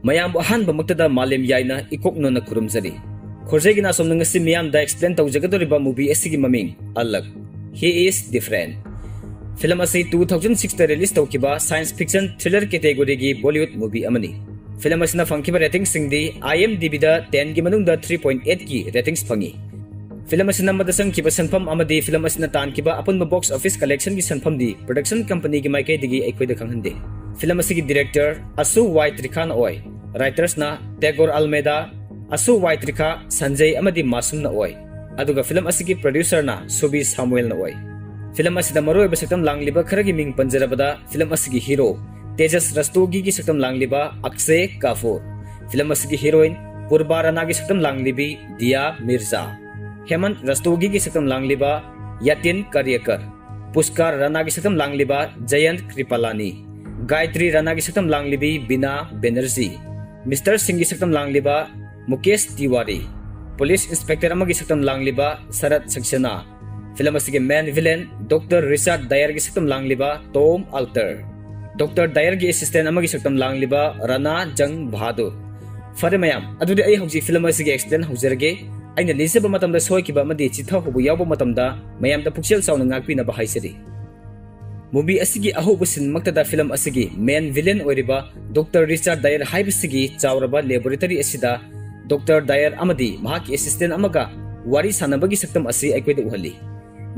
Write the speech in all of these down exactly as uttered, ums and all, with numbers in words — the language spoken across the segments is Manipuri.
ꯃꯌꯥꯝꯕꯨ ꯑꯍꯥꯟꯕꯃꯛꯇꯗ ꯃꯥꯂꯦꯝ ꯌꯥꯏꯅ ꯏꯀꯣꯛ ꯅꯣꯟꯅ ꯈꯨꯔꯨꯝꯖꯔꯤ꯫ ꯈꯣꯔꯖꯩꯒꯤ ꯅꯥꯁꯣꯝꯅ ꯉꯁꯤ ꯃꯤꯌꯥꯝꯗ explain ꯇꯧꯖꯒꯗꯧꯔꯤꯕ movie ꯑꯁꯤꯒꯤ ꯃꯃꯤꯡ ꯑꯂꯒ, He is Different꯫ Film ꯑꯁꯤ two thousand six ꯇ release ꯇꯧꯈꯤꯕ science fiction thriller category ꯒꯤ Bollywood movie ꯑꯃꯅꯤ꯫ Film ꯑꯁꯤꯅ ꯐꯪꯈꯤꯕ rating ꯁꯤꯡꯗꯤ IMDb ꯗ ten ꯒꯤ ꯃꯅꯨꯡꯗ three point eight ꯀꯤ ratings ꯐꯪꯉꯤ꯫ Film ꯑꯁꯤ ꯅꯝꯕꯗ ꯆꯪꯈꯤꯕ ꯁꯦꯟꯐꯝ ꯑꯃꯗꯤ film ꯑꯁꯤꯅ ꯇꯥꯟꯈꯤꯕ ꯑꯄꯨꯟꯕ box office collection ꯒꯤ ꯁꯦꯟꯐꯝꯗꯤ production company ꯒꯤ ꯃꯥꯏꯀꯩꯗꯒꯤ ꯑꯩꯈꯣꯏꯗ ꯈꯪꯍꯟꯗꯦ꯫ Film ꯑꯁꯤꯒꯤ director ꯑꯁꯨ ꯋꯥꯏ ꯇ꯭ꯔꯤꯈꯥꯅ ꯑꯣꯏ꯫ Writers ꯅ ꯇꯦꯒꯣꯔ ꯑꯜꯃꯦꯗꯥ, ꯑꯁꯨ ꯋꯥꯏ ꯇ꯭ꯔꯤꯈꯥ, ꯁꯟꯖꯌ ꯑꯃꯗꯤ ꯃꯥꯁꯨꯝꯅ ꯑꯣꯏ꯫ ꯑꯗꯨꯒ film ꯑꯁꯤꯒꯤ producer ꯅ ꯁꯨꯕꯤ ꯁꯥꯃꯨꯑꯦꯜꯅ ꯑꯣꯏ꯫ Film ꯑꯁꯤꯗ ꯃꯔꯨꯑꯣꯏꯕ ꯁꯛꯇꯝ ꯂꯥꯡꯂꯤꯕ ꯈꯔꯒꯤ ꯃꯤꯡ ꯄꯟꯖꯔꯕꯗ, film ꯑꯁꯤꯒꯤ hero ꯇꯦꯖꯁ ꯔꯁꯇꯣꯒꯤꯒꯤ ꯁꯛꯇꯝ ꯂꯥꯡꯂꯤꯕ ꯑꯛꯁꯦ ꯀꯥꯐꯨꯔ, film ꯑꯁꯤꯒꯤ heroine ꯄꯨꯔꯕꯥ ꯔꯥꯅꯥꯒꯤ ꯁꯛꯇꯝ ꯂꯥꯡꯂꯤꯕꯤ ꯗꯤꯌꯥ ꯃꯤꯔꯖꯥ, ꯍꯦꯃꯟ ꯔꯁꯇꯣꯒꯤꯒꯤ ꯁꯛꯇꯝ ꯂꯥꯡꯂꯤꯕ ꯌꯥꯇꯤꯟ ꯀꯥꯔꯤꯌꯀꯔ, ꯄꯨꯁꯀꯥꯔ ꯔꯥꯅꯥꯒꯤ ꯁꯛꯇꯝ ꯂꯥꯡꯂꯤꯕ ꯖꯌꯟꯠ ꯀ꯭ꯔꯤꯄꯥꯂꯥꯅꯤ, ꯒꯥꯌꯇ꯭ꯔꯤ ꯔꯥꯅꯥꯒꯤ ꯁꯛꯇꯝ ꯂꯥꯡꯂꯤꯕꯤ ꯕꯤꯅꯥ ꯕꯦꯅꯔꯖꯤ, ꯃꯤꯁꯇꯔ ꯁꯤꯡꯒꯤ ꯁꯛꯇꯝ ꯂꯥꯡꯂꯤꯕ ꯃꯨꯀꯦꯁ ꯇꯤꯋꯥꯔꯤ, police inspector ꯑꯃꯒꯤ ꯁꯛꯇꯝ ꯂꯥꯡꯂꯤꯕ ꯁꯔꯠ ꯁꯛꯁꯦꯅꯥ, film ꯑꯁꯤꯒꯤ main villain ꯗꯣꯛꯇꯔ ꯔꯤꯆꯥꯔꯗ ꯗꯥꯌꯔꯒꯤ ꯁꯛꯇꯝ ꯂꯥꯡꯂꯤꯕ ꯇꯣꯝ ꯑꯜꯇꯔ, ꯗꯣꯛꯇꯔ ꯗꯥꯌꯔꯒꯤ assistant ꯑꯃꯒꯤ ꯁꯛꯇꯝ ꯂꯥꯡꯂꯤꯕ ꯔꯥꯅꯥ ꯖꯪ ꯕꯍꯥꯗꯨꯔ꯫ ꯐꯔꯦ ꯃꯌꯥꯝ, ꯑꯗꯨꯗꯤ ꯑꯩ ꯍꯧꯖꯤꯛ film ꯑꯁꯤꯒꯤ explain ꯍꯧꯖꯔꯒꯦ꯫ ꯑꯩꯅ ꯂꯤꯖꯕ ꯃꯇꯝꯗ ꯁꯣꯏꯈꯤꯕ ꯑꯃꯗꯤ ꯆꯤꯠꯊꯍꯧꯕ ꯌꯥꯎꯕ ꯃꯇꯝꯗ ꯃꯌꯥꯝꯗ ꯄꯨꯛꯆꯦꯜ ꯆꯥꯎꯅ ꯉꯥꯛꯄꯤꯅꯕ ꯍꯥꯏꯖꯔꯤ꯫ Movie ꯑꯁꯤꯒꯤ ꯑꯍꯧꯕ scene ꯃꯛꯇꯗ film ꯑꯁꯤꯒꯤ main villain ꯑꯣꯏꯔꯤꯕ ꯗꯣꯛꯇꯔ ꯔꯤꯆꯥꯔꯗ ꯗꯥꯌꯔ ꯍꯥꯏꯕꯁꯤꯒꯤ ꯆꯥꯎꯔꯕ laboratory ꯑꯁꯤꯗ ꯗꯣꯛꯇꯔ ꯗꯥꯌꯔ ꯑꯃꯗꯤ ꯃꯍꯥꯛꯀꯤ assistant ꯑꯃꯒ ꯋꯥꯔꯤ ꯁꯥꯟꯅꯕꯒꯤ ꯁꯛꯇꯝ ꯑꯁꯤ ꯑꯩꯈꯣꯏꯗ ꯎꯍꯜꯂꯤ꯫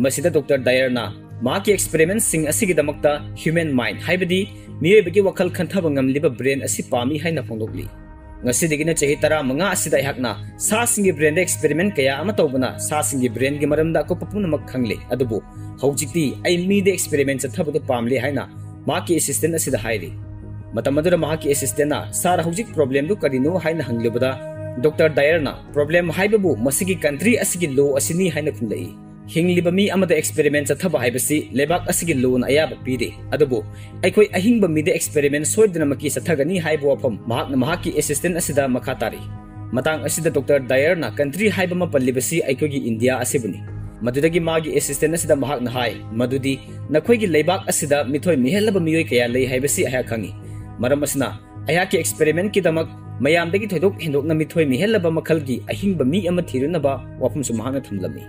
ꯃꯁꯤꯗ ꯗꯣꯛꯇꯔ ꯗꯥꯌꯔꯅ ꯃꯍꯥꯛꯀꯤ experiment ꯁꯤꯡ ꯑꯁꯤꯒꯤꯗꯃꯛꯇ human mind, ꯍꯥꯏꯕꯗꯤ ꯃꯤꯑꯣꯏꯕꯒꯤ ꯋꯥꯈꯜ ꯈꯟꯊꯕ ꯉꯝꯂꯤꯕ brain ꯑꯁꯤ ꯄꯥꯝꯃꯤ ꯍꯥꯏꯅ ꯐꯣꯡꯗꯣꯛꯂꯤ꯫ ꯉꯁꯤꯗꯒꯤꯅ ꯆꯍꯤ ꯇꯔꯥꯃꯉꯥ ꯑꯁꯤꯗ ꯑꯩꯍꯥꯛꯅ ꯁꯥꯁꯤꯡꯒꯤ brain ꯗ experiment ꯀꯌꯥ ꯑꯃ ꯇꯧꯕꯅ ꯁꯥꯁꯤꯡꯒꯤ brain ꯒꯤ ꯃꯔꯝꯗ ꯑꯀꯨꯞꯄ ꯄꯨꯝꯅꯃꯛ ꯈꯪꯂꯦ, ꯑꯗꯨꯕꯨ ꯍꯧꯖꯤꯛꯇꯤ ꯑꯩ ꯃꯤꯗ experiment ꯆꯠꯊꯕꯗꯨ ꯄꯥꯝꯂꯦ ꯍꯥꯏꯅ ꯃꯍꯥꯛꯀꯤ assistant ꯑꯁꯤꯗ ꯍꯥꯏꯔꯤ꯫ ꯃꯇꯝ ꯑꯗꯨꯗ ꯃꯍꯥꯛꯀꯤ assistant ꯅ, "Sir, ꯍꯧꯖꯤꯛ problem ꯗꯨ ꯀꯔꯤꯅꯣ?" ꯍꯥꯏꯅ ꯍꯪꯂꯨꯕꯗ, ꯗꯣꯛꯇꯔ ꯗꯥꯌꯔꯅ, "Problem ꯍꯥꯏꯕꯕꯨ ꯃꯁꯤꯒꯤ country ꯑꯁꯤꯒꯤ law ꯑꯁꯤꯅꯤ" ꯍꯥꯏꯅ ꯈꯨꯝꯂꯛꯏ꯫ ꯍꯤꯡꯂꯤꯕ ꯃꯤ ꯑꯃꯗ experiment ꯆꯠꯊꯕ ꯍꯥꯏꯕꯁꯤ ꯂꯩꯕꯥꯛ ꯑꯁꯤꯒꯤ law ꯅ ꯑꯌꯥꯕ ꯄꯤꯔꯤ꯫ ꯑꯗꯨꯕꯨ ꯑꯩꯈꯣꯏ ꯑꯍꯤꯡꯕ ꯃꯤꯗ experiment ꯁꯣꯏꯗꯅꯃꯛꯀꯤ ꯆꯠꯊꯒꯅꯤ ꯍꯥꯏꯕ ꯋꯥꯐꯝ ꯃꯍꯥꯛꯅ ꯃꯍꯥꯛꯀꯤ assistant ꯑꯁꯤꯗ ꯃꯈꯥ ꯇꯥꯔꯤ꯫ ꯃꯇꯥꯡ ꯑꯁꯤꯗ ꯗꯣꯛꯇꯔ ꯗꯥꯌꯔꯅ country ꯍꯥꯏꯕ ꯑꯃ ꯄꯜꯂꯤꯕꯁꯤ ꯑꯩꯈꯣꯏꯒꯤ ꯏꯟꯗꯤꯌꯥ ꯑꯁꯤꯕꯨꯅꯤ꯫ ꯃꯗꯨꯗꯒꯤ ꯃꯥꯒꯤ assistant ꯑꯁꯤꯗ ꯃꯍꯥꯛꯅ ꯍꯥꯏ ꯃꯗꯨꯗꯤ, "ꯅꯈꯣꯏꯒꯤ ꯂꯩꯕꯥꯛ ꯑꯁꯤꯗ ꯃꯤꯊꯣꯏ ꯃꯤꯍꯦꯜꯂꯕ ꯃꯤꯑꯣꯏ ꯀꯌꯥ ꯂꯩ ꯍꯥꯏꯕꯁꯤ ꯑꯩꯍꯥꯛ ꯈꯪꯏ꯫ ꯃꯔꯝ ꯑꯁꯤꯅ ꯑꯩꯍꯥꯛꯀꯤ ꯑꯦꯛꯁꯄꯦꯔꯤꯃꯦꯟꯠꯀꯤꯗꯃꯛ ꯃꯌꯥꯝꯗꯒꯤ ꯊꯣꯏꯗꯣꯛ ꯍꯦꯟꯗꯣꯛꯅ ꯃꯤꯊꯣꯏ ꯃꯤꯍꯦꯜꯂꯕ ꯃꯈꯜꯒꯤ ꯑꯍꯤꯡꯕ ꯃꯤ ꯑꯃ ꯊꯤꯔꯨꯅꯕ ꯋꯥꯐꯝꯁꯨ ꯃꯍꯥꯛꯅ ꯊꯝꯂꯝꯃꯤ꯫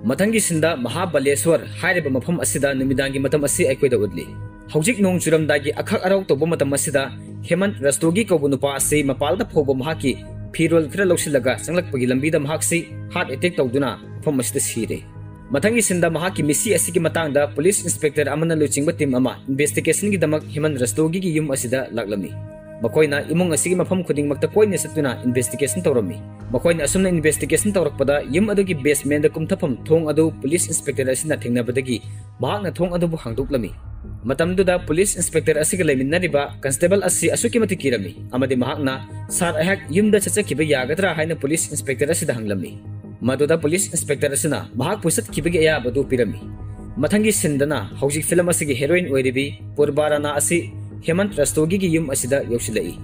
ꯃꯊꯪꯒꯤ ꯁꯤꯟꯗ ꯃꯍꯥꯕꯂꯦꯁ꯭ꯋꯔ ꯍꯥꯏꯔꯤꯕ ꯃꯐꯝ ꯑꯁꯤꯗ ꯅꯨꯃꯤꯗꯥꯡꯒꯤ ꯃꯇꯝ ꯑꯁꯤ ꯑꯩꯈꯣꯏꯗ ꯎꯠꯂꯤ꯫ ꯍꯧꯖꯤꯛ ꯅꯣꯡ ꯆꯨꯔꯝꯗꯥꯏꯒꯤ ꯑꯈꯛ ꯑꯔꯥꯎ ꯇꯧꯕ ꯃꯇꯝ ꯑꯁꯤꯗ ꯍꯦꯃꯟꯠ ꯔꯁꯇꯣꯒꯤ ꯀꯧꯕ ꯅꯨꯄꯥ ꯑꯁꯤ ꯃꯄꯥꯜꯗ ꯐꯥꯎꯕ ꯃꯍꯥꯛꯀꯤ ꯐꯤꯔꯣꯜ ꯈꯔ ꯂꯧꯁꯤꯜꯂꯒ ꯆꯪꯂꯛꯄꯒꯤ ꯂꯝꯕꯤꯗ ꯃꯍꯥꯛꯁꯤ ꯍꯥꯔꯠ ꯑꯦꯇꯦꯛ ꯇꯧꯗꯨꯅ ꯃꯐꯝ ꯑꯁꯤꯗ ꯁꯤꯔꯦ꯫ ꯃꯊꯪꯒꯤ ꯁꯤꯟꯗ ꯃꯍꯥꯛꯀꯤ ꯃꯤꯁꯤ ꯑꯁꯤꯒꯤ ꯃꯇꯥꯡꯗ ꯄꯨꯂꯤꯁ ꯏꯟꯁꯄꯦꯛꯇꯔ ꯑꯃꯅ ꯂꯨꯆꯤꯡꯕ ꯇꯤꯝ ꯑꯃ ꯏꯟꯚꯦꯁꯇꯤꯒꯦꯁꯟꯒꯤꯗꯃꯛ ꯍꯦꯃꯟꯠ ꯔꯁꯇꯣꯒꯤꯒꯤ ꯌꯨꯝ ꯑꯁꯤꯗ ꯂꯥꯛꯂꯝꯃꯤ꯫ ꯃꯈꯣꯏꯅ ꯏꯃꯨꯡ ꯑꯁꯤꯒꯤ ꯃꯐꯝ ꯈꯨꯗꯤꯡꯃꯛꯇ ꯀꯣꯏꯅ ꯆꯠꯇꯨꯅ ꯏꯟꯚꯦꯁꯇꯤꯒꯦꯁꯟ ꯇꯧꯔꯝꯃꯤ꯫ ꯃꯈꯣꯏꯅ ꯑꯁꯨꯝꯅ ꯏꯟꯚꯦꯁꯇꯤꯒꯦꯁꯟ ꯇꯧꯔꯛꯄꯗ ꯌꯨꯝ ꯑꯗꯨꯒꯤ ꯕꯦꯁꯃꯦꯟꯗ ꯀꯨꯝꯊꯐꯝ ꯊꯣꯡ ꯑꯗꯨ ꯄꯨꯂꯤꯁ ꯏꯟꯁꯄꯦꯛꯇꯔ ꯑꯁꯤꯅ ꯊꯦꯡꯅꯕꯗꯒꯤ ꯃꯍꯥꯛꯅ ꯊꯣꯡ ꯑꯗꯨꯕꯨ ꯍꯥꯡꯗꯣꯛꯂꯝꯃꯤ꯫ ꯃꯇꯝꯗꯨꯗ ꯄꯨꯂꯤꯁ ꯏꯟꯁꯄꯦꯛꯇꯔ ꯑꯁꯤꯒ ꯂꯩꯃꯤꯟꯅꯔꯤꯕ ꯀꯟꯁꯇꯦꯕꯜ ꯑꯁꯤ ꯑꯁꯨꯛꯀꯤ ꯃꯇꯤꯛ ꯀꯤꯔꯝꯃꯤ ꯑꯃꯗꯤ ꯃꯍꯥꯛꯅ, "ꯁꯥꯔ, ꯑꯩꯍꯥꯛ ꯌꯨꯝꯗ ꯆꯠꯆꯈꯤꯕ ꯌꯥꯒꯗ꯭ꯔꯥ?" ꯍꯥꯏꯅ ꯄꯨꯂꯤꯁ ꯏꯟꯁꯄꯦꯛꯇꯔ ꯑꯁꯤꯗ ꯍꯪꯂꯝꯃꯤ꯫ ꯃꯗꯨꯗ ꯄꯨꯂꯤꯁ ꯏꯟꯁꯄꯦꯛꯇꯔ ꯑꯁꯤꯅ ꯃꯍꯥꯛꯄꯨ ꯆꯠꯈꯤꯕꯒꯤ ꯑꯌꯥꯕ ꯑꯗꯨ ꯄꯤꯔꯝꯃꯤ꯫ ꯃꯊꯪꯒꯤ ꯁꯤꯟꯗꯅ ꯍꯧꯖꯤꯛ ꯐꯤꯂꯝ ꯑꯁꯤꯒꯤ ꯍꯦꯔꯣꯏꯟ ꯑꯣꯏꯔꯤꯕꯤ ꯄꯨꯔꯕꯥ ꯔꯥꯅꯥ ꯑꯁꯤ ꯍꯦꯃꯟꯠ ꯔꯁꯇꯣꯒꯤꯒꯤ ꯌꯨꯝ ꯑꯁꯤꯗ ꯌꯧꯁꯤꯜꯂꯛꯏ꯫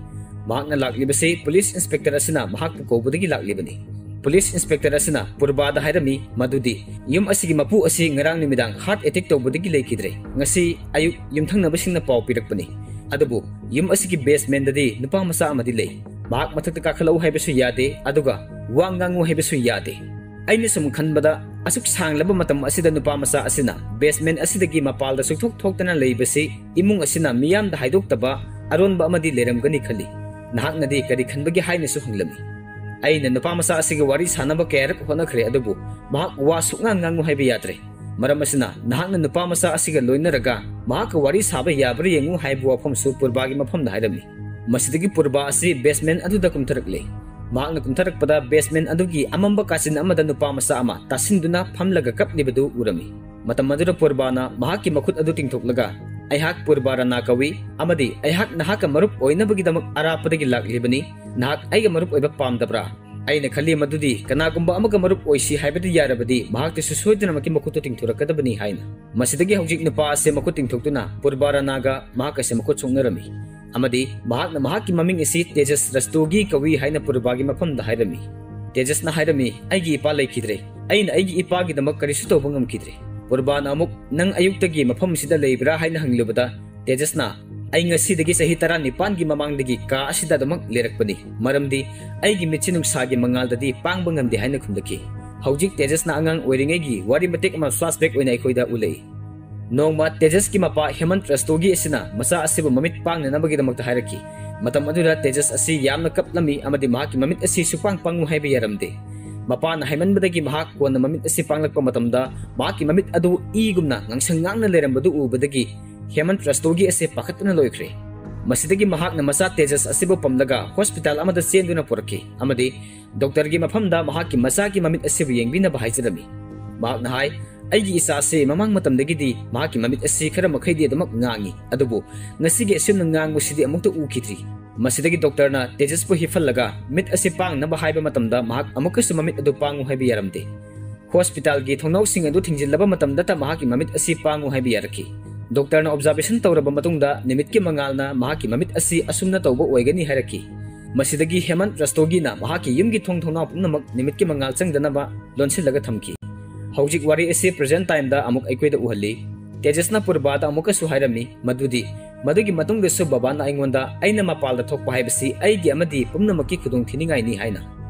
ꯃꯍꯥꯛꯅ ꯂꯥꯛꯂꯤꯕꯁꯤ ꯄꯨꯂꯤꯁ ꯏꯟꯁꯄꯦꯛꯇꯔ ꯑꯁꯤꯅ ꯃꯍꯥꯛꯄꯨ ꯀꯧꯕꯗꯒꯤ ꯂꯥꯛꯂꯤꯕꯅꯤ꯫ ꯄꯨꯂꯤꯁ ꯏꯟꯁꯄꯦꯛꯇꯔ ꯑꯁꯤꯅ ꯄꯨꯔꯕꯥꯗ ꯍꯥꯏꯔꯝꯃꯤ ꯃꯗꯨꯗꯤ ꯌꯨꯝ ꯑꯁꯤꯒꯤ ꯃꯄꯨ ꯑꯁꯤ ꯉꯔꯥꯡ ꯅꯨꯃꯤꯗꯥꯡ ꯍꯥꯔꯠ ꯑꯦꯇꯦꯛ ꯇꯧꯕꯗꯒꯤ ꯂꯩꯈꯤꯗ꯭ꯔꯦ꯫ ꯉꯁꯤ ꯑꯌꯨꯛ ꯌꯨꯝꯊꯪꯅꯕꯁꯤꯡꯅ ꯄꯥꯎ ꯄꯤꯔꯛꯄꯅꯤ꯫ ꯑꯗꯨꯕꯨ ꯌꯨꯝ ꯑꯁꯤꯒꯤ ꯕꯦꯁꯃꯦꯟꯗꯗꯤ ꯅꯨꯄꯥ ꯃꯆꯥ ꯑꯃꯗꯤ ꯂꯩ꯫ ꯃꯍꯥꯛ ꯃꯊꯛꯇ ꯀꯥꯈꯠꯂꯛꯎ ꯍꯥꯏꯕꯁꯨ ꯌꯥꯗꯦ, ꯑꯗꯨꯒ ꯋꯥ ꯉꯥꯡꯉꯨ ꯍꯥꯏꯕꯁꯨ ꯌꯥꯗꯦ꯫ ꯑꯩꯅ ꯁꯨꯝ ꯈꯟꯕꯗ, ꯑꯁꯨꯛ ꯁꯥꯡꯂꯕ ꯃꯇꯝ ꯑꯁꯤꯗ ꯅꯨꯄꯥ ꯃꯆꯥ ꯑꯁꯤꯅ ꯕꯦꯁꯃꯦꯟ ꯑꯁꯤꯗꯒꯤ ꯃꯄꯥꯜꯗ ꯁꯨꯛꯊꯣꯛ ꯊꯣꯛꯇꯅ ꯂꯩꯕꯁꯤ ꯏꯃꯨꯡ ꯑꯁꯤꯅ ꯃꯤꯌꯥꯝꯗ ꯍꯥꯏꯗꯣꯛꯇꯕ ꯑꯔꯣꯟꯕ ꯑꯃꯗꯤ ꯂꯩꯔꯝꯒꯅꯤ ꯈꯜꯂꯤ꯫ ꯅꯍꯥꯛꯅꯗꯤ ꯀꯔꯤ ꯈꯟꯕꯒꯦ ꯍꯥꯏꯅꯁꯨ ꯍꯪꯂꯝꯃꯤ꯫ ꯑꯩꯅ ꯅꯨꯄꯥ ꯃꯆꯥ ꯑꯁꯤꯒ ꯋꯥꯔꯤ ꯁꯥꯅꯕ ꯀꯌꯥꯔꯛ ꯍꯣꯠꯅꯈ꯭ꯔꯦ, ꯑꯗꯨꯕꯨ ꯃꯍꯥꯛ ꯋꯥ ꯁꯨꯛꯉꯥꯡ ꯉꯥꯡꯉꯨ ꯍꯥꯏꯕ ꯌꯥꯗ꯭ꯔꯦ꯫ ꯃꯔꯝ ꯑꯁꯤꯅ, ꯅꯍꯥꯛꯅ ꯅꯨꯄꯥ ꯃꯆꯥ ꯑꯁꯤꯒ ꯂꯣꯏꯅꯔꯒ ꯃꯍꯥꯛꯀ ꯋꯥꯔꯤ ꯁꯥꯕ ꯌꯥꯕ꯭ꯔꯥ ꯌꯦꯡꯉꯨ ꯍꯥꯏꯕ ꯋꯥꯐꯝꯁꯨ ꯄꯨꯔꯕꯥꯒꯤ ꯃꯐꯝꯗ ꯍꯥꯏꯔꯝꯃꯤ꯫ ꯃꯁꯤꯗꯒꯤ ꯄꯨꯔꯕꯥ ꯑꯁꯤ ꯕꯦꯁꯃꯦꯟ ꯑꯗꯨꯗ ꯀꯨꯝꯊꯔꯛꯂꯦ꯫ ꯃꯍꯥꯛꯅ ꯀꯨꯝꯊꯔꯛꯄꯗ ꯕꯦꯁꯃꯦꯟ ꯑꯗꯨꯒꯤ ꯑꯃꯝꯕ ꯀꯥꯆꯤꯟ ꯑꯃꯗ ꯅꯨꯄꯥ ꯃꯆꯥ ꯑꯃ ꯇꯥꯁꯤꯟꯗꯨꯅ ꯐꯝꯂꯒ ꯀꯞꯂꯤꯕꯗꯨ ꯎꯔꯝꯃꯤ꯫ ꯃꯇꯝ ꯑꯗꯨꯗ ꯄꯨꯔꯕꯥꯅ ꯃꯍꯥꯛꯀꯤ ꯃꯈꯨꯠ ꯑꯗꯨ ꯇꯤꯡꯊꯣꯛꯂꯒ, "ꯑꯩꯍꯥꯛ ꯄꯨꯔꯕꯥ ꯔꯥꯅꯥ ꯀꯧꯏ, ꯑꯃꯗꯤ ꯑꯩꯍꯥꯛ ꯅꯍꯥꯛꯀ ꯃꯔꯨꯞ ꯑꯣꯏꯅꯕꯒꯤꯗꯃꯛ ꯑꯔꯥꯞꯄꯗꯒꯤ ꯂꯥꯛꯂꯤꯕꯅꯤ꯫ ꯅꯍꯥꯛ ꯑꯩꯒ ꯃꯔꯨꯞ ꯑꯣꯏꯕ ꯄꯥꯝꯗꯕ꯭ꯔꯥ?" ꯑꯩꯅ ꯈꯜꯂꯤ ꯃꯗꯨꯗꯤ ꯀꯅꯥꯒꯨꯝꯕ ꯑꯃꯒ ꯃꯔꯨꯞ ꯑꯣꯏꯁꯤ ꯍꯥꯏꯕꯗꯤ ꯌꯥꯔꯕꯗꯤ ꯃꯍꯥꯛꯇꯁꯨ ꯁꯣꯏꯗꯅꯃꯛꯀꯤ ꯃꯈꯨꯠꯇꯨ ꯇꯤꯡꯊꯣꯔꯛꯀꯗꯕꯅꯤ ꯍꯥꯏꯅ꯫ ꯃꯁꯤꯗꯒꯤ ꯍꯧꯖꯤꯛ ꯅꯨꯄꯥ ꯑꯁꯤ ꯃꯈꯨꯠ ꯇꯤꯡꯊꯣꯛꯇꯨꯅ ꯄꯨꯔꯕꯥ ꯔꯥꯅꯥꯒ ꯃꯍꯥꯛ ꯑꯁꯤ ꯃꯈꯨꯠ ꯁꯣꯛꯅꯔꯝꯃꯤ꯫ ꯑꯃꯗꯤ ꯃꯍꯥꯛꯅ ꯃꯍꯥꯛꯀꯤ ꯃꯃꯤꯡ ꯑꯁꯤ ꯇꯦꯖꯁ ꯔꯁꯇꯣꯒꯤ ꯀꯧꯏ ꯍꯥꯏꯅ ꯄꯨꯔꯕꯥꯒꯤ ꯃꯐꯝꯗ ꯍꯥꯏꯔꯝꯃꯤ꯫ ꯇꯦꯖꯁꯅ ꯍꯥꯏꯔꯝꯃꯤ, "ꯑꯩꯒꯤ ꯏꯄꯥ ꯂꯩꯈꯤꯗ꯭ꯔꯦ꯫ ꯑꯩꯅ ꯑꯩꯒꯤ ꯏꯄꯥꯒꯤꯗꯃꯛ ꯀꯔꯤꯁꯨ ꯇꯧꯕ ꯉꯝꯈꯤꯗ꯭ꯔꯦ꯫" ꯄꯨꯔꯕꯥꯅ ꯑꯃꯨꯛ, "ꯅꯪ ꯑꯌꯨꯛꯇꯒꯤ ꯃꯐꯝ ꯑꯁꯤꯗ ꯂꯩꯕ꯭ꯔꯥ?" ꯍꯥꯏꯅ ꯍꯪꯂꯨꯕꯗ, ꯇꯦꯖꯁꯅ, "ꯑꯩ ꯉꯁꯤꯗꯒꯤ ꯆꯍꯤ ꯇꯔꯥꯅꯤꯄꯥꯟꯒꯤ ꯃꯃꯥꯡꯗꯒꯤ ꯀꯥ ꯑꯁꯤꯗ ꯑꯗꯨꯃꯛ ꯂꯩꯔꯛꯄꯅꯤ, ꯃꯔꯝꯗꯤ ꯑꯩꯒꯤ ꯃꯤꯠꯁꯤ ꯅꯨꯡꯁꯥꯒꯤ ꯃꯉꯥꯜꯗꯗꯤ ꯄꯥꯡꯕ ꯉꯝꯗꯦ" ꯍꯥꯏꯅ ꯈꯨꯝꯂꯛꯈꯤ꯫ ꯍꯧꯖꯤꯛ ꯇꯦꯖꯁꯅ ꯑꯉꯥꯡ ꯑꯣꯏꯔꯤꯉꯩꯒꯤ ꯋꯥꯔꯤ ꯃꯇꯦꯛ ꯑꯃ flashback ꯑꯣꯏꯅ ꯑꯩꯈꯣꯏꯗ ꯎꯠꯂꯛꯏ꯫ ꯅꯣꯡꯃ ꯇꯦꯖꯁꯀꯤ ꯃꯄꯥ ꯍꯦꯃꯟ ꯔꯁꯇꯣꯒꯤ ꯑꯁꯤꯅ ꯃꯆꯥ ꯑꯁꯤꯕꯨ ꯃꯃꯤꯠ ꯄꯥꯡꯅꯅꯕꯒꯤꯗꯃꯛꯇ ꯍꯥꯏꯔꯛꯈꯤ꯫ ꯃꯇꯝ ꯑꯗꯨꯗ ꯇꯦꯖꯁ ꯑꯁꯤ ꯌꯥꯝꯅ ꯀꯞꯂꯝꯃꯤ ꯑꯃꯗꯤ ꯃꯍꯥꯛꯀꯤ ꯃꯃꯤꯠ ꯑꯁꯤ ꯁꯨꯄꯥꯡ ꯄꯥꯡꯉꯨ ꯍꯥꯏꯕ ꯌꯥꯔꯝꯗꯦ꯫ ꯃꯄꯥꯅ ꯍꯥꯏꯃꯟꯕꯗꯒꯤ ꯃꯍꯥꯛ ꯀꯣꯟꯅ ꯃꯃꯤꯠ ꯑꯁꯤ ꯄꯥꯡꯂꯛꯄ ꯃꯇꯝꯗ ꯃꯍꯥꯛꯀꯤ ꯃꯃꯤꯠ ꯑꯗꯨ ꯏꯒꯨꯝꯅ ꯉꯥꯡꯁꯪ ꯉꯥꯡꯅ ꯂꯩꯔꯝꯕꯗꯨ ꯎꯕꯗꯒꯤ ꯍꯦꯃꯟ ꯔꯁꯇꯣꯒꯤ ꯑꯁꯤ ꯄꯥꯈꯠꯄꯅ ꯂꯣꯏꯈ꯭ꯔꯦ꯫ ꯃꯁꯤꯗꯒꯤ ꯃꯍꯥꯛꯅ ꯃꯆꯥ ꯇꯦꯖꯁ ꯑꯁꯤꯕꯨ ꯄꯝꯂꯒ ꯍꯣꯁꯄꯤꯇꯥꯜ ꯑꯃꯗ ꯆꯦꯟꯗꯨꯅ ꯄꯨꯔꯛꯈꯤ ꯑꯃꯗꯤ ꯗꯣꯛꯇꯔꯒꯤ ꯃꯐꯝꯗ ꯃꯍꯥꯛꯀꯤ ꯃꯆꯥꯒꯤ ꯃꯃꯤꯠ ꯑꯁꯤꯕꯨ ꯌꯦꯡꯕꯤꯅꯕ ꯍꯥꯏꯖꯔꯝꯃꯤ꯫ ꯃꯍꯥꯛꯅ ꯍꯥꯏ, "ꯑꯩꯒꯤ ꯏꯆꯥꯁꯦ ꯃꯃꯥꯡ ꯃꯇꯝꯗꯒꯤꯗꯤ ꯃꯍꯥꯛꯀꯤ ꯃꯃꯤꯠ ꯑꯁꯤ ꯈꯔ ꯃꯈꯩꯗꯤ ꯑꯗꯨꯃꯛ ꯉꯥꯡꯉꯤ, ꯑꯗꯨꯕꯨ ꯉꯁꯤꯒꯤ ꯑꯁꯨꯝꯅ ꯉꯥꯡꯕꯁꯤꯗꯤ ꯑꯃꯨꯛꯇ ꯎꯈꯤꯗ꯭ꯔꯤ"꯫ ꯃꯁꯤꯗꯒꯤ ꯗꯣꯛꯇꯔꯅ ꯇꯦꯖꯁꯄꯨ ꯍꯤꯞꯍꯜꯂꯒ ꯃꯤꯠ ꯑꯁꯤ ꯄꯥꯡꯅꯕ ꯍꯥꯏꯕ ꯃꯇꯝꯗ ꯃꯍꯥꯛ ꯑꯃꯨꯛꯀꯁꯨ ꯃꯃꯤꯠ ꯑꯗꯨ ꯄꯥꯡꯉꯨ ꯍꯥꯏꯕ ꯌꯥꯔꯝꯗꯦ꯫ ꯍꯣꯁꯄꯤꯇꯥꯜꯒꯤ ꯊꯣꯡꯅꯥꯎꯁꯤꯡ ꯑꯗꯨ ꯊꯤꯡꯖꯤꯜꯂꯕ ꯃꯇꯝꯗꯇ ꯃꯍꯥꯛꯀꯤ ꯃꯃꯤꯠ ꯑꯁꯤ ꯄꯥꯡꯉꯨ ꯍꯥꯏꯕ ꯌꯥꯔꯛꯈꯤ꯫ ꯗꯣꯛꯇꯔꯅ observation ꯇꯧꯔꯕ ꯃꯇꯨꯡꯗ ꯅꯨꯃꯤꯠꯀꯤ ꯃꯉꯥꯜꯅ ꯃꯍꯥꯛꯀꯤ ꯃꯃꯤꯠ ꯑꯁꯤ ꯑꯁꯨꯝꯅ ꯇꯧꯕ ꯑꯣꯏꯒꯅꯤ ꯍꯥꯏꯔꯛꯈꯤ꯫ ꯃꯁꯤꯗꯒꯤ ꯍꯦꯃꯟ ꯔꯁꯇꯣꯒꯤꯅ ꯃꯍꯥꯛꯀꯤ ꯌꯨꯝꯒꯤ ꯊꯣꯡ ꯊꯣꯡꯅꯥꯎ ꯄꯨꯝꯅꯃꯛ ꯅꯨꯃꯤꯠꯀꯤ ꯃꯉꯥꯜ ꯆꯪꯗꯅꯕ ꯂꯣꯟꯁꯤꯜꯂꯒ ꯊꯝꯈꯤ꯫ ꯍꯧꯖꯤꯛ ꯋꯥꯔꯤ ꯑꯁꯤ present time ꯗ ꯑꯃꯨꯛ ꯑꯩꯈꯣꯏꯗ ꯎꯍꯜꯂꯤ꯫ ꯇꯦꯖꯁꯅ ꯄꯨꯔꯕꯥꯗ ꯑꯃꯨꯛꯀꯁꯨ ꯍꯥꯏꯔꯝꯃꯤ ꯃꯗꯨꯗꯤ ꯃꯗꯨꯒꯤ ꯃꯇꯨꯡꯗꯁꯨ ꯕꯕꯥꯅ ꯑꯩꯉꯣꯟꯗ "ꯑꯩꯅ ꯃꯄꯥꯜꯗ ꯊꯣꯛꯄ ꯍꯥꯏꯕꯁꯤ ꯑꯩꯒꯤ ꯑꯃꯗꯤ ꯄꯨꯝꯅꯃꯛꯀꯤ ꯈꯨꯗꯣꯡꯊꯤꯅꯤꯡꯉꯥꯏꯅꯤ" ꯍꯥꯏꯅ꯫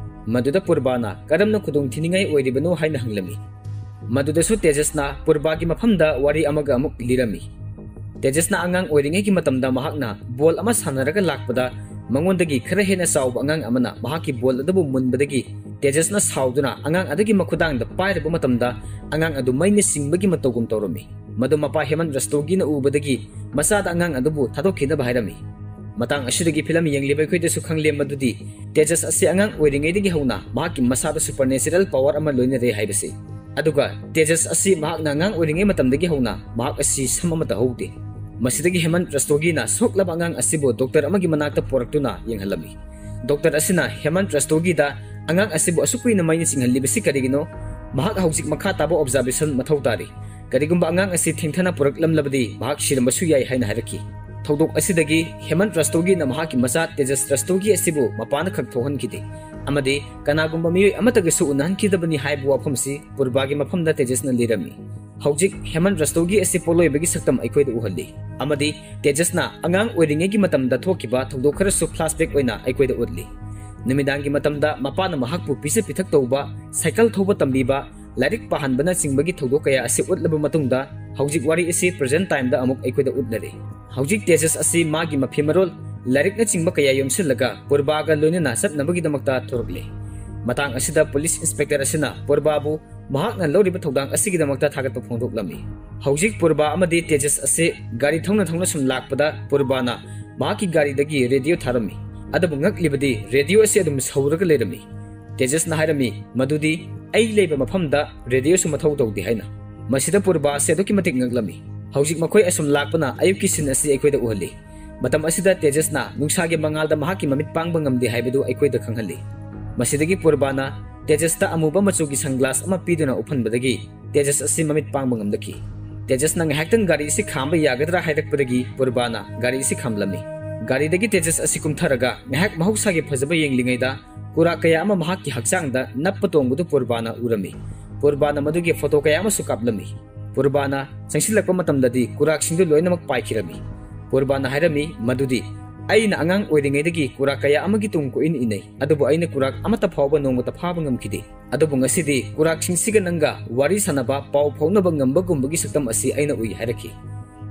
ꯃꯗꯨꯗ ꯄꯨꯔꯕꯥꯅ "ꯀꯔꯝꯅ ꯈꯨꯗꯣꯡꯊꯤꯅꯤꯡꯉꯥꯏ ꯑꯣꯏꯔꯤꯕꯅꯣ?" ꯍꯥꯏꯅ ꯍꯪꯂꯝꯃꯤ꯫ ꯃꯗꯨꯗꯁꯨ ꯇꯦꯖꯁꯅ ꯄꯨꯔꯕꯥꯒꯤ ꯃꯐꯝꯗ ꯋꯥꯔꯤ ꯑꯃꯒ ꯑꯃꯨꯛ ꯂꯤꯔꯝꯃꯤ꯫ ꯇꯦꯖꯁꯅ ꯑꯉꯥꯡ ꯑꯣꯏꯔꯤꯉꯩꯒꯤ ꯃꯇꯝꯗ ꯃꯍꯥꯛꯅ ꯕꯣꯜ ꯑꯃ ꯁꯥꯟꯅꯔꯒ ꯂꯥꯛꯄꯗ ꯃꯉꯣꯟꯗꯒꯤ ꯈꯔ ꯍꯦꯟꯅ ꯆꯥꯎꯕ ꯑꯉꯥꯡ ꯑꯃꯅ ꯃꯍꯥꯛꯀꯤ ꯕꯣꯜ ꯑꯗꯨꯕꯨ ꯃꯨꯟꯕꯗꯒꯤ ꯇꯦꯖꯁꯅ ꯁꯥꯎꯗꯨꯅ ꯑꯉꯥꯡ ꯑꯗꯨꯒꯤ ꯃꯈꯨꯗꯥꯡꯗ ꯄꯥꯏꯔꯨꯕ ꯃꯇꯝꯗ ꯑꯉꯥꯡ ꯑꯗꯨ ꯃꯩꯅ ꯆꯤꯡꯕꯒꯤ ꯃꯇꯧꯒꯨꯝ ꯇꯧꯔꯝꯃꯤ꯫ ꯃꯗꯨ ꯃꯄꯥ ꯍꯦꯃꯟ ꯔꯁꯇꯣꯒꯤꯅ ꯎꯕꯗꯒꯤ ꯃꯆꯥꯗ ꯑꯉꯥꯡ ꯑꯗꯨꯕꯨ ꯊꯥꯗꯣꯛꯈꯤꯅꯕ ꯍꯥꯏꯔꯝꯃꯤ꯫ ꯃꯇꯥꯡ ꯑꯁꯤꯗꯒꯤ ꯐꯤꯂꯝ ꯌꯦꯡꯂꯤꯕ ꯑꯩꯈꯣꯏꯗꯁꯨ ꯈꯪꯂꯦ ꯃꯗꯨꯗꯤ ꯇꯦꯖꯁ ꯑꯁꯤ ꯑꯉꯥꯡ ꯑꯣꯏꯔꯤꯉꯩꯗꯒꯤ ꯍꯧꯅ ꯃꯍꯥꯛꯀꯤ ꯃꯁꯥꯗ supernatural power ꯑꯃ ꯂꯣꯏꯅꯔꯦ ꯍꯥꯏꯕꯁꯤ꯫ ꯑꯗꯨꯒ ꯇꯦꯖꯁ ꯑꯁꯤ ꯃꯍꯥꯛꯅ ꯑꯉꯥꯡ ꯑꯣꯏꯔꯤꯉꯩ ꯃꯇꯝꯗꯒꯤ ꯍꯧꯅ ꯃꯍꯥꯛ ꯑꯁꯤ ꯁꯝ ꯑꯃꯠꯇ ꯍꯧꯗꯦ꯫ ꯃꯁꯤꯗꯒꯤ ꯍꯦꯃꯟ ꯔꯁꯇꯣꯒꯤꯅ ꯁꯣꯛꯂꯕ ꯑꯉꯥꯡ ꯑꯁꯤꯕꯨ ꯗꯣꯛꯇꯔ ꯑꯃꯒꯤ ꯃꯅꯥꯛꯇ ꯄꯨꯔꯛꯇꯨꯅ ꯌꯦꯡꯍꯜꯂꯝꯃꯤ꯫ ꯗꯣꯛꯇꯔ ꯑꯁꯤꯅ ꯍꯦꯃꯟ ꯔꯁꯇꯣꯒꯤꯗ "ꯑꯉꯥꯡ ꯑꯁꯤꯕꯨ ꯑꯁꯨꯛ ꯀꯨꯏꯅ ꯃꯩꯅ ꯆꯤꯡꯍꯜꯂꯤꯕꯁꯤ ꯀꯔꯤꯒꯤꯅꯣ? ꯃꯍꯥꯛ ꯍꯧꯖꯤꯛ ꯃꯈꯥ ꯇꯥꯕ observation ꯃꯊꯧ ꯇꯥꯔꯤ꯫ ꯀꯔꯤꯒꯨꯝꯕ ꯑꯉꯥꯡ ꯑꯁꯤ ꯊꯦꯡꯊꯅ ꯄꯨꯔꯛꯂꯝꯂꯕꯗꯤ ꯃꯍꯥꯛ ꯁꯤꯔꯝꯕꯁꯨ ꯌꯥꯏ" ꯍꯥꯏꯅ ꯍꯥꯏꯔꯛꯈꯤ꯫ ꯊꯧꯗꯣꯛ ꯑꯁꯤꯗꯒꯤ ꯍꯦꯃꯟ ꯔꯁꯇꯣꯒꯤꯅ ꯃꯍꯥꯛꯀꯤ ꯃꯆꯥ ꯇꯦꯖꯁ ꯔꯁꯇꯣꯒꯤ ꯑꯁꯤꯕꯨ ꯃꯄꯥꯟꯗ ꯈꯛ ꯊꯣꯛꯍꯟꯈꯤꯗꯦ ꯑꯃꯗꯤ ꯀꯅꯥꯒꯨꯝꯕ ꯃꯤꯑꯣꯏ ꯑꯃꯠꯇꯒꯁꯨ ꯎꯅꯍꯟꯈꯤꯗꯕꯅꯤ ꯍꯥꯏꯕ ꯋꯥꯐꯝꯁꯤ ꯄꯨꯔꯕꯥꯒꯤ ꯃꯐꯝꯗ ꯇꯦꯖꯁꯅ ꯂꯤꯔꯝꯃꯤ꯫ ꯍꯧꯖꯤꯛ ꯍꯦꯃꯟ ꯔꯁꯇꯣꯒꯤ ꯑꯁꯤ ꯄꯣꯠꯂꯣꯏꯕꯒꯤ ꯁꯛꯇꯝ ꯑꯩꯈꯣꯏꯗ ꯎꯍꯜꯂꯤ, ꯑꯃꯗꯤ ꯇꯦꯖꯁꯅ ꯑꯉꯥꯡ ꯑꯣꯏꯔꯤꯉꯩꯒꯤ ꯃꯇꯝꯗ ꯊꯣꯛꯈꯤꯕ ꯊꯧꯗꯣꯛ ꯈꯔꯁꯨ flashback ꯑꯣꯏꯅ ꯑꯩꯈꯣꯏꯗ ꯎꯠꯂꯤ꯫ ꯅꯨꯃꯤꯗꯥꯡꯒꯤ ꯃꯇꯝꯗ ꯃꯄꯥꯅ ꯃꯍꯥꯛꯄꯨ ꯄꯤꯖ ꯄꯤꯊꯛ ꯇꯧꯕ, ꯁꯥꯏꯀꯜ ꯊꯧꯕ ꯇꯝꯕꯤꯕ, ꯂꯥꯏꯔꯤꯛ ꯄꯥꯍꯟꯕꯅꯆꯤꯡꯕꯒꯤ ꯊꯧꯗꯣꯛ ꯀꯌꯥ ꯑꯁꯤ ꯎꯠꯂꯕ ꯃꯇꯨꯡꯗ, ꯍꯧꯖꯤꯛ ꯋꯥꯔꯤ ꯑꯁꯤ present time ꯗ ꯑꯃꯨꯛ ꯑꯩꯈꯣꯏꯗ ꯎꯠꯂꯔꯤ꯫ ꯍꯧꯖꯤꯛ ꯇꯦꯖꯁ ꯑꯁꯤ ꯃꯥꯒꯤ ꯃꯐꯤ ꯃꯔꯣꯜ, ꯂꯥꯏꯔꯤꯛꯅꯆꯤꯡꯕ ꯀꯌꯥ ꯌꯣꯝꯁꯤꯜꯂꯒ ꯄꯨꯔꯕꯥꯒ ꯂꯣꯏꯅꯅ ꯆꯠꯅꯕꯒꯤꯗꯃꯛꯇ ꯊꯣꯔꯛꯂꯤ꯫ ꯃꯇꯥꯡ ꯑꯁꯤꯗ ꯄꯨꯂꯤꯁ ꯏꯟꯁꯄꯦꯛꯇꯔ ꯑꯁꯤꯅ ꯄꯨꯔꯕꯥꯕꯨ ꯃꯍꯥꯛꯅ ꯂꯧꯔꯤꯕ ꯊꯧꯗꯥꯡ ꯑꯁꯤꯒꯤꯗꯃꯛꯇ ꯊꯥꯒꯠꯄ ꯐꯣꯡꯗꯣꯛꯂꯝꯃꯤ꯫ ꯍꯧꯖꯤꯛ ꯄꯨꯔꯕꯥ ꯑꯃꯗꯤ ꯇꯦꯖꯁ ꯑꯁꯤ ꯒꯥꯔꯤ ꯊꯧꯅ ꯊꯧꯅ ꯁꯨꯝ ꯂꯥꯛꯄꯗ, ꯄꯨꯔꯕꯥꯅ ꯃꯍꯥꯛꯀꯤ ꯒꯥꯔꯤꯗꯒꯤ ꯔꯦꯗꯤꯑꯣ ꯊꯥꯔꯝꯃꯤ꯫ ꯑꯗꯨꯕꯨ ꯉꯛꯂꯤꯕꯗꯤ, ꯔꯦꯗꯤꯑꯣ ꯑꯁꯤ ꯑꯗꯨꯝ ꯁꯧꯔꯒ ꯂꯩꯔꯝꯃꯤ꯫ ꯇꯦꯖꯁꯅ ꯍꯥꯏꯔꯝꯃꯤ ꯃꯗꯨꯗꯤ, "ꯑꯩ ꯂꯩꯕ ꯃꯐꯝꯗ ꯔꯦꯗꯤꯑꯣꯁꯨ ꯃꯊꯧ ꯇꯧꯗꯦ" ꯍꯥꯏꯅ꯫ ꯃꯁꯤꯗ ꯄꯨꯔꯕꯥ ꯑꯁꯤ ꯑꯗꯨꯛꯀꯤ ꯃꯇꯤꯛ ꯉꯛꯂꯝꯃꯤ꯫ ꯍꯧꯖꯤꯛ ꯃꯈꯣꯏ ꯑꯁꯨꯝ ꯂꯥꯛꯄꯅ ꯑꯌꯨꯛꯀꯤ scene ꯑꯁꯤ ꯑꯩꯈꯣꯏꯗ ꯎꯍꯜꯂꯤ꯫ ꯃꯇꯝ ꯑꯁꯤꯗ ꯇꯦꯖꯁꯅ ꯅꯨꯡꯁꯥꯒꯤ ꯃꯉꯥꯜꯗ ꯃꯍꯥꯛꯀꯤ ꯃꯃꯤꯠ ꯄꯥꯡꯕ ꯉꯝꯗꯦ ꯍꯥꯏꯕꯗꯨ ꯑꯩꯈꯣꯏꯗ ꯈꯪꯍꯜꯂꯤ꯫ ꯃꯁꯤꯗꯒꯤ ꯄꯨꯔꯕꯥꯅ ꯇꯦꯖꯁꯇ ꯑꯃꯨꯕ ꯃꯆꯨꯒꯤ sunglass ꯑꯃ ꯄꯤꯗꯨꯅ ꯎꯞꯍꯟꯕꯗꯒꯤ ꯇꯦꯖꯁ ꯑꯁꯤ ꯃꯃꯤꯠ ꯄꯥꯡꯕ ꯉꯝꯂꯛꯈꯤ꯫ ꯇꯦꯖꯁꯅ ꯉꯥꯏꯍꯥꯛꯇꯪ ꯒꯥꯔꯤ ꯑꯁꯤ ꯈꯥꯝꯕ ꯌꯥꯒꯗ꯭ꯔꯥ ꯍꯥꯏꯔꯛꯄꯗꯒꯤ ꯄꯨꯔꯕꯥꯅ ꯒꯥꯔꯤ ꯑꯁꯤ ꯈꯥꯝꯂꯝꯃꯤ꯫ ꯒꯥꯔꯤꯗꯒꯤ ꯇꯦꯖꯁ ꯑꯁꯤ ꯀꯨꯝꯊꯔꯒ ꯉꯥꯏꯍꯥꯛ ꯃꯍꯧꯁꯥꯒꯤ ꯐꯖꯕ ꯌꯦꯡꯂꯤꯉꯩꯗ, ꯀꯨꯔꯥꯛ ꯀꯌꯥ ꯑꯃ ꯃꯍꯥꯛꯀꯤ ꯍꯛꯆꯥꯡꯗ ꯅꯞꯄ ꯇꯣꯡꯕꯗꯨ ꯄꯨꯔꯕꯥꯅ ꯎꯔꯝꯃꯤ꯫ ꯄꯨꯔꯕꯥꯅ ꯃꯗꯨꯒꯤ ꯐꯣꯇꯣ ꯀꯌꯥ ꯑꯃꯁꯨ ꯀꯥꯞꯂꯝꯃꯤ꯫ ꯄꯨꯔꯕꯥꯅ ꯆꯪꯁꯤꯜꯂꯛꯄ ꯃꯇꯝꯗꯗꯤ ꯀꯨꯔꯥꯛꯁꯤꯡꯗꯨ ꯂꯣꯏꯅꯃꯛ ꯄꯥꯏꯈꯤꯔꯝꯃꯤ꯫ ꯄꯨꯔꯕꯥꯅ ꯍꯥꯏꯔꯝꯃꯤ ꯃꯗꯨꯗꯤ, "ꯑꯩꯅ ꯑꯉꯥꯡ ꯑꯣꯏꯔꯤꯉꯩꯗꯒꯤ ꯀꯨꯔꯥꯛ ꯀꯌꯥ ꯑꯃꯒꯤ ꯇꯨꯡ ꯀꯣꯏꯏꯟ ꯏꯟꯅꯩ, ꯑꯗꯨꯕꯨ ꯑꯩꯅ ꯀꯨꯔꯥꯛ ꯑꯃꯠꯇ ꯐꯥꯎꯕ ꯅꯣꯡꯃꯇ ꯐꯥꯕ ꯉꯝꯈꯤꯗꯦ꯫ ꯑꯗꯨꯕꯨ ꯉꯁꯤꯗꯤ ꯀꯨꯔꯥꯛꯁꯤꯡꯁꯤꯒ ꯅꯪꯒ ꯋꯥꯔꯤ ꯁꯥꯅꯕ, ꯄꯥꯎ ꯐꯥꯎꯅꯕ ꯉꯝꯕꯒꯨꯝꯕꯒꯤ ꯁꯛꯇꯝ ꯑꯁꯤ ꯑꯩꯅ ꯎꯏ" ꯍꯥꯏꯔꯛꯈꯤ꯫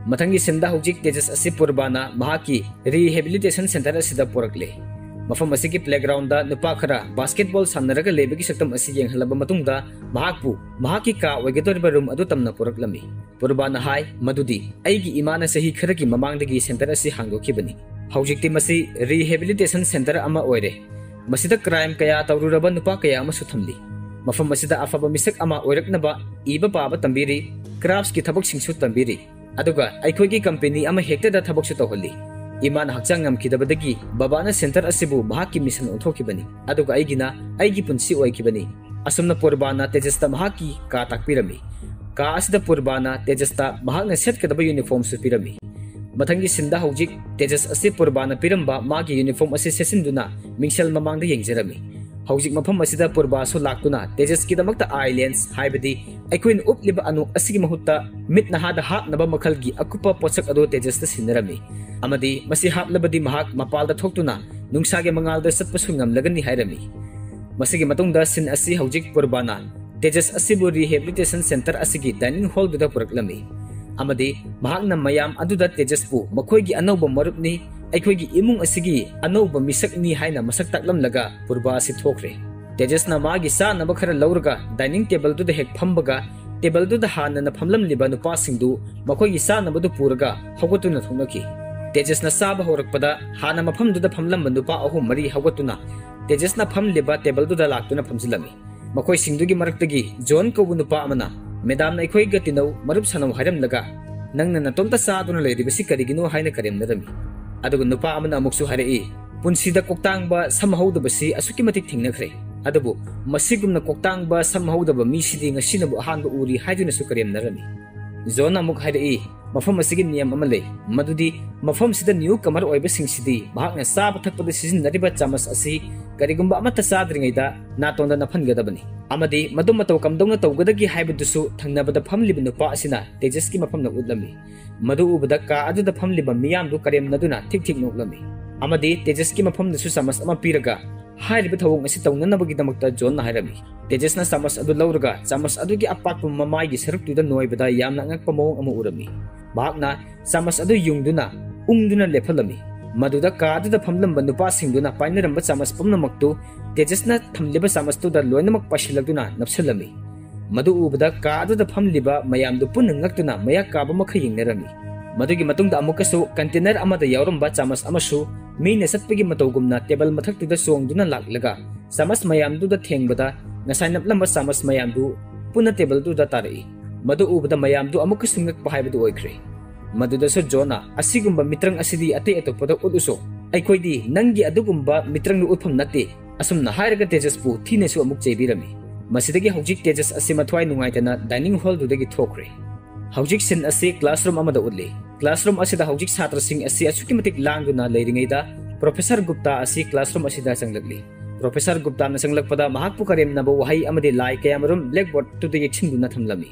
ꯃꯊꯪꯒꯤ sceneꯗ ꯍꯧꯖꯤꯛ ꯇꯦꯖꯁ ꯑꯁꯤ ꯄꯨꯔꯕꯥꯅ ꯃꯍꯥꯛꯀꯤ rehabilitation center ꯑꯁꯤꯗ ꯄꯨꯔꯛꯂꯦ꯫ ꯃꯐꯝ ꯑꯁꯤꯒꯤ playgroundꯗ ꯅꯨꯄꯥ ꯈꯔ basketball ꯁꯥꯟꯅꯔꯒ ꯂꯩꯕꯒꯤ ꯁꯛꯇꯝ ꯑꯁꯤ ꯌꯦꯡꯍꯜꯂꯕ ꯃꯇꯨꯡꯗ, ꯃꯍꯥꯛꯄꯨ ꯃꯍꯥꯛꯀꯤ ꯀꯥ ꯑꯣꯏꯒꯗꯧꯔꯤꯕ room ꯑꯗꯨ ꯇꯝꯅ ꯄꯨꯔꯛꯂꯝꯃꯤ꯫ ꯄꯨꯔꯕꯥꯅ ꯍꯥꯏ ꯃꯗꯨꯗꯤ, "ꯑꯩꯒꯤ ꯏꯃꯥꯅ ꯆꯍꯤ ꯈꯔꯒꯤ ꯃꯃꯥꯡꯗꯒꯤ center ꯑꯁꯤ ꯍꯥꯡꯗꯣꯛꯈꯤꯕꯅꯤ꯫ ꯍꯧꯖꯤꯛꯇꯤ ꯃꯁꯤ rehabilitation center ꯑꯃ ꯑꯣꯏꯔꯦ꯫ ꯃꯁꯤꯗ crime ꯀꯌꯥ ꯇꯧꯔꯨꯔꯕ ꯅꯨꯄꯥ ꯀꯌꯥ ꯑꯃꯁꯨ ꯊꯝꯂꯤ꯫ ꯃꯐꯝ ꯑꯁꯤꯗ ꯑꯐꯕ ꯃꯤꯁꯛ ꯑꯃ ꯑꯣꯏꯔꯛꯅꯕ ꯏꯕ ꯄꯥꯕ ꯇꯝꯕꯤꯔꯤ, craftsꯀꯤ ꯊꯕꯛꯁꯤꯡꯁꯨ ꯇꯝꯕꯤꯔꯤ꯫ ꯑꯗꯨꯒ ꯑꯩꯈꯣꯏꯒꯤ company ꯑꯃ ꯍꯦꯛꯇꯗ ꯊꯕꯛꯁꯨ ꯇꯧꯍꯜꯂꯤ꯫ ꯏꯃꯥꯅ ꯍꯛꯆꯥꯡ ꯉꯝꯈꯤꯗꯕꯗꯒꯤ ꯕꯕꯥꯅ center ꯑꯁꯤꯕꯨ ꯃꯍꯥꯛꯀꯤ mission ꯑꯣꯟꯊꯣꯛꯈꯤꯕꯅꯤ, ꯑꯗꯨꯒ ꯑꯩꯒꯤꯅ ꯑꯩꯒꯤ ꯄꯨꯟꯁꯤ ꯑꯣꯏꯈꯤꯕꯅꯤ"꯫ ꯑꯁꯨꯝꯅ ꯄꯨꯔꯕꯥꯅ ꯇꯦꯖꯁꯇ ꯃꯍꯥꯛꯀꯤ ꯀꯥ ꯇꯥꯛꯄꯤꯔꯝꯃꯤ꯫ ꯀꯥ ꯑꯁꯤꯗ ꯄꯨꯔꯕꯥꯅ ꯇꯦꯖꯁꯇ ꯃꯍꯥꯛꯅ ꯁꯦꯠꯀꯗꯕ uniformꯁꯨ ꯄꯤꯔꯝꯃꯤ꯫ ꯃꯊꯪꯒꯤ sceneꯗ ꯍꯧꯖꯤꯛ ꯇꯦꯖꯁ ꯑꯁꯤ ꯄꯨꯔꯕꯥꯅ ꯄꯤꯔꯝꯕ ꯃꯥꯒꯤ uniform ꯑꯁꯤ ꯁꯦꯠꯆꯤꯟꯗꯨꯅ ꯃꯤꯡꯁꯦꯜ ꯃꯃꯥꯡꯗ ꯌꯦꯡꯖꯔꯝꯃꯤ꯫ ꯍꯧꯖꯤꯛ ꯃꯐꯝ ꯑꯁꯤꯗ ꯄꯨꯔꯕꯥꯁꯨ ꯂꯥꯛꯇꯨꯅ ꯇꯦꯖꯁꯀꯤꯗꯃꯛꯇ ꯑꯥꯏ ꯂꯦꯟꯁ, ꯍꯥꯏꯕꯗꯤ ꯑꯩꯈꯣꯏꯅ ꯎꯞꯂꯤꯕ ꯑꯅꯨ ꯑꯁꯤꯒꯤ ꯃꯍꯨꯠꯇ ꯃꯤꯠ ꯅꯍꯥꯗ ꯍꯥꯞꯅꯕ ꯃꯈꯜꯒꯤ ꯑꯀꯨꯞꯄ ꯄꯣꯠꯁꯛ ꯑꯗꯨ ꯇꯦꯖꯁꯇ ꯁꯤꯟꯅꯔꯝꯃꯤ, ꯑꯃꯗꯤ ꯃꯁꯤ ꯍꯥꯞꯂꯕꯗꯤ ꯃꯍꯥꯛ ꯃꯄꯥꯜꯗ ꯊꯣꯛꯇꯨꯅ ꯅꯨꯡꯁꯥꯒꯤ ꯃꯉꯥꯜꯗ ꯆꯠꯄꯁꯨ ꯉꯝꯂꯒꯅꯤ ꯍꯥꯏꯔꯝꯃꯤ꯫ ꯃꯁꯤꯒꯤ ꯃꯇꯨꯡꯗ ꯁꯤꯟ ꯑꯁꯤ ꯍꯧꯖꯤꯛ ꯄꯨꯔꯕꯥꯅ ꯇꯦꯖꯁ ꯑꯁꯤꯕꯨ rehabilitation center ꯑꯁꯤꯒꯤ dining hall ꯗꯨꯗ ꯄꯨꯔꯛꯂꯝꯃꯤ, ꯑꯃꯗꯤ ꯃꯍꯥꯛꯅ ꯃꯌꯥꯝ ꯑꯗꯨꯗ ꯇꯦꯖꯁꯄꯨ ꯃꯈꯣꯏꯒꯤ ꯑꯅꯧꯕ ꯃꯔꯨꯞꯅꯤ, ꯑꯩꯈꯣꯏꯒꯤ ꯏꯃꯨꯡ ꯑꯁꯤꯒꯤ ꯑꯅꯧꯕ ꯃꯤꯁꯛꯅꯤ ꯍꯥꯏꯅ ꯃꯁꯛ ꯇꯥꯛꯂꯝꯂꯒ ꯄꯨꯔꯕꯥ ꯑꯁꯤ ꯊꯣꯛꯈ꯭ꯔꯦ꯫ ꯇꯦꯖꯁꯅ ꯃꯥꯒꯤ ꯆꯥꯅꯕ ꯈꯔ ꯂꯧꯔꯒ dining table ꯗꯨꯗ ꯍꯦꯛ ꯐꯝꯕꯒ, table ꯗꯨꯗ ꯍꯥꯟꯅꯅ ꯐꯝꯂꯝꯂꯤꯕ ꯅꯨꯄꯥꯁꯤꯡꯗꯨ ꯃꯈꯣꯏꯒꯤ ꯆꯥꯅꯕꯗꯨ ꯄꯨꯔꯒ ꯍꯧꯒꯠꯇꯨꯅ ꯊꯣꯛꯅꯈꯤ꯫ ꯇꯦꯖꯁꯅ ꯆꯥꯕ ꯍꯧꯔꯛꯄꯗ ꯍꯥꯟꯅ ꯃꯐꯝꯗꯨꯗ ꯐꯝꯂꯝꯕ ꯅꯨꯄꯥ ꯑꯍꯨꯝ ꯃꯔꯤ ꯍꯧꯒꯠꯇꯨꯅ ꯇꯦꯖꯁꯅ ꯐꯝꯂꯤꯕ table ꯗꯨꯗ ꯂꯥꯛꯇꯨꯅ ꯐꯝꯖꯤꯜꯂꯝꯃꯤ꯫ ꯃꯈꯣꯏꯁꯤꯡꯗꯨꯒꯤ ꯃꯔꯛꯇꯒꯤ ꯖꯣꯟ ꯀꯧꯕ ꯅꯨꯄꯥ ꯑꯃꯅ, "ꯃꯦꯗꯥꯝꯅ ꯑꯩꯈꯣꯏꯒ ꯇꯤꯟꯅꯧ, ꯃꯔꯨꯞ ꯁꯥꯟꯅꯧ ꯍꯥꯏꯔꯝꯂꯒ ꯅꯪꯅ ꯅꯇꯣꯝꯇ ꯆꯥꯗꯨꯅ ꯂꯩꯔꯤꯕꯁꯤ ꯀꯔꯤꯒꯤꯅꯣ?" ꯍꯥꯏꯅ ꯀꯔꯦꯝꯅꯔꯝꯃꯤ꯫ ꯑꯗꯨꯒ ꯅꯨꯄꯥ ꯑꯃꯅ ꯑꯃꯨꯛꯁꯨ ꯍꯥꯏꯔꯛꯏ, "ꯄꯨꯟꯁꯤꯗ ꯀꯣꯛꯇꯥꯡꯕ ꯁꯝ ꯍꯧꯗꯕꯁꯤ ꯑꯁꯨꯛꯀꯤ ꯃꯇꯤꯛ ꯊꯦꯡꯅꯈ꯭ꯔꯦ, ꯑꯗꯨꯕꯨ ꯃꯁꯤꯒꯨꯝꯅ ꯀꯣꯛꯇꯥꯡꯕ ꯁꯝ ꯍꯧꯗꯕ ꯃꯤꯁꯤꯗꯤ ꯉꯁꯤꯅꯕꯨ ꯑꯍꯥꯟꯕ ꯎꯔꯤ" ꯍꯥꯏꯗꯨꯅꯁꯨ ꯀꯔꯦꯝꯅꯔꯝꯃꯤ꯫ ꯖꯣꯟꯅ ꯑꯃꯨꯛ ꯍꯥꯏꯔꯛꯏ, "ꯃꯐꯝ ꯑꯁꯤꯒꯤ ꯅꯤꯌꯝ ꯑꯃ ꯂꯩ, ꯃꯗꯨꯗꯤ ꯃꯐꯝꯁꯤꯗ new comer ꯑꯣꯏꯕꯁꯤꯡꯁꯤꯗꯤ ꯃꯍꯥꯛꯅ ꯆꯥꯕ ꯊꯛꯄꯗ ꯁꯤꯖꯤꯟꯅꯔꯤꯕ ꯆꯥꯃꯁ ꯑꯁꯤ ꯀꯔꯤꯒꯨꯝꯕ ꯑꯃꯠꯇ ꯆꯥꯗ꯭ꯔꯤꯉꯩꯗ ꯅꯥꯇꯣꯟꯗ ꯅꯞꯍꯟꯒꯗꯕꯅꯤ, ꯑꯃꯗꯤ ꯃꯗꯨ ꯃꯇꯧ ꯀꯝꯗꯧꯅ ꯇꯧꯒꯗꯒꯦ ꯍꯥꯏꯕꯗꯨꯁꯨ ꯊꯪꯅꯕꯗ ꯐꯝꯂꯤꯕ ꯅꯨꯄꯥ ꯑꯁꯤꯅ ꯇꯦꯖꯁꯀꯤ ꯃꯐꯝꯗ ꯎꯠꯂꯝꯃꯤ꯫ ꯃꯗꯨ ꯎꯕꯗ ꯀꯥ ꯑꯗꯨꯗ ꯐꯝꯂꯤꯕ ꯃꯤꯌꯥꯝꯗꯨ ꯀꯔꯦꯝꯅꯗꯨꯅ ꯊꯤꯛ ꯊꯤꯛ ꯅꯣꯛꯂꯝꯃꯤ, ꯑꯃꯗꯤ ꯇꯦꯖꯁꯀꯤ ꯃꯐꯝꯗꯁꯨ ꯆꯥꯃꯁ ꯑꯃ ꯄꯤꯔꯒ, ꯍꯥꯏꯔꯤꯕ ꯊꯧꯑꯣꯡ ꯑꯁꯤ ꯇꯧꯅꯅꯕꯒꯤꯗꯃꯛꯇ ꯖꯣꯟꯅ ꯍꯥꯏꯔꯝꯃꯤ꯫ ꯇꯦꯖꯁꯅ ꯆꯥꯃꯁ ꯑꯗꯨ ꯂꯧꯔꯒ ꯆꯥꯃꯁ ꯑꯗꯨꯒꯤ ꯑꯄꯥꯛꯄ ꯃꯃꯥꯏꯒꯤ ꯁꯔꯨꯛꯇꯨꯗ ꯅꯣꯏꯕꯗ ꯌꯥꯝꯅ ꯑꯉꯛꯄ ꯃꯑꯣꯡ ꯑꯃ ꯎꯔꯝꯃꯤ꯫ ꯃꯍꯥꯛꯅ ꯆꯥꯃꯁ ꯑꯗꯨ ꯌꯨꯡꯗꯨꯅ ꯎꯪꯗꯨꯅ ꯂꯦꯞꯍꯜꯂꯝꯃꯤ꯫ ꯃꯗꯨꯗ ꯀꯥ ꯑꯗꯨꯗ ꯐꯝꯂꯝꯕ ꯅꯨꯄꯥꯁꯤꯡꯗꯨꯅ ꯄꯥꯏꯅꯔꯝꯕ ꯆꯥꯃꯁ ꯄꯨꯝꯅꯃꯛꯇꯨ ꯇꯦꯖꯁꯅ ꯊꯝꯂꯤꯕ ꯆꯥꯃꯁꯇꯨꯗ ꯂꯣꯏꯅꯃꯛ ꯄꯥꯏꯁꯤꯜꯂꯗꯨꯅ ꯅꯞꯁꯤꯜꯂꯝꯃꯤ꯫ ꯃꯗꯨ ꯎꯕꯗ ꯀꯥ ꯑꯗꯨꯗ ꯐꯝꯂꯤꯕ ꯃꯌꯥꯝꯗꯨ ꯄꯨꯟꯅ ꯉꯛꯇꯨꯅ ꯃꯌꯥ ꯀꯥꯕ ꯃꯈꯩ ꯌꯦꯡꯅꯔꯝꯃꯤ꯫ ꯃꯗꯨꯒꯤ ꯃꯇꯨꯡꯗ ꯑꯃꯨꯛꯀꯁꯨ container ꯑꯃꯗ ꯌꯥꯎꯔꯝꯕ ꯆꯥꯃꯁ ꯑꯃꯁꯨ ꯃꯤꯅ ꯆꯠꯄꯒꯤ ꯃꯇꯧꯒꯨꯝꯅ table ꯃꯊꯛꯇꯨꯗ ꯆꯣꯡꯗꯨꯅ ꯂꯥꯛꯂꯒ ꯆꯥꯃꯁ ꯃꯌꯥꯝꯗꯨꯗ ꯊꯦꯡꯕꯗ ꯉꯁꯥꯏ ꯅꯞꯂꯝꯕ ꯆꯥꯃꯁ ꯃꯌꯥꯝꯗꯨ ꯄꯨꯟꯅ table ꯗꯨꯗ ꯇꯥꯔꯛꯏ꯫ ꯃꯗꯨ ꯎꯕꯗ ꯃꯌꯥꯝꯗꯨ ꯑꯃꯨꯛꯀꯁꯨ ꯉꯛꯄ ꯍꯥꯏꯕꯗꯨ ꯑꯣꯏꯈ꯭ꯔꯦ꯫ ꯃꯗꯨꯗꯁꯨ ꯖꯣꯟꯅ, "ꯑꯁꯤꯒꯨꯝꯕ ꯃꯤꯇ꯭ꯔꯪ ꯑꯁꯤꯗꯤ ꯑꯇꯩ ꯑꯇꯣꯞꯄꯗ ꯎꯠꯂꯨꯁꯣ, ꯑꯩꯈꯣꯏꯗꯤ ꯅꯪꯒꯤ ꯑꯗꯨꯒꯨꯝꯕ ꯃꯤꯇ꯭ꯔꯪꯗꯨ ꯎꯠꯐꯝ ꯅꯠꯇꯦ," ꯑꯁꯨꯝꯅ ꯍꯥꯏꯔꯒ ꯇꯦꯖꯁꯄꯨ ꯊꯤꯅꯁꯨ ꯑꯃꯨꯛ ꯆꯩꯕꯤꯔꯝꯃꯤ꯫ ꯃꯁꯤꯗꯒꯤ ꯍꯧꯖꯤꯛ ꯇꯦꯖꯁ ꯑꯁꯤ ꯃꯊ꯭ꯋꯥꯏ ꯅꯨꯡꯉꯥꯏꯇꯅ dining hall ꯗꯨꯗꯒꯤ ꯊꯣꯛꯈ꯭ꯔꯦ꯫ ꯍꯧꯖꯤꯛ ꯁꯤꯟ ꯑꯁꯤ classroom ꯑꯃꯗ ꯎꯠꯂꯤ꯫ Classroom ꯑꯁꯤꯗ ꯍꯧꯖꯤꯛ ꯁꯥꯇ꯭ꯔꯁꯤꯡ ꯑꯁꯤ ꯑꯁꯨꯛꯀꯤ ꯃꯇꯤꯛ ꯂꯥꯡꯗꯨꯅ ꯂꯩꯔꯤꯉꯩꯗ Professor ꯒꯨꯞꯇꯥ ꯑꯁꯤ classroom ꯑꯁꯤꯗ ꯆꯪꯂꯛꯂꯤ꯫ ꯄ꯭ꯔꯣꯐꯦꯁꯔ ꯒꯨꯞꯇꯥꯅ ꯆꯪꯂꯛꯄꯗ ꯃꯍꯥꯛꯄꯨ ꯀꯔꯦꯝꯅꯕ ꯋꯥꯍꯩ ꯑꯃꯗꯤ ꯂꯥꯏ ꯀꯌꯥꯃꯔꯨꯝ blackboard ꯇꯨꯗ ꯌꯦꯛꯁꯤꯟꯗꯨꯅ ꯊꯝꯂꯝꯃꯤ꯫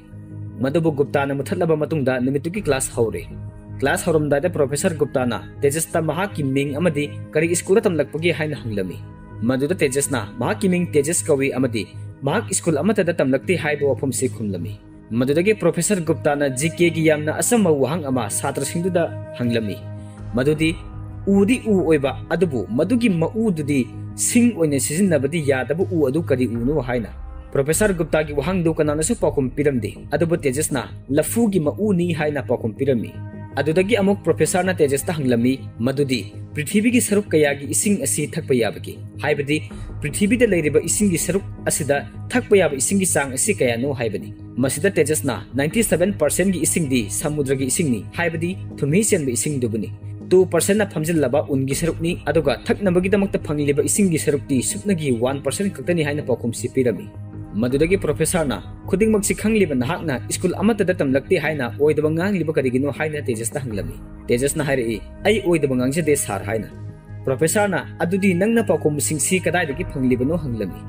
ꯃꯗꯨꯕꯨ ꯒꯨꯞꯇꯥꯅ ꯃꯨꯊꯠꯂꯕ ꯃꯇꯨꯡꯗ ꯅꯨꯃꯤꯠꯇꯨꯒꯤ class ꯍꯧꯔꯦ꯫ Class ꯍꯧꯔꯝꯗꯥꯏꯗ ꯄ꯭ꯔꯣꯐꯦꯁꯔ ꯒꯨꯞꯇꯥꯅ ꯇꯦꯖꯁꯇ ꯃꯍꯥꯛꯀꯤ ꯃꯤꯡ ꯑꯃꯗꯤ ꯀꯔꯤ ꯁ꯭ꯀꯨꯜꯗ ꯇꯝꯂꯛꯄꯒꯦ ꯍꯥꯏꯅ ꯍꯪꯂꯝꯃꯤ꯫ ꯃꯗꯨꯗ ꯇꯦꯖꯁꯅ ꯃꯍꯥꯛꯀꯤ ꯃꯤꯡ ꯇꯦꯖꯁ ꯀꯧꯏ ꯑꯃꯗꯤ ꯃꯍꯥꯛ ꯁ꯭ꯀꯨꯜ ꯑꯃꯠꯇꯗ ꯇꯝꯂꯛꯇꯦ ꯍꯥꯏꯕ ꯋꯥꯐꯝꯁꯤ ꯈꯨꯝꯂꯝꯃꯤ꯫ ꯃꯗꯨꯗꯒꯤ ꯄ꯭ꯔꯣꯐꯦꯁꯔ ꯒꯨꯞꯇꯥꯅ GK ꯒꯤ ꯌꯥꯝꯅ ꯑꯆꯝꯕ ꯋꯥꯍꯪ ꯑꯃ ꯁꯥꯇ꯭ꯔꯁꯤꯡꯗꯨꯗ ꯍꯪꯂꯝꯃꯤ, ꯃꯗꯨꯗꯤ ꯎꯗꯤ ꯎ ꯑꯣꯏꯕ, ꯑꯗꯨꯕꯨ ꯃꯗꯨꯒꯤ ꯃꯎꯗꯨꯗꯤ ꯁꯤꯡ ꯑꯣꯏꯅ ꯁꯤꯖꯤꯟꯅꯕꯗꯤ ꯌꯥꯗꯕ ꯎ ꯑꯗꯨ ꯀꯔꯤ ꯎꯅꯣ ꯍꯥꯏꯅ꯫ ꯄ꯭ꯔꯣꯐꯦꯁꯔ ꯒꯨꯞꯇꯥꯒꯤ ꯋꯥꯍꯪꯗꯨ ꯀꯅꯥꯅꯁꯨ ꯄꯥꯎꯈꯨꯝ ꯄꯤꯔꯝꯗꯦ, ꯑꯗꯨꯕꯨ ꯇꯦꯖꯁꯅ ꯂꯐꯨꯒꯤ ꯃꯎꯅꯤ ꯍꯥꯏꯅ ꯄꯥꯎꯈꯨꯝ ꯄꯤꯔꯝꯃꯤ꯫ ꯑꯗꯨꯗꯒꯤ ꯑꯃꯨꯛ ꯄ꯭ꯔꯣꯐꯦꯁꯔꯅ ꯇꯦꯖꯁꯇ ꯍꯪꯂꯝꯃꯤ, ꯃꯗꯨꯗꯤ ꯄ꯭ꯔꯤꯊꯤꯕꯤꯒꯤ ꯁꯔꯨꯛ ꯀꯌꯥꯒꯤ ꯏꯁꯤꯡ ꯑꯁꯤ ꯊꯛꯄ ꯌꯥꯕꯒꯦ? ꯍꯥꯏꯕꯗꯤ ꯄ꯭ꯔꯤꯊꯤꯕꯤꯗ ꯂꯩꯔꯤꯕ ꯏꯁꯤꯡꯒꯤ ꯁꯔꯨꯛ ꯑꯁꯤꯗ ꯊꯛꯄ ꯌꯥꯕ ꯏꯁꯤꯡꯒꯤ ꯆꯥꯡ ꯑꯁꯤ ꯀꯌꯥꯅꯣ ꯍꯥꯏꯕꯅꯤ꯫ ꯃꯁꯤꯗ ꯇꯦꯖꯁꯅ ninety seven percent ꯒꯤ ꯏꯁꯤꯡꯗꯤ ꯁꯃꯨꯗ꯭ꯔꯒꯤ ꯏꯁꯤꯡꯅꯤ, ꯍꯥꯏꯕꯗꯤ ꯊꯨꯝꯍꯤ ꯆꯦꯟꯕ ꯏꯁꯤꯡꯗꯨꯕꯨꯅꯤ꯫ Two percent ꯅ ꯐꯝꯖꯤꯜꯂꯕ ꯎꯟꯒꯤ ꯁꯔꯨꯛꯅꯤ, ꯑꯗꯨꯒ ꯊꯛꯅꯕꯒꯤꯗꯃꯛꯇ ꯐꯪꯂꯤꯕ ꯏꯁꯤꯡꯒꯤ ꯁꯔꯨꯛꯇꯤ ꯁꯨꯞꯅꯒꯤ one percent ꯈꯛꯇꯅꯤ ꯍꯥꯏꯅ ꯄꯥꯎꯈꯨꯝꯁꯤ ꯄꯤꯔꯝꯃꯤ꯫ ꯃꯗꯨꯗꯒꯤ ꯄ꯭ꯔꯣꯐꯦꯁꯔꯅ, "ꯈꯨꯗꯤꯡꯃꯛꯁꯤ ꯈꯪꯂꯤꯕ ꯅꯍꯥꯛꯅ ꯁ꯭ꯀꯨꯜ ꯑꯃꯠꯇꯗ ꯇꯝꯂꯛꯇꯦ ꯍꯥꯏꯅ ꯑꯣꯏꯗꯕ ꯉꯥꯡꯂꯤꯕ ꯀꯔꯤꯒꯤꯅꯣ?" ꯍꯥꯏꯅ ꯇꯦꯖꯁꯇ ꯍꯪꯂꯝꯃꯤ꯫ ꯇꯦꯖꯁꯅ ꯍꯥꯏꯔꯛꯏ, "ꯑꯩ ꯑꯣꯏꯗꯕ ꯉꯥꯡꯖꯗꯦ ꯁꯥꯔ" ꯍꯥꯏꯅ꯫ ꯄ꯭ꯔꯣꯐꯦꯁꯔꯅ, "ꯑꯗꯨꯗꯤ ꯅꯪꯅ ꯄꯥꯎꯈꯨꯝꯁꯤꯡꯁꯤ ꯀꯗꯥꯏꯗꯒꯤ ꯐꯪꯂꯤꯕꯅꯣ?" ꯍꯪꯂꯝꯃꯤ꯫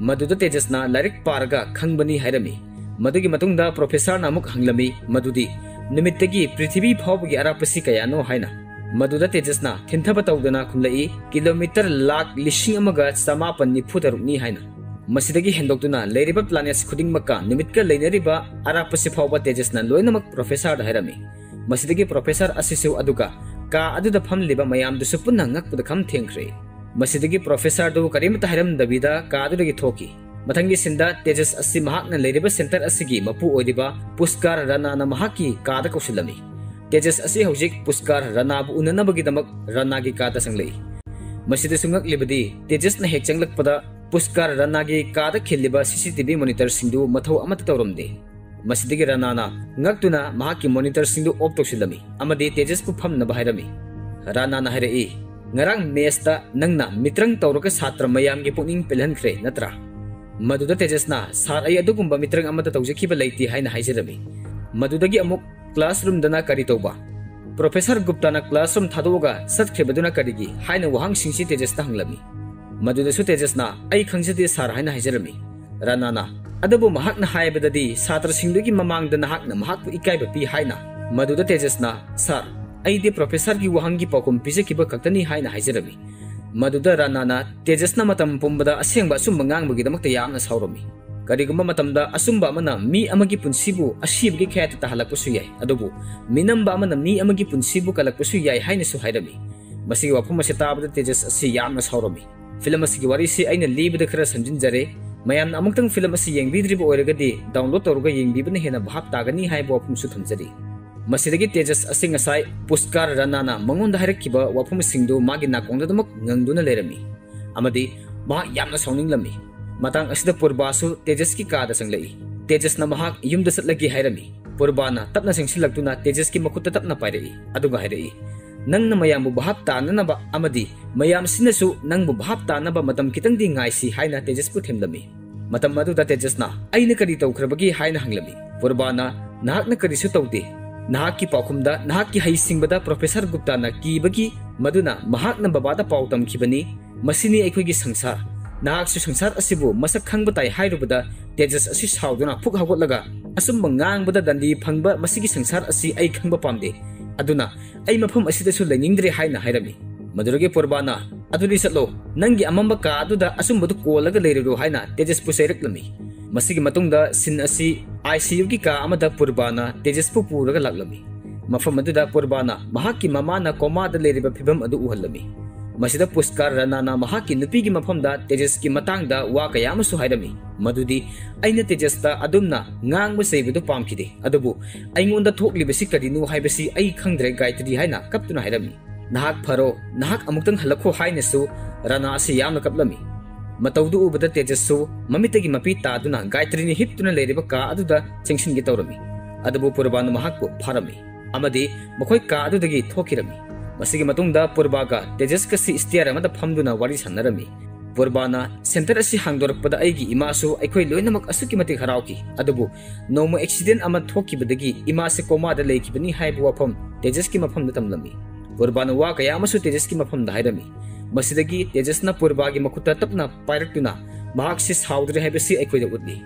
ꯃꯗꯨꯗ ꯇꯦꯖꯁꯅ, "ꯂꯥꯏꯔꯤꯛ ꯄꯥꯔꯒ ꯈꯪꯕꯅꯤ" ꯍꯥꯏꯔꯝꯃꯤ꯫ ꯃꯗꯨꯒꯤ ꯃꯇꯨꯡꯗ ꯄ꯭ꯔꯣꯐꯦꯁꯔꯅ ꯑꯃꯨꯛ ꯍꯪꯂꯝꯃꯤ, ꯃꯗꯨꯗꯤ ꯅꯨꯃꯤꯠꯇꯒꯤ ꯄ꯭ꯔꯤꯊꯤꯕꯤ ꯐꯥꯎꯕꯒꯤ ꯑꯔꯥꯞꯄꯁꯤ ꯀꯌꯥꯅꯣ ꯍꯥꯏꯅ꯫ ꯃꯗꯨꯗ ꯇꯦꯖꯁꯅ ꯊꯤꯟꯊꯕ ꯇꯧꯗꯅ ꯈꯨꯝꯂꯛꯏ, "ꯀꯤꯂꯣꯃꯤꯇꯔ ꯂꯥꯈ ꯂꯤꯁꯤꯡ ꯑꯃꯒ ꯆꯃꯥꯄꯟ ꯅꯤꯐꯨ ꯇꯔꯨꯛꯅꯤ" ꯍꯥꯏꯅ꯫ ꯃꯁꯤꯗꯒꯤ ꯍꯦꯟꯗꯣꯛꯇꯨꯅ ꯂꯩꯔꯤꯕ planets ꯈꯨꯗꯤꯡꯃꯛꯀ ꯅꯨꯃꯤꯠꯀ ꯂꯩꯅꯔꯤꯕ ꯑꯔꯥꯞꯄꯁꯤ ꯐꯥꯎꯕ ꯇꯦꯖꯁꯅ ꯂꯣꯏꯅꯃꯛ ꯄ꯭ꯔꯣꯐꯦꯁꯔꯗ ꯍꯥꯏꯔꯝꯃꯤ꯫ ꯃꯁꯤꯗꯒꯤ ꯄ꯭ꯔꯣꯐꯦꯁꯔ ꯑꯁꯤꯁꯨ ꯑꯗꯨꯒ ꯀꯥ ꯑꯗꯨꯗ ꯐꯝꯂꯤꯕ ꯃꯌꯥꯝꯗꯨꯁꯨ ꯄꯨꯟꯅ ꯉꯛꯄꯗ ꯈꯝ ꯊꯦꯡꯈ꯭ꯔꯦ꯫ ꯃꯁꯤꯗꯒꯤ ꯄ꯭ꯔꯣꯐꯦꯁꯔꯗꯨ ꯀꯔꯤꯃꯠꯇ ꯍꯥꯏꯔꯝꯗꯕꯤꯗ ꯀꯥ ꯑꯗꯨꯗꯒꯤ ꯊꯣꯛꯈꯤ꯫ ꯃꯊꯪꯒꯤ ꯁꯤꯟꯗ ꯇꯦꯖꯁ ꯑꯁꯤ ꯃꯍꯥꯛꯅ ꯂꯩꯔꯤꯕ ꯁꯦꯟꯇꯔ ꯑꯁꯤꯒꯤ ꯃꯄꯨ ꯑꯣꯏꯔꯤꯕ ꯄꯨꯁꯀꯥꯔ ꯔꯅꯥꯅ ꯃꯍꯥꯛꯀꯤ ꯀꯥꯗ ꯀꯧꯁꯤꯜꯂꯝꯃꯤ꯫ ꯇꯦꯖꯁ ꯑꯁꯤ ꯍꯧꯖꯤꯛ ꯄꯨꯁꯀꯥꯔ ꯔꯅꯥꯕꯨ ꯎꯅꯅꯕꯒꯤꯗꯃꯛ ꯔꯅꯥꯒꯤ ꯀꯥꯗ ꯆꯪꯂꯛꯏ꯫ ꯃꯁꯤꯗꯁꯨ ꯉꯛꯂꯤꯕꯗꯤ ꯇꯦꯖꯁꯅ ꯍꯦꯛ ꯆꯪꯂꯛꯄꯗ ꯄꯨꯁꯀꯥꯔ ꯔꯅꯥꯒꯤ ꯀꯥꯗ ꯈꯤꯜꯂꯤꯕ CCTV monitorꯁꯤꯡꯗꯨ ꯃꯊꯧ ꯑꯃꯠꯇ ꯇꯧꯔꯝꯗꯦ꯫ ꯃꯁꯤꯗꯒꯤ ꯔꯅꯥꯅ ꯉꯛꯇꯨꯅ ꯃꯍꯥꯛꯀꯤ monitorꯁꯤꯡꯗꯨ off ꯇꯧꯁꯤꯜꯂꯝꯃꯤ ꯑꯃꯗꯤ ꯇꯦꯖꯁꯄꯨ ꯐꯝꯅꯕ ꯍꯥꯏꯔꯝꯃꯤ꯫ ꯔꯅꯥꯅ ꯍꯥꯏꯔꯛꯏ, "ꯉꯔꯥꯡ messꯇ ꯅꯪꯅ ꯃꯤꯇ꯭ꯔꯪ ꯇꯧꯔꯒ ꯁꯥꯇ꯭ꯔ ꯃꯌꯥꯝꯒꯤ ꯄꯨꯛꯅꯤꯡ ꯄꯦꯜꯍꯟꯈ꯭ꯔꯦ ꯅꯠꯇ꯭ꯔꯥ?" ꯃꯗꯨꯗ ꯇꯦꯖꯁꯅ, "ꯁꯥꯔ, ꯑꯩ ꯑꯗꯨꯒꯨꯝꯕ ꯃꯤꯇ꯭ꯔꯪ ꯑꯃꯠꯇ ꯇꯧꯖꯈꯤꯕ ꯂꯩꯇꯦ" ꯍꯥꯏꯅ ꯍꯥꯏꯖꯔꯝꯃꯤ꯫ ꯃꯗꯨꯗꯒꯤ ꯑꯃꯨꯛ classroomꯗꯅ ꯀꯔꯤ ꯇꯧꯕ? ꯄ꯭ꯔꯣꯐꯦꯁꯔ ꯒꯨꯞꯇꯥꯅ classroom ꯊꯥꯗꯣꯛꯑꯒ ꯆꯠꯈ꯭ꯔꯤꯕꯗꯨꯅ ꯀꯔꯤꯒꯤ ꯍꯥꯏꯅ ꯋꯥꯍꯪꯁꯤꯡꯁꯤ ꯇꯦꯖꯁꯇ ꯍꯪꯂꯝꯃꯤ꯫ ꯃꯗꯨꯗꯁꯨ ꯇꯦꯖꯁꯅ, "ꯑꯩ ꯈꯪꯖꯗꯦ ꯁꯥꯔ" ꯍꯥꯏꯅ ꯍꯥꯏꯖꯔꯝꯃꯤ꯫ ꯔꯅꯥꯅ, "ꯑꯗꯨꯕꯨ ꯃꯍꯥꯛꯅ ꯍꯥꯏꯕꯗꯗꯤ ꯁꯥꯇ꯭ꯔꯁꯤꯡꯗꯨꯒꯤ ꯃꯃꯥꯡꯗ ꯅꯍꯥꯛꯅ ꯃꯍꯥꯛꯄꯨ ꯏꯀꯥꯏꯕ ꯄꯤ" ꯍꯥꯏꯅ꯫ ꯃꯗꯨꯗ ꯇꯦꯖꯁꯅ, "ꯁꯥꯔ, ꯑꯩꯗꯤ ꯄ꯭ꯔꯣꯐꯦꯁꯔꯒꯤ ꯋꯥꯍꯪꯒꯤ ꯄꯥꯎꯈꯨꯝ ꯄꯤꯖꯈꯤꯕ ꯈꯛꯇꯅꯤ" ꯍꯥꯏꯅ ꯍꯥꯏꯖꯔꯝꯃꯤ꯫ ꯃꯗꯨꯗ ꯔꯅꯥꯅ ꯇꯦꯖꯁꯅ ꯃꯇꯝ ꯄꯨꯝꯕꯗ ꯑꯁꯦꯡꯕ ꯑꯆꯨꯝꯕ ꯉꯥꯡꯕꯒꯤꯗꯃꯛꯇ ꯌꯥꯝꯅ ꯁꯥꯎꯔꯝꯃꯤ꯫ ꯀꯔꯤꯒꯨꯝꯕ ꯃꯇꯝꯗ ꯑꯆꯨꯝꯕ ꯑꯃꯅ ꯃꯤ ꯑꯃꯒꯤ ꯄꯨꯟꯁꯤꯕꯨ ꯑꯁꯤꯕꯒꯤ ꯈꯌꯥꯠꯇ ꯇꯥꯍꯜꯂꯛꯄꯁꯨ ꯌꯥꯏ, ꯑꯗꯨꯕꯨ ꯃꯤꯅꯝꯕ ꯑꯃꯅ ꯃꯤ ꯑꯃꯒꯤ ꯄꯨꯟꯁꯤꯕꯨ ꯀꯜꯂꯛꯄꯁꯨ ꯌꯥꯏ ꯍꯥꯏꯅꯁꯨ ꯍꯥꯏꯔꯝꯃꯤ꯫ ꯃꯁꯤꯒꯤ ꯋꯥꯐꯝ ꯑꯁꯤ ꯇꯥꯕꯗ ꯇꯦꯖꯁ ꯑꯁꯤ ꯌꯥꯝꯅ ꯁꯥꯎꯔꯝꯃꯤ꯫ ꯐꯤꯂꯝ ꯑꯁꯤꯒꯤ ꯋꯥꯔꯤꯁꯤ ꯑꯩꯅ ꯂꯤꯕꯗ ꯈꯔ ꯁꯝꯖꯤꯟꯖꯔꯦ꯫ ꯃꯌꯥꯝꯅ ꯑꯃꯨꯛꯇꯪ ꯐꯤꯂꯝ ꯑꯁꯤ ꯌꯦꯡꯕꯤꯗ꯭ꯔꯤꯕ ꯑꯣꯏꯔꯒꯗꯤ ꯗꯥꯎꯟꯂꯣꯗ ꯇꯧꯔꯒ ꯌꯦꯡꯕꯤꯕꯅ ꯍꯦꯟꯅ ꯚꯥꯞ ꯇꯥꯒꯅꯤ ꯍꯥꯏꯕ ꯋꯥꯐꯝꯁꯨ ꯊꯝꯖꯔꯤ꯫ ꯃꯁꯤꯗꯒꯤ ꯇꯦꯖꯁ ꯑꯁꯤ ꯉꯁꯥꯏ ꯄꯨꯁꯀꯥꯔ ꯔꯅꯥꯅ ꯃꯉꯣꯟꯗ ꯍꯥꯏꯔꯛꯈꯤꯕ ꯋꯥꯐꯝꯁꯤꯡꯗꯨ ꯃꯥꯒꯤ ꯅꯥꯀꯣꯡꯗ ꯑꯗꯨꯃꯛ ꯉꯪꯗꯨꯅ ꯂꯩꯔꯝꯃꯤ ꯑꯃꯗꯤ ꯃꯍꯥꯛ ꯌꯥꯝꯅ ꯁꯥꯎꯅꯤꯡꯂꯝꯃꯤ꯫ ꯃꯇꯥꯡ ꯑꯁꯤꯗ ꯄꯨꯔꯕꯥꯁꯨ ꯇꯦꯖꯁꯀꯤ ꯀꯥꯗ ꯆꯪꯂꯛꯏ꯫ ꯇꯦꯖꯁꯅ ꯃꯍꯥꯛ ꯌꯨꯝꯗ ꯆꯠꯂꯒꯦ ꯍꯥꯏꯔꯝꯃꯤ꯫ ꯄꯨꯔꯕꯥꯅ ꯇꯞꯅ ꯆꯪꯁꯤꯜꯂꯛꯇꯨꯅ ꯇꯦꯖꯁꯀꯤ ꯃꯈꯨꯠꯇ ꯇꯞꯅ ꯄꯥꯏꯔꯛꯏ, ꯑꯗꯨꯒ ꯍꯥꯏꯔꯛꯏ, "ꯅꯪꯅ ꯃꯌꯥꯝꯕꯨ ꯚꯥꯞ ꯇꯥꯅꯅꯕ ꯑꯃꯗꯤ ꯃꯌꯥꯝꯁꯤꯅꯁꯨ ꯅꯪꯕꯨ ꯚꯥꯞ ꯇꯥꯅꯕ ꯃꯇꯝ ꯈꯤꯇꯪꯗꯤ ꯉꯥꯏꯁꯤ" ꯍꯥꯏꯅ ꯇꯦꯖꯁꯄꯨ ꯊꯦꯝꯂꯝꯃꯤ꯫ ꯃꯇꯝ ꯑꯗꯨꯗ ꯇꯦꯖꯁꯅ, "ꯑꯩꯅ ꯀꯔꯤ ꯇꯧꯈ꯭ꯔꯕꯒꯦ?" ꯍꯥꯏꯅ ꯍꯪꯂꯝꯃꯤ꯫ ꯄꯨꯔꯕꯥꯅ, "ꯅꯍꯥꯛꯅ ꯀꯔꯤꯁꯨ ꯇꯧꯗꯦ꯫ ꯅꯍꯥꯛꯀꯤ ꯄꯥꯎꯈꯨꯝꯗ, ꯅꯍꯥꯛꯀꯤ ꯍꯩꯁꯤꯡꯕꯗ ꯄ꯭ꯔꯣꯐꯦꯁꯔ ꯒꯨꯞꯇꯥꯅ ꯀꯤꯕꯒꯤ ꯃꯗꯨꯅ ꯃꯍꯥꯛꯅ ꯕꯕꯥꯗ ꯄꯥꯎ ꯇꯝꯈꯤꯕꯅꯤ꯫ ꯃꯁꯤꯅꯤ ꯑꯩꯈꯣꯏꯒꯤ ꯁꯪꯁꯥꯔ꯫ ꯅꯍꯥꯛꯁꯨ ꯁꯪꯁꯥꯔ ꯑꯁꯤꯕꯨ ꯃꯁꯛ ꯈꯪꯕ ꯇꯥꯏ" ꯍꯥꯏꯔꯨꯕꯗ ꯇꯦꯖꯁ ꯑꯁꯤ ꯁꯥꯎꯗꯨꯅ ꯐꯨꯛ ꯍꯧꯒꯠꯂꯒ, "ꯑꯆꯨꯝꯕ ꯉꯥꯡꯕꯗ ꯗꯟꯗꯤ ꯐꯪꯕ ꯃꯁꯤꯒꯤ ꯁꯪꯁꯥꯔ ꯑꯁꯤ ꯑꯩ ꯈꯪꯕ ꯄꯥꯝꯗꯦ꯫ ꯑꯗꯨꯅ ꯑꯩ ꯃꯐꯝ ꯑꯁꯤꯗꯁꯨ ꯂꯩꯅꯤꯡꯗ꯭ꯔꯦ" ꯍꯥꯏꯅ ꯍꯥꯏꯔꯝꯃꯤ꯫ ꯃꯗꯨꯗꯒꯤ ꯄꯨꯔꯕꯥꯅ, "ꯑꯗꯨꯗꯤ ꯆꯠꯂꯣ, ꯅꯪꯒꯤ ꯑꯃꯝꯕ ꯀꯥ ꯑꯗꯨꯗ ꯑꯆꯨꯝꯕꯗꯨ ꯀꯣꯜꯂꯒ ꯂꯩꯔꯨꯔꯣ" ꯍꯥꯏꯅ ꯇꯦꯖꯁꯄꯨ ꯆꯩꯔꯛꯂꯝꯃꯤ꯫ ꯃꯁꯤꯒꯤ ꯃꯇꯨꯡꯗ ꯁꯤꯟ ꯑꯁꯤ ꯑꯥꯏ ꯁꯤ ꯌꯨꯒꯤ ꯀꯥ ꯑꯃꯗ ꯄꯨꯔꯕꯥꯅ ꯇꯦꯖꯁꯄꯨ ꯄꯨꯔꯒ ꯂꯥꯛꯂꯝꯃꯤ꯫ ꯃꯐꯝ ꯑꯗꯨꯗ ꯄꯨꯔꯕꯥꯅ ꯃꯍꯥꯛꯀꯤ ꯃꯃꯥꯅ ꯀꯣꯃꯥꯗ ꯂꯩꯔꯤꯕ ꯐꯤꯚꯝ ꯑꯗꯨ ꯎꯍꯜꯂꯝꯃꯤ꯫ ꯃꯁꯤꯗ ꯄꯨꯁꯀꯥꯔ ꯔꯅꯥꯅ ꯃꯍꯥꯛꯀꯤ ꯅꯨꯄꯤꯒꯤ ꯃꯐꯝꯗ ꯇꯦꯖꯁꯀꯤ ꯃꯇꯥꯡꯗ ꯋꯥ ꯀꯌꯥ ꯑꯃꯁꯨ ꯍꯥꯏꯔꯝꯃꯤ, ꯃꯗꯨꯗꯤ, "ꯑꯩꯅ ꯇꯦꯖꯁꯇ ꯑꯗꯨꯝꯅ ꯉꯥꯡꯕ ꯆꯩꯕꯗꯨ ꯄꯥꯝꯈꯤꯗꯦ, ꯑꯗꯨꯕꯨ ꯑꯩꯉꯣꯟꯗ ꯊꯣꯛꯂꯤꯕꯁꯤ ꯀꯔꯤꯅꯣ ꯍꯥꯏꯕꯁꯤ ꯑꯩ ꯈꯪꯗ꯭ꯔꯦ ꯒꯥꯌꯇ꯭ꯔꯤ" ꯍꯥꯏꯅ ꯀꯞꯇꯨꯅ ꯍꯥꯏꯔꯝꯃꯤ꯫ "ꯅꯍꯥꯛ ꯐꯔꯣ, ꯅꯍꯥꯛ ꯑꯃꯨꯛꯇꯪ ꯍꯜꯂꯛꯈꯣ" ꯍꯥꯏꯅꯁꯨ ꯔꯅꯥ ꯑꯁꯤ ꯌꯥꯝꯅ ꯀꯞꯂꯝꯃꯤ꯫ ꯃꯇꯧꯗꯨ ꯎꯕꯗ ꯇꯦꯖꯁꯁꯨ ꯃꯃꯤꯠꯇꯒꯤ ꯃꯄꯤ ꯇꯥꯗꯨꯅ ꯒꯥꯌꯇ꯭ꯔꯤꯅ ꯍꯤꯞꯇꯨꯅ ꯂꯩꯔꯤꯕ ꯀꯥ ꯑꯗꯨꯗ ꯆꯪꯁꯤꯟꯒꯦ ꯇꯧꯔꯝꯃꯤ꯫ ꯑꯗꯨꯕꯨ ꯄꯨꯔꯕꯥꯅ ꯃꯍꯥꯛꯄꯨ ꯐꯥꯔꯝꯃꯤ ꯑꯃꯗꯤ ꯃꯈꯣꯏ ꯀꯥ ꯑꯗꯨꯗꯒꯤ ꯊꯣꯛꯈꯤꯔꯝꯃꯤ꯫ ꯃꯁꯤꯒꯤ ꯃꯇꯨꯡꯗ ꯄꯨꯔꯕꯥꯒ ꯇꯦꯖꯁꯀꯁꯤ ꯁ꯭ꯇꯤꯌꯔ ꯑꯃꯗ ꯐꯝꯗꯨꯅ ꯋꯥꯔꯤ ꯁꯥꯟꯅꯔꯝꯃꯤ꯫ ꯄꯨꯔꯕꯥꯅ, "ꯁꯦꯟꯇꯔ ꯑꯁꯤ ꯍꯥꯡꯗꯣꯔꯛꯄꯗ ꯑꯩꯒꯤ ꯏꯃꯥꯁꯨ ꯑꯩꯈꯣꯏ ꯂꯣꯏꯅꯃꯛ ꯑꯁꯨꯛꯀꯤ ꯃꯇꯤꯛ ꯍꯔꯥꯎꯈꯤ, ꯑꯗꯨꯕꯨ ꯅꯣꯡꯃ ꯑꯦꯛꯁꯤꯗꯦꯟ ꯑꯃ ꯊꯣꯛꯈꯤꯕꯗꯒꯤ ꯏꯃꯥꯁꯦ ꯀꯣꯃꯥꯗ ꯂꯩꯈꯤꯕꯅꯤ" ꯍꯥꯏꯕ ꯋꯥꯐꯝ ꯇꯦꯖꯁꯀꯤ ꯃꯐꯝꯗ ꯇꯝꯂꯝꯃꯤ꯫ ꯄꯨꯔꯕꯥꯅ ꯋꯥ ꯀꯌꯥ ꯑꯃꯁꯨ ꯇꯦꯖꯁꯀꯤ ꯃꯐꯝꯗ ꯍꯥꯏꯔꯝꯃꯤ꯫ ꯃꯁꯤꯗꯒꯤ ꯇꯦꯖꯁꯅ ꯄꯨꯔꯕꯥꯒꯤ ꯃꯈꯨꯠꯇ ꯇꯞꯅ ꯄꯥꯏꯔꯛꯇꯨꯅ ꯃꯍꯥꯛꯁꯤ ꯁꯥꯎꯗ꯭ꯔꯦ ꯍꯥꯏꯕꯁꯤ ꯑꯩꯈꯣꯏꯗ ꯎꯠꯂꯤ꯫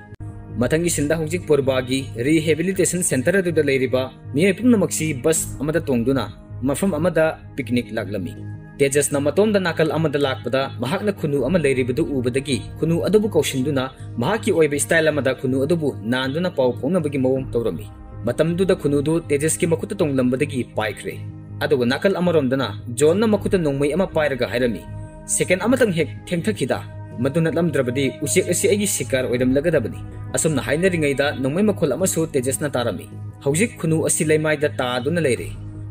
ꯃꯊꯪꯒꯤ ꯁꯤꯟꯗ ꯍꯧꯖꯤꯛ ꯄꯨꯔꯕꯥꯒꯤ rehabilitation centre ꯑꯗꯨꯗ ꯂꯩꯔꯤꯕ ꯃꯤꯑꯣꯏ ꯄꯨꯝꯅꯃꯛꯁꯤ ꯕꯁ ꯑꯃꯗ ꯇꯣꯡꯗꯨꯅ ꯃꯐꯝ ꯑꯃꯗ ꯄꯤꯛꯅꯤꯛ ꯂꯥꯛꯂꯝꯃꯤ꯫ ꯇꯦꯖꯁꯅ ꯃꯇꯣꯝꯗ ꯅꯥꯀꯜ ꯑꯃꯗ ꯂꯥꯛꯄꯗ ꯃꯍꯥꯛꯅ ꯈꯨꯅꯨ ꯑꯃ ꯂꯩꯔꯤꯕꯗꯨ ꯎꯕꯗꯒꯤ ꯈꯨꯅꯨ ꯑꯗꯨꯕꯨ ꯀꯧꯁꯤꯟꯗꯨꯅ ꯃꯍꯥꯛꯀꯤ ꯑꯣꯏꯕ style ꯑꯃꯗ ꯈꯨꯅꯨ ꯑꯗꯨꯕꯨ ꯅꯥꯟꯗꯨꯅ ꯄꯥꯎ ꯐꯥꯎꯅꯕꯒꯤ ꯃꯑꯣꯡ ꯇꯧꯔꯝꯃꯤ꯫ ꯃꯇꯝꯗꯨꯗ ꯈꯨꯅꯨꯗꯨ ꯇꯦꯖꯁꯀꯤ ꯃꯈꯨꯠꯇ ꯇꯣꯡꯂꯝꯕꯗꯒꯤ ꯄꯥꯏꯈ꯭ꯔꯦ꯫ ꯑꯗꯨꯒ ꯅꯥꯀꯜ ꯑꯃꯔꯣꯝꯗꯅ ꯖꯣꯟꯅ ꯃꯈꯨꯠꯇ ꯅꯣꯡꯃꯩ ꯑꯃ ꯄꯥꯏꯔꯒ ꯍꯥꯏꯔꯝꯃꯤ, "Second ꯑꯃꯇꯪ ꯍꯦꯛ ꯊꯦꯡꯊꯈꯤꯗ, ꯃꯗꯨ ꯅꯠꯂꯝꯗ꯭ꯔꯕꯗꯤ ꯎꯆꯦꯛ ꯑꯁꯤ ꯑꯩꯒꯤ ꯁꯤꯀꯥꯔ ꯑꯣꯏꯔꯝꯂꯒꯗꯕꯅꯤ꯫" ꯑꯁꯨꯝꯅ ꯍꯥꯏꯅꯔꯤꯉꯩꯗ ꯅꯣꯡꯃꯩ ꯃꯈꯣꯜ ꯑꯃꯁꯨ ꯇꯦꯖꯁꯅ ꯇꯥꯔꯝꯃꯤ꯫ ꯍꯧꯖꯤꯛ ꯈꯨꯅꯨ ꯑꯁꯤ ꯂꯩꯃꯥꯏꯗ ꯇꯥꯗꯨꯅ ꯂꯩꯔꯦ꯫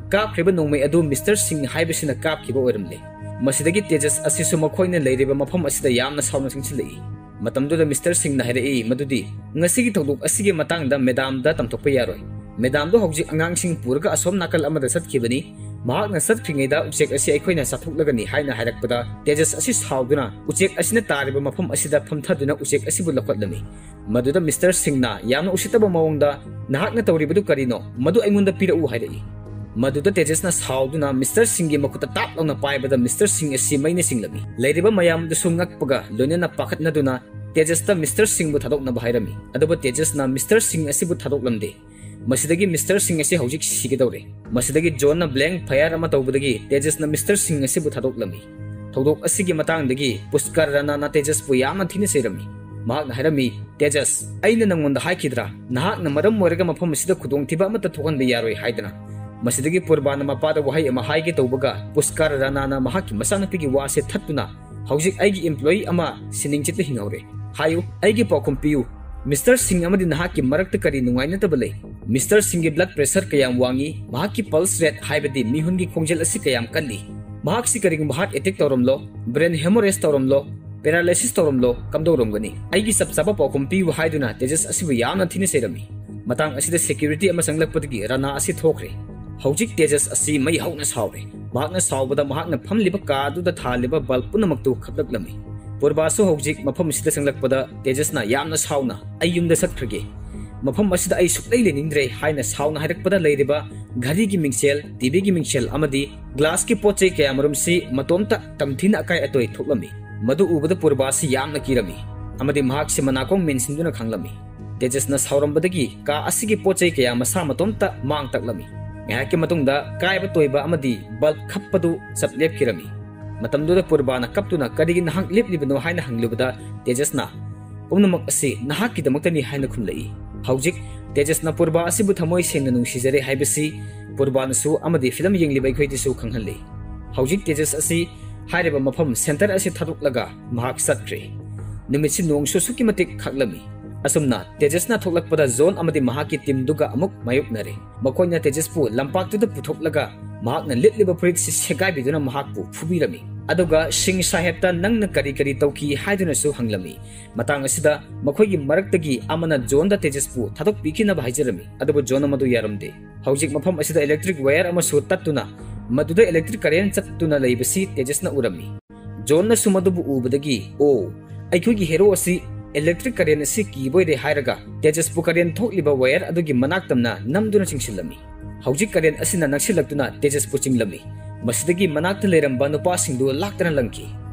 ꯀꯥꯞꯈ꯭ꯔꯤꯕ ꯅꯣꯡꯃꯩ ꯑꯗꯨ ꯃꯤꯁꯇꯔ ꯁꯤꯡ ꯍꯥꯏꯕꯁꯤꯅ ꯀꯥꯞꯈꯤꯕ ꯑꯣꯏꯔꯝꯂꯦ꯫ ꯃꯁꯤꯗꯒꯤ ꯇꯦꯖꯁ ꯑꯁꯤꯁꯨ ꯃꯈꯣꯏꯅ ꯂꯩꯔꯤꯕ ꯃꯐꯝ ꯑꯁꯤꯗ ꯌꯥꯝꯅ ꯁꯥꯎꯅ ꯆꯪꯁꯤꯜꯂꯛꯏ꯫ ꯃꯇꯝꯗꯨꯗ ꯃꯤꯁꯇꯔ ꯁꯤꯡꯅ ꯍꯥꯏꯔꯛꯏ ꯃꯗꯨꯗꯤ ꯉꯁꯤꯒꯤ ꯊꯧꯗꯣꯛ ꯑꯁꯤꯒꯤ ꯃꯇꯥꯡꯗ ꯃꯦꯗꯥꯝꯗ ꯇꯝꯊꯣꯛꯄ ꯌꯥꯔꯣꯏ꯫ ꯃꯦꯗꯥꯝꯗꯣ ꯍꯧꯖꯤꯛ ꯑꯉꯥꯡꯁꯤꯡ ꯄꯨꯔꯒ ꯑꯁꯣꯝ ꯅꯥꯀꯜ ꯑꯃꯗ ꯆꯠꯈꯤꯕꯅꯤ꯫ ꯃꯍꯥꯛꯅ ꯆꯠꯈ꯭ꯔꯤꯉꯩꯗ ꯎꯆꯦꯛ ꯑꯁꯤ ꯑꯩꯈꯣꯏꯅ ꯆꯥꯊꯣꯛꯂꯒꯅꯤ ꯍꯥꯏꯅ ꯍꯥꯏꯔꯛꯄꯗ ꯇꯦꯖꯁ ꯑꯁꯤ ꯁꯥꯎꯗꯨꯅ ꯎꯆꯦꯛ ꯑꯁꯤꯅ ꯇꯥꯔꯤꯕ ꯃꯐꯝ ꯑꯁꯤꯗ ꯐꯝꯊꯗꯨꯅ ꯎꯆꯦꯛ ꯑꯁꯤꯕꯨ ꯂꯧꯈꯠꯂꯝꯃꯤ꯫ ꯃꯗꯨꯗ ꯃꯤꯁꯇꯔ ꯁꯤꯡꯅ ꯌꯥꯝꯅ ꯎꯁꯤꯠꯇꯕ ꯃꯑꯣꯡꯗ, "ꯅꯍꯥꯛꯅ ꯇꯧꯔꯤꯕꯗꯨ ꯀꯔꯤꯅꯣ? ꯃꯗꯨ ꯑꯩꯉꯣꯟꯗ ꯄꯤꯔꯛꯎ," ꯍꯥꯏꯔꯛꯏ꯫ ꯃꯗꯨꯗ ꯇꯦꯖꯁꯅ ꯁꯥꯎꯗꯨꯅ ꯃꯤꯁꯇꯔ ꯁꯤꯡꯒꯤ ꯃꯈꯨꯠꯇ ꯇꯥꯞ ꯂꯥꯎꯅ ꯄꯥꯏꯕꯗ ꯃꯤꯁꯇꯔ ꯁꯤꯡ ꯑꯁꯤ ꯃꯩꯅ ꯆꯤꯡꯂꯝꯃꯤ꯫ ꯂꯩꯔꯤꯕ ꯃꯌꯥꯝꯗꯨꯁꯨ ꯉꯛꯄꯒ ꯂꯣꯏꯅꯅ ꯄꯥꯈꯠꯅꯗꯨꯅ ꯇꯦꯖꯁꯇ ꯃꯤꯁꯇꯔ ꯁꯤꯡꯕꯨ ꯊꯥꯗꯣꯛꯅꯕ ꯍꯥꯏꯔꯝꯃꯤ꯫ ꯑꯗꯨꯕꯨ ꯇꯦꯖꯁꯅ ꯃꯤꯁꯇꯔ ꯁꯤꯡ ꯑꯁꯤꯕꯨ ꯊꯥꯗꯣꯛꯂꯝꯗꯦ꯫ ꯃꯁꯤꯗꯒꯤ ꯃꯤꯁꯇꯔ ꯁꯤꯡ ꯑꯁꯤ ꯍꯧꯖꯤꯛ ꯁꯤꯒꯗꯧꯔꯦ꯫ ꯃꯁꯤꯗꯒꯤ ꯖꯣꯟꯅ blank fire ꯑꯃ ꯇꯧꯕꯗꯒꯤ ꯇꯦꯖꯁꯅ ꯃꯤꯁꯇꯔ ꯁꯤꯡ ꯑꯁꯤꯕꯨ ꯊꯥꯗꯣꯛꯂꯝꯃꯤ꯫ ꯊꯧꯗꯣꯛ ꯑꯁꯤꯒꯤ ꯃꯇꯥꯡꯗꯒꯤ ꯄꯨꯁꯀꯥꯔ ꯔꯥꯅꯥꯅ ꯇꯦꯖꯁꯄꯨ ꯌꯥꯝꯅ ꯊꯤꯅ ꯆꯩꯔꯝꯃꯤ꯫ ꯃꯍꯥꯛꯅ ꯍꯥꯏꯔꯝꯃꯤ, "ꯇꯦꯖꯁ, ꯑꯩꯅ ꯅꯪꯉꯣꯟꯗ ꯍꯥꯏꯈꯤꯗ꯭ꯔꯥ? ꯅꯍꯥꯛꯅ ꯃꯔꯝ ꯑꯣꯏꯔꯒ ꯃꯐꯝ ꯑꯁꯤꯗ ꯈꯨꯗꯣꯡꯊꯤꯕ ꯑꯃꯠꯇ ꯊꯣꯛꯍꯟꯕ ꯌꯥꯔꯣꯏ ꯍꯥꯏꯗꯅ?" ꯃꯁꯤꯗꯒꯤ ꯄꯨꯔꯕꯥꯅ ꯃꯄꯥꯗ ꯋꯥꯍꯩ ꯑꯃ ꯍꯥꯏꯒꯦ ꯇꯧꯕꯒ ꯄꯨꯁꯀꯥꯔ ꯔꯥꯅꯥꯅ ꯃꯍꯥꯛꯀꯤ ꯃꯆꯥꯅꯨꯄꯤꯒꯤ ꯋꯥꯁꯦ ꯊꯠꯇꯨꯅ, "ꯍꯧꯖꯤꯛ ꯑꯩꯒꯤ employee ꯑꯃ ꯁꯤꯅꯤꯡꯆꯤꯠꯇ ꯍꯤꯡꯍꯧꯔꯦ꯫ ꯍꯥꯏꯌꯨ, ꯑꯩꯒꯤ ꯄꯥꯎꯈꯨꯝ ꯄꯤꯌꯨ, ꯃꯤꯁꯇꯔ ꯁꯤꯡ ꯑꯃꯗꯤ ꯅꯍꯥꯛꯀꯤ ꯃꯔꯛꯇ ꯀꯔꯤ ꯅꯨꯡꯉꯥꯏꯅꯗꯕ ꯂꯩ? ꯃꯤꯁꯇꯔ ꯁꯤꯡꯒꯤ blood pressure ꯀꯌꯥꯝ ꯋꯥꯡꯉꯤ? ꯃꯍꯥꯛꯀꯤ pulse rate ꯍꯥꯏꯕꯗꯤ ꯃꯤꯍꯨꯟꯒꯤ ꯈꯣꯡꯖꯦꯜ ꯑꯁꯤ ꯀꯌꯥꯝ ꯀꯜꯂꯤ? ꯃꯍꯥꯛꯁꯤ ꯀꯔꯤꯒꯨꯝꯕ heart attack ꯇꯧꯔꯝꯂꯣ, brain hemorrhage ꯇꯧꯔꯝꯂꯣ, paralysis ꯇꯧꯔꯝꯂꯣ, ꯀꯝꯗꯧꯔꯝꯒꯅꯤ? ꯑꯩꯒꯤ ꯆꯞ ꯆꯥꯕ ꯄꯥꯎꯈꯨꯝ ꯄꯤꯌꯨ" ꯍꯥꯏꯗꯨꯅ ꯇꯦꯖꯁ ꯑꯁꯤꯕꯨ ꯌꯥꯝꯅ ꯊꯤꯅ ꯆꯩꯔꯝꯃꯤ꯫ ꯃꯇꯥꯡ ꯑꯁꯤꯗ security ꯑꯃ ꯆꯪꯂꯛꯄꯗꯒꯤ ꯔꯥꯅꯥ ꯑꯁꯤ ꯊꯣꯛꯈ꯭ꯔꯦ꯫ ꯍꯧꯖꯤꯛ ꯇꯦꯖꯁ ꯑꯁꯤ ꯃꯩ ꯍꯧꯅ ꯁꯥꯎꯔꯦ꯫ ꯃꯍꯥꯛꯅ ꯁꯥꯎꯕꯗ ꯃꯍꯥꯛꯅ ꯐꯝꯂꯤꯕ ꯀꯥ ꯑꯗꯨꯗ ꯊꯥꯜꯂꯤꯕ bulb ꯄꯨꯝꯅꯃꯛꯇꯨ ꯈꯞꯂꯛꯂꯝꯃꯤ꯫ ꯄꯨꯔꯕꯥꯁꯨ ꯍꯧꯖꯤꯛ ꯃꯐꯝ ꯑꯁꯤꯗ ꯆꯪꯂꯛꯄꯗ ꯇꯦꯖꯁꯅ ꯌꯥꯝꯅ ꯁꯥꯎꯅ, "ꯑꯩ ꯌꯨꯝꯗ ꯆꯠꯈ꯭ꯔꯒꯦ꯫ "ꯃꯐꯝ ꯑꯁꯤꯗ ꯑꯩ ꯁꯨꯛꯂꯩ ꯂꯩꯅꯤꯡꯗ꯭ꯔꯦ" ꯍꯥꯏꯅ ꯁꯥꯎꯅ ꯍꯥꯏꯔꯛꯄꯗ, ꯂꯩꯔꯤꯕ ꯘꯔꯤꯒꯤ ꯃꯤꯡꯁꯦꯜ, ꯇꯤꯚꯤꯒꯤ ꯃꯤꯡꯁꯦꯜ ꯑꯃꯗꯤ ꯒ꯭ꯂꯥꯁꯀꯤ ꯄꯣꯠ ꯆꯩ ꯀꯌꯥꯃꯔꯨꯝꯁꯤ ꯃꯇꯣꯝꯇ ꯇꯝꯊꯤꯅ ꯑꯀꯥꯏ ꯑꯇꯣꯏ ꯊꯣꯛꯂꯝꯃꯤ꯫ ꯃꯗꯨ ꯎꯕꯗ ꯄꯨꯔꯕꯥ ꯑꯁꯤ ꯌꯥꯝꯅ ꯀꯤꯔꯝꯃꯤ ꯑꯃꯗꯤ ꯃꯍꯥꯛꯁꯤ ꯃꯅꯥꯀꯣꯡ ꯃꯦꯟꯁꯤꯟꯗꯨꯅ ꯈꯥꯡꯂꯝꯃꯤ꯫ ꯇꯦꯖꯁꯅ ꯁꯥꯎꯔꯝꯕꯗꯒꯤ ꯀꯥ ꯑꯁꯤꯒꯤ ꯄꯣꯠ ꯆꯩ ꯀꯌꯥ ꯃꯁꯥ ꯃꯇꯣꯝꯇ ꯃꯥꯡ ꯇꯥꯛꯂꯝꯃꯤ꯫ ꯉꯥꯏꯍꯥꯛꯀꯤ ꯃꯇꯨꯡꯗ ꯀꯥꯏꯕ ꯇꯣꯏꯕ ꯑꯃꯗꯤ ꯕꯜꯕ ꯈꯞꯄꯗꯨ ꯆꯞ ꯂꯦꯞꯈꯤꯔꯝꯃꯤ꯫ ꯃꯇꯝꯗꯨꯗ ꯄꯨꯔꯕꯥꯅ ꯀꯞꯇꯨꯅ "ꯀꯔꯤꯒꯤ ꯅꯍꯥꯛ ꯂꯦꯞꯂꯤꯕꯅꯣ?" ꯍꯥꯏꯅ ꯍꯪꯂꯨꯕꯗ, ꯇꯦꯖꯁꯅ "ꯄꯨꯝꯅꯃꯛ ꯑꯁꯤ ꯅꯍꯥꯛꯀꯤꯗꯃꯛꯇꯅꯤ" ꯍꯥꯏꯅ ꯈꯨꯝꯂꯛꯏ꯫ ꯍꯧꯖꯤꯛ ꯇꯦꯖꯁꯅ ꯄꯨꯔꯕꯥ ꯑꯁꯤꯕꯨ ꯊꯃꯣꯏ ꯁꯦꯡꯅ ꯅꯨꯡꯁꯤꯖꯔꯦ ꯍꯥꯏꯕꯁꯤ ꯄꯨꯔꯕꯥꯅꯁꯨ ꯑꯃꯗꯤ ꯐꯤꯂꯝ ꯌꯦꯡꯂꯤꯕ ꯑꯩꯈꯣꯏꯗꯁꯨ ꯈꯪꯍꯜꯂꯤ꯫ ꯍꯧꯖꯤꯛ ꯇꯦꯖꯁ ꯑꯁꯤ ꯍꯥꯏꯔꯤꯕ ꯃꯐꯝ, ꯁꯦꯟꯇꯔ ꯑꯁꯤ ꯊꯥꯗꯣꯛꯂꯒ ꯃꯍꯥꯛ ꯆꯠꯈ꯭ꯔꯦ꯫ ꯅꯨꯃꯤꯠꯁꯤ ꯅꯣꯡꯁꯨ ꯑꯁꯨꯛꯀꯤ ꯃꯇꯤꯛ ꯈꯥꯛꯂꯝꯃꯤ꯫ ꯑꯁꯨꯝꯅ ꯇꯦꯖꯁꯅ ꯊꯣꯛꯂꯛꯄꯗ ꯖꯣꯟ ꯑꯃꯗꯤ ꯃꯍꯥꯛꯀꯤ ꯇꯤꯝꯗꯨꯒ ꯑꯃꯨꯛ ꯃꯥꯌꯣꯛꯅꯔꯦ꯫ ꯃꯈꯣꯏꯅ ꯇꯦꯖꯁꯄꯨ ꯂꯝꯄꯥꯛꯇꯨꯗ ꯄꯨꯊꯣꯛꯂꯒ ꯃꯍꯥꯛꯅ ꯂꯤꯠꯂꯤꯕ ꯐꯨꯔꯤꯠꯁꯤ ꯁꯦꯒꯥꯏꯕꯤꯗꯨꯅ ꯃꯍꯥꯛꯄꯨ ꯐꯨꯕꯤꯔꯝꯃꯤ꯫ ꯑꯗꯨꯒ ꯁꯤꯡ ꯁꯥꯍꯦꯕꯇ "ꯅꯪꯅ ꯀꯔꯤ ꯀꯔꯤ ꯇꯧꯈꯤ?" ꯍꯥꯏꯗꯨꯅꯁꯨ ꯍꯪꯂꯝꯃꯤ꯫ ꯃꯇꯥꯡ ꯑꯁꯤꯗ ꯃꯈꯣꯏꯒꯤ ꯃꯔꯛꯇꯒꯤ ꯑꯃꯅ ꯖꯣꯟꯗ ꯇꯦꯖꯁꯄꯨ ꯊꯥꯗꯣꯛꯄꯤꯈꯤꯅꯕ ꯍꯥꯏꯖꯔꯝꯃꯤ, ꯑꯗꯨꯕꯨ ꯖꯣꯟ ꯑꯃꯗꯨ ꯌꯥꯔꯝꯗꯦ꯫ ꯍꯧꯖꯤꯛ ꯃꯐꯝ ꯑꯁꯤꯗ ꯏꯂꯦꯛꯇ꯭ꯔꯤꯛ ꯋꯥꯌꯔ ꯑꯃꯁꯨ ꯇꯠꯇꯨꯅ ꯃꯗꯨꯗ ꯏꯂꯦꯛꯇ꯭ꯔꯤꯛ ꯀꯔꯦꯟ ꯆꯠꯇꯨꯅ ꯂꯩꯕꯁꯤ ꯇꯦꯖꯁꯅ ꯎꯔꯝꯃꯤ꯫ ꯖꯣꯟꯅꯁꯨ ꯃꯗꯨꯕꯨ ꯎꯕꯗꯒꯤ, "ꯑꯣ, ꯑꯩꯈꯣꯏꯒꯤ ꯍꯦꯔꯣ ꯑꯁꯤ ꯏꯂꯦꯛꯇ꯭ꯔꯤꯛ ꯀꯔꯦꯟ ꯑꯁꯤ ꯀꯤꯕ ꯑꯣꯏꯔꯦ" ꯍꯥꯏꯔꯒ ꯇꯦꯖꯁꯄꯨ ꯀꯔꯦꯟ ꯊꯣꯛꯂꯤꯕ ꯋꯥꯌꯔ ꯑꯗꯨꯒꯤ ꯃꯅꯥꯛ ꯇꯝꯅ ꯅꯝꯗꯨꯅ ꯆꯤꯡꯁꯤꯜꯂꯝꯃꯤ꯫ ꯍꯧꯖꯤꯛ ꯀꯔꯦꯟ ꯑꯁꯤꯅ ꯅꯛꯁꯤꯜꯂꯛꯇꯨꯅ ꯇꯦꯖꯁꯄꯨ ꯆꯤꯡꯂꯝꯃꯤ꯫ ꯃꯁꯤꯗꯒꯤ ꯃꯅꯥꯛꯇ ꯂꯩꯔꯝꯕ ꯅꯨꯄꯥꯁꯤꯡꯗꯨ ꯂꯥꯛꯇꯅ ꯂꯪꯈꯤ꯫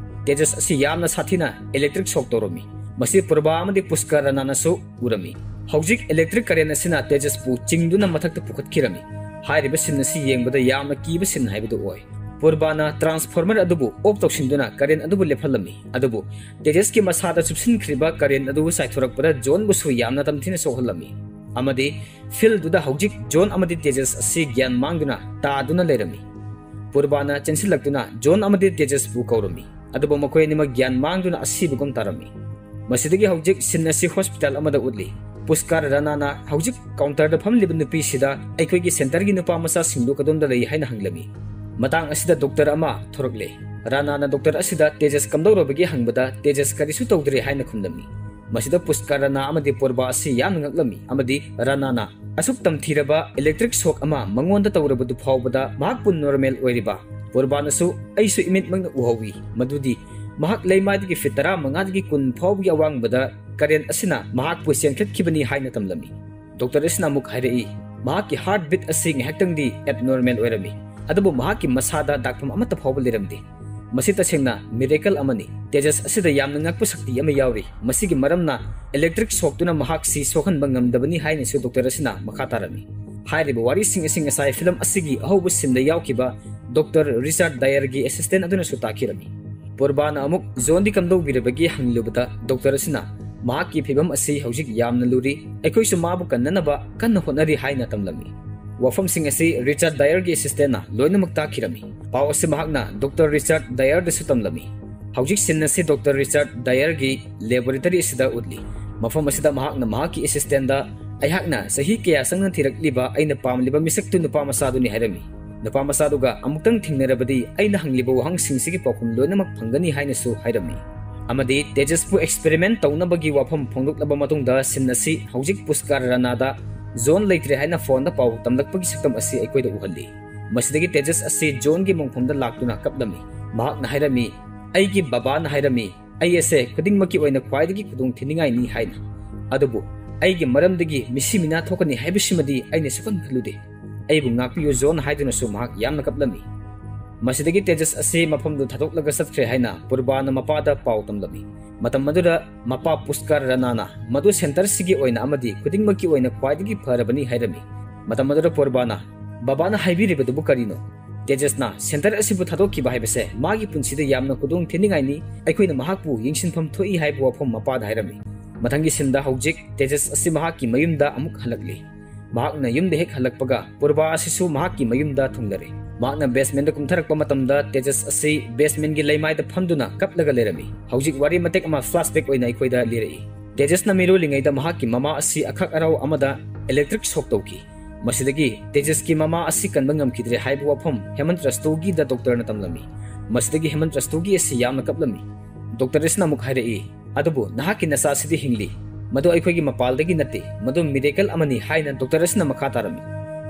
ꯇꯦꯖꯁ ꯑꯁꯤ ꯌꯥꯝꯅ ꯁꯥꯊꯤꯅ ꯏꯂꯦꯛꯇ꯭ꯔꯤꯛ ꯁꯣꯛ ꯇꯧꯔꯝꯃꯤ꯫ ꯃꯁꯤ ꯄꯨꯔꯕꯥ ꯑꯃꯗꯤ ꯄꯨꯁꯀꯔꯅꯥꯅꯁꯨ ꯎꯔꯝꯃꯤ꯫ ꯍꯧꯖꯤꯛ ꯏꯂꯦꯛꯇ꯭ꯔꯤꯛ ꯀꯔꯦꯟ ꯑꯁꯤꯅ ꯇꯦꯖꯁꯄꯨ ꯆꯤꯡꯗꯨꯅ ꯃꯊꯛꯇ ꯄꯨꯈꯠꯈꯤꯔꯝꯃꯤ꯫ ꯍꯥꯏꯔꯤꯕ ꯁꯤꯟ ꯑꯁꯤ ꯌꯦꯡꯕꯗ ꯌꯥꯝꯅ ꯀꯤꯕ ꯁꯤꯟ ꯍꯥꯏꯕꯗꯨ ꯑꯣꯏ꯫ ꯄꯨꯔꯕꯥꯅ ꯇ꯭ꯔꯥꯟꯁꯐꯣꯔꯃꯔ ꯑꯗꯨꯕꯨ ꯑꯣꯐ ꯇꯧꯁꯤꯟꯗꯨꯅ ꯀꯔꯦꯟ ꯑꯗꯨꯕꯨ ꯂꯦꯞꯍꯜꯂꯝꯃꯤ꯫ ꯑꯗꯨꯕꯨ ꯇꯦꯖꯁꯀꯤ ꯃꯁꯥꯗ ꯆꯨꯞꯁꯤꯟꯈ꯭ꯔꯤꯕ ꯀꯔꯦꯟ ꯑꯗꯨ ꯆꯥꯏꯊꯣꯔꯛꯄꯗ ꯖꯣꯟꯕꯨꯁꯨ ꯌꯥꯝꯅ ꯇꯝꯊꯤꯅ ꯁꯣꯛꯍꯜꯂꯝꯃꯤ꯫ ꯑꯃꯗꯤ ꯐꯤꯜꯗꯨꯗ ꯍꯧꯖꯤꯛ ꯖꯣꯟ ꯑꯃꯗꯤ ꯇꯦꯖꯁ ꯑꯁꯤ ꯒ꯭ꯌꯥꯟ ꯃꯥꯡꯗꯨꯅ ꯇꯥꯗꯨꯅ ꯂꯩꯔꯝꯃꯤ꯫ ꯄꯨꯔꯕꯥꯅ ꯆꯦꯟꯁꯤꯜꯂꯛꯇꯨꯅ ꯖꯣꯟ ꯑꯃꯗꯤ ꯇꯦꯖꯁꯄꯨ ꯀꯧꯔꯝꯃꯤ꯫ ꯑꯗꯨꯕꯨ ꯃꯈꯣꯏ ꯑꯅꯤꯃꯛ ꯒ꯭ꯌꯥꯟ ꯃꯥꯡꯗꯨꯅ ꯑꯁꯤꯕꯒꯨꯝ ꯇꯥꯔꯝꯃꯤ꯫ ꯃꯁꯤꯗꯒꯤ ꯍꯧꯖꯤꯛ ꯁꯤꯟ ꯑꯁꯤ ꯍꯣꯁꯄꯤꯇꯥꯜ ꯑꯃꯗ ꯎꯠꯂꯤ꯫ ꯄꯨꯁꯀꯥꯔ ꯔꯥꯅꯥꯅ ꯍꯧꯖꯤꯛ ꯀꯥꯎꯟꯇꯔꯗ ꯐꯝꯂꯤꯕ ꯅꯨꯄꯤꯁꯤꯗ, "ꯑꯩꯈꯣꯏꯒꯤ ꯁꯦꯟꯇꯔꯒꯤ ꯅꯨꯄꯥ ꯃꯆꯥꯁꯤꯡꯗꯨ ꯀꯗꯣꯝꯗ ꯂꯩ?" ꯍꯥꯏꯅ ꯍꯪꯂꯝꯃꯤ꯫ ꯃꯇꯥꯡ ꯑꯁꯤꯗ ꯗꯣꯛꯇꯔ ꯑꯃ ꯊꯣꯔꯛꯂꯦ꯫ ꯔꯥꯅꯥꯅ ꯗꯣꯛꯇꯔ ꯑꯁꯤꯗ ꯇꯦꯖꯁ ꯀꯝꯗꯧꯔꯕꯒꯦ ꯍꯪꯕꯗ, "ꯇꯦꯖꯁ ꯀꯔꯤꯁꯨ ꯇꯧꯗ꯭ꯔꯦ" ꯍꯥꯏꯅ ꯈꯨꯝꯂꯝꯃꯤ꯫ ꯃꯁꯤꯗ ꯄꯨꯁꯀꯥꯔ ꯔꯥꯅꯥ ꯑꯃꯗꯤ ꯄꯨꯔꯕꯥ ꯑꯁꯤ ꯌꯥꯝꯅ ꯉꯛꯂꯝꯃꯤ ꯑꯃꯗꯤ ꯔꯥꯅꯥꯅ ꯑꯁꯨꯛ ꯇꯝꯊꯤꯔꯕ ꯏꯂꯦꯛꯇ꯭ꯔꯤꯛ ꯁꯣꯛ ꯑꯃ ꯃꯉꯣꯟꯗ ꯇꯧꯔꯕꯗꯨ ꯐꯥꯎꯕꯗ ꯃꯍꯥꯛꯄꯨ ꯅꯣꯔꯃꯦꯜ ꯑꯣꯏꯔꯤꯕ ꯄꯨꯔꯕꯥꯅꯁꯨ ꯑꯩꯁꯨ ꯏꯃꯤꯠꯃꯛꯅ ꯎꯍꯧꯏ ꯃꯗꯨꯗꯤ ꯃꯍꯥꯛ ꯂꯩꯃꯥꯏꯗꯒꯤ ꯐꯤꯠ ꯇꯔꯥꯃꯉꯥꯗꯒꯤ ꯀꯨꯟ ꯐꯥꯎꯕꯒꯤ ꯑꯋꯥꯡꯕꯗ ꯀꯔꯦꯟ ꯑꯁꯤꯅ ꯃꯍꯥꯛꯄꯨ ꯆꯦꯟꯈꯠꯈꯤꯕꯅꯤ ꯍꯥꯏꯅ ꯇꯝꯂꯝꯃꯤ꯫ ꯗꯣꯛꯇꯔ ꯑꯁꯤꯅ ꯑꯃꯨꯛ ꯍꯥꯏꯔꯛꯏ, ꯃꯍꯥꯛꯀꯤ heartbeat ꯑꯁꯤ ꯉꯥꯏꯍꯥꯛꯇꯪꯗꯤ abnormal ꯑꯣꯏꯔꯝꯃꯤ, ꯑꯗꯨꯕꯨ ꯃꯍꯥꯛꯀꯤ ꯃꯁꯥꯗ ꯗꯥꯛꯐꯝ ꯑꯃꯠꯇ ꯐꯥꯎꯕ ꯂꯩꯔꯝꯗꯦ꯫ ꯃꯁꯤ ꯇꯁꯦꯡꯅ miracle ꯑꯃꯅꯤ꯫ ꯇꯦꯖꯁ ꯑꯁꯤꯗ ꯌꯥꯝꯅ ꯉꯛꯄ ꯁꯛꯇꯤ ꯑꯃ ꯌꯥꯎꯔꯤ꯫ ꯃꯁꯤꯒꯤ ꯃꯔꯝꯅ electric shockꯇꯨꯅ ꯃꯍꯥꯛꯁꯤ ꯁꯣꯛꯍꯟꯕ ꯉꯝꯗꯕꯅꯤ ꯍꯥꯏꯅꯁꯨ ꯗꯣꯛꯇꯔ ꯑꯁꯤꯅ ꯃꯈꯥ ꯇꯥꯔꯝꯃꯤ꯫ ꯍꯥꯏꯔꯤꯕ ꯋꯥꯔꯤꯁꯤꯡ ꯑꯁꯤ ꯉꯁꯥꯏ film ꯑꯁꯤꯒꯤ ꯑꯍꯧꯕ sceneꯗ ꯌꯥꯎꯈꯤꯕ ꯗꯣꯛꯇꯔ ꯔꯤꯆꯥꯔꯗ ꯗꯥꯌꯔꯒꯤ assistant ꯑꯗꯨꯅꯁꯨ ꯇꯥꯛꯈꯤꯔꯝꯃꯤ꯫ ꯄꯨꯔꯕꯥꯅ ꯑꯃꯨꯛ ꯖꯣꯟꯗꯤ ꯀꯝꯗꯧꯕꯤꯔꯕꯒꯦ ꯍꯪꯂꯨꯕꯗ, ꯗꯣꯛꯇꯔ ꯑꯁꯤꯅ ꯃꯍꯥꯛꯀꯤ ꯐꯤꯚꯝ ꯑꯁꯤ ꯍꯧꯖꯤꯛ ꯌꯥꯝꯅ ꯂꯨꯔꯤ, ꯑꯩꯈꯣꯏꯁꯨ ꯃꯥꯕꯨ ꯀꯟꯅꯅꯕ ꯀꯟꯅ ꯍꯣꯠꯅꯔꯤ ꯍꯥꯏꯅ ꯇꯝꯂꯝꯃꯤ꯫ ꯋꯥꯐꯝꯁꯤꯡ ꯑꯁꯤ ꯔꯤꯆꯥꯔꯗ ꯗꯥꯌꯔꯒꯤ assistantꯅ ꯂꯣꯏꯅꯃꯛ ꯇꯥꯛꯈꯤꯔꯝꯃꯤ꯫ ꯄꯥꯎ ꯑꯁꯤ ꯃꯍꯥꯛꯅ ꯗꯣꯛꯇꯔ ꯔꯤꯆꯥꯔꯗ ꯗꯥꯌꯔꯗꯁꯨ ꯇꯝꯂꯝꯃꯤ꯫ ꯍꯧꯖꯤꯛ scene ꯑꯁꯤ ꯗꯣꯛꯇꯔ ꯔꯤꯆꯥꯔꯗ ꯗꯥꯌꯔꯒꯤ laboratory ꯑꯁꯤꯗ ꯎꯠꯂꯤ꯫ ꯃꯐꯝ ꯑꯁꯤꯗ ꯃꯍꯥꯛꯅ ꯃꯍꯥꯛꯀꯤ assistantꯗ, "ꯑꯩꯍꯥꯛꯅ ꯆꯍꯤ ꯀꯌꯥ ꯆꯪꯅ ꯊꯤꯔꯛꯂꯤꯕ ꯑꯩꯅ ꯄꯥꯝꯂꯤꯕ ꯃꯤꯁꯛꯇꯨ ꯅꯨꯄꯥ ꯃꯆꯥꯗꯨꯅꯤ" ꯍꯥꯏꯔꯝꯃꯤ꯫ ꯅꯨꯄꯥ ꯃꯆꯥꯗꯨꯒ ꯑꯃꯨꯛꯇꯪ ꯊꯦꯡꯅꯔꯕꯗꯤ ꯑꯩꯅ ꯍꯪꯂꯤꯕ ꯋꯥꯍꯪꯁꯤꯡꯁꯤꯒꯤ ꯄꯥꯎꯈꯨꯝ ꯂꯣꯏꯅꯃꯛ ꯐꯪꯒꯅꯤ ꯍꯥꯏꯅꯁꯨ ꯍꯥꯏꯔꯝꯃꯤ꯫ ꯑꯃꯗꯤ ꯇꯦꯖꯁꯄꯨ experiment ꯇꯧꯅꯕꯒꯤ ꯋꯥꯐꯝ ꯐꯣꯡꯗꯣꯛꯂꯕ ꯃꯇꯨꯡꯗ scene ꯑꯁꯤ ꯍꯧꯖꯤꯛ ꯄꯨꯁꯀꯥꯔ ꯔꯥꯅꯥꯗ ꯖꯣꯟ ꯂꯩꯇ꯭ꯔꯦ ꯍꯥꯏꯅ phoneꯗ ꯄꯥꯎ ꯇꯝꯂꯛꯄꯒꯤ ꯁꯛꯇꯝ ꯑꯁꯤ ꯑꯩꯈꯣꯏꯗ ꯎꯍꯜꯂꯤ꯫ ꯃꯁꯤꯗꯒꯤ ꯇꯦꯖꯁ ꯑꯁꯤ ꯖꯣꯟꯒꯤ ꯃꯣꯡꯐꯝꯗ ꯂꯥꯛꯇꯨꯅ ꯀꯞꯂꯝꯃꯤ꯫ ꯃꯍꯥꯛꯅ ꯍꯥꯏꯔꯝꯃꯤ, "ꯑꯩꯒꯤ ꯕꯕꯥꯅ ꯍꯥꯏꯔꯝꯃꯤ, ꯑꯩ ꯑꯁꯦ ꯈꯨꯗꯤꯡꯃꯛꯀꯤ ꯑꯣꯏꯅ ꯈ꯭ꯋꯥꯏꯗꯒꯤ ꯈꯨꯗꯣꯡ ꯊꯤꯅꯤꯡꯉꯥꯏꯅꯤ ꯍꯥꯏꯅ꯫ ꯑꯗꯨꯕꯨ ꯑꯩꯒꯤ ꯃꯔꯝꯗꯒꯤ ꯃꯤꯁꯤ ꯃꯤꯅꯥ ꯊꯣꯛꯀꯅꯤ ꯍꯥꯏꯕꯁꯤꯃꯗꯤ ꯑꯩꯅ ꯁꯨꯛꯈꯟ ꯈꯜꯂꯨꯗꯦ꯫ ꯑꯩꯕꯨ ꯉꯥꯛꯄꯤꯌꯨ ꯖꯣꯟ" ꯍꯥꯏꯗꯨꯅꯁꯨ ꯃꯍꯥꯛ ꯌꯥꯝꯅ ꯀꯞꯂꯝꯃꯤ꯫ ꯃꯁꯤꯗꯒꯤ ꯇꯦꯖꯁ ꯑꯁꯤ ꯃꯐꯝꯗꯨ ꯊꯥꯗꯣꯛꯂꯒ ꯆꯠꯈ꯭ꯔꯦ ꯍꯥꯏꯅ ꯄꯨꯔꯕꯥꯅ ꯃꯄꯥꯗ ꯄꯥꯎ ꯇꯝꯂꯝꯃꯤ꯫ ꯃꯇꯝ ꯑꯗꯨꯗ ꯃꯄꯥ ꯄꯨꯁꯀꯥꯔ ꯔꯥꯅꯥꯅ ꯃꯗꯨ centreꯁꯤꯒꯤ ꯑꯣꯏꯅ ꯑꯃꯗꯤ ꯈꯨꯗꯤꯡꯃꯛꯀꯤ ꯑꯣꯏꯅ ꯈ꯭ꯋꯥꯏꯗꯒꯤ ꯐꯔꯕꯅꯤ ꯍꯥꯏꯔꯝꯃꯤ꯫ ꯃꯇꯝ ꯑꯗꯨꯗ ꯄꯨꯔꯕꯥꯅ, "ꯕꯕꯥꯅ ꯍꯥꯏꯕꯤꯔꯤꯕꯗꯨꯕꯨ ꯀꯔꯤꯅꯣ?" ꯇꯦꯖꯁꯅ centre ꯑꯁꯤꯕꯨ ꯊꯥꯗꯣꯛꯈꯤꯕ ꯍꯥꯏꯕꯁꯦ ꯃꯥꯒꯤ ꯄꯨꯟꯁꯤꯗ ꯌꯥꯝꯅ ꯈꯨꯗꯣꯡ ꯊꯤꯅꯤꯡꯉꯥꯏꯅꯤ, ꯑꯩꯈꯣꯏꯅ ꯃꯍꯥꯛꯄꯨ ꯌꯦꯡꯁꯤꯟꯐꯝ ꯊꯣꯛꯏ ꯍꯥꯏꯕ ꯋꯥꯐꯝ ꯃꯄꯥꯗ ꯍꯥꯏꯔꯝꯃꯤ꯫ ꯃꯊꯪꯒꯤ sceneꯗ ꯍꯧꯖꯤꯛ ꯇꯦꯖꯁ ꯑꯁꯤ ꯃꯍꯥꯛꯀꯤ ꯃꯌꯨꯝꯗ ꯑꯃꯨꯛ ꯍꯜꯂꯛꯂꯤ꯫ ꯃꯍꯥꯛꯅ ꯌꯨꯝꯗ ꯍꯦꯛ ꯍꯜꯂꯛꯄꯒ ꯄꯨꯔꯕꯥ ꯑꯁꯤꯁꯨ ꯃꯍꯥꯛꯀꯤ ꯃꯌꯨꯝꯗ ꯊꯨꯡꯂꯔꯦ꯫ ꯃꯍꯥꯛꯅ basementꯗ ꯀꯨꯝꯊꯔꯛꯄ ꯃꯇꯝꯗ ꯇꯦꯖꯁ ꯑꯁꯤ basementꯒꯤ ꯂꯩꯃꯥꯏꯗ ꯐꯝꯗꯨꯅ ꯀꯞꯂꯒ ꯂꯩꯔꯝꯃꯤ꯫ ꯍꯧꯖꯤꯛ ꯋꯥꯔꯤ ꯃꯇꯦꯛ ꯑꯃ flashback ꯑꯣꯏꯅ ꯑꯩꯈꯣꯏꯗ ꯂꯤꯔꯛꯏ꯫ ꯇꯦꯖꯁꯅ ꯃꯤꯔꯣꯜꯂꯤꯉꯩꯗ ꯃꯍꯥꯛꯀꯤ ꯃꯃꯥ ꯑꯁꯤ ꯑꯈꯛ ꯑꯔꯥꯎ ꯑꯃꯗ electric shock ꯇꯧꯈꯤ꯫ ꯃꯁꯤꯗꯒꯤ ꯇꯦꯖꯁꯀꯤ ꯃꯃꯥ ꯑꯁꯤ ꯀꯟꯕ ꯉꯝꯈꯤꯗ꯭ꯔꯦ ꯍꯥꯏꯕ ꯋꯥꯐꯝ ꯍꯦꯃꯟꯇ ꯔꯁꯇꯣꯒꯤꯗ ꯗꯣꯛꯇꯔꯅ ꯇꯝꯂꯝꯃꯤ꯫ ꯃꯁꯤꯗꯒꯤ ꯍꯦꯃꯟꯇ ꯔꯁꯇꯣꯒꯤ ꯑꯁꯤ ꯌꯥꯝꯅ ꯀꯞꯂꯝꯃꯤ꯫ ꯗꯣꯛꯇꯔ ꯑꯁꯤꯅ ꯑꯃꯨꯛ ꯍꯥꯏꯔꯛꯏ, "ꯑꯗꯨꯕꯨ ꯅꯍꯥꯛꯀꯤ ꯅꯆꯥ ꯑꯁꯤꯗꯤ ꯍꯤꯡꯂꯤ꯫ ꯃꯗꯨ ꯑꯩꯈꯣꯏꯒꯤ ꯃꯄꯥꯜꯗꯒꯤ ꯅꯠꯇꯦ, ꯃꯗꯨ miracle ꯑꯃꯅꯤ" ꯍꯥꯏꯅ ꯗꯣꯛꯇꯔ ꯑꯁꯤꯅ ꯃꯈꯥ ꯇꯥꯔꯝꯃꯤ꯫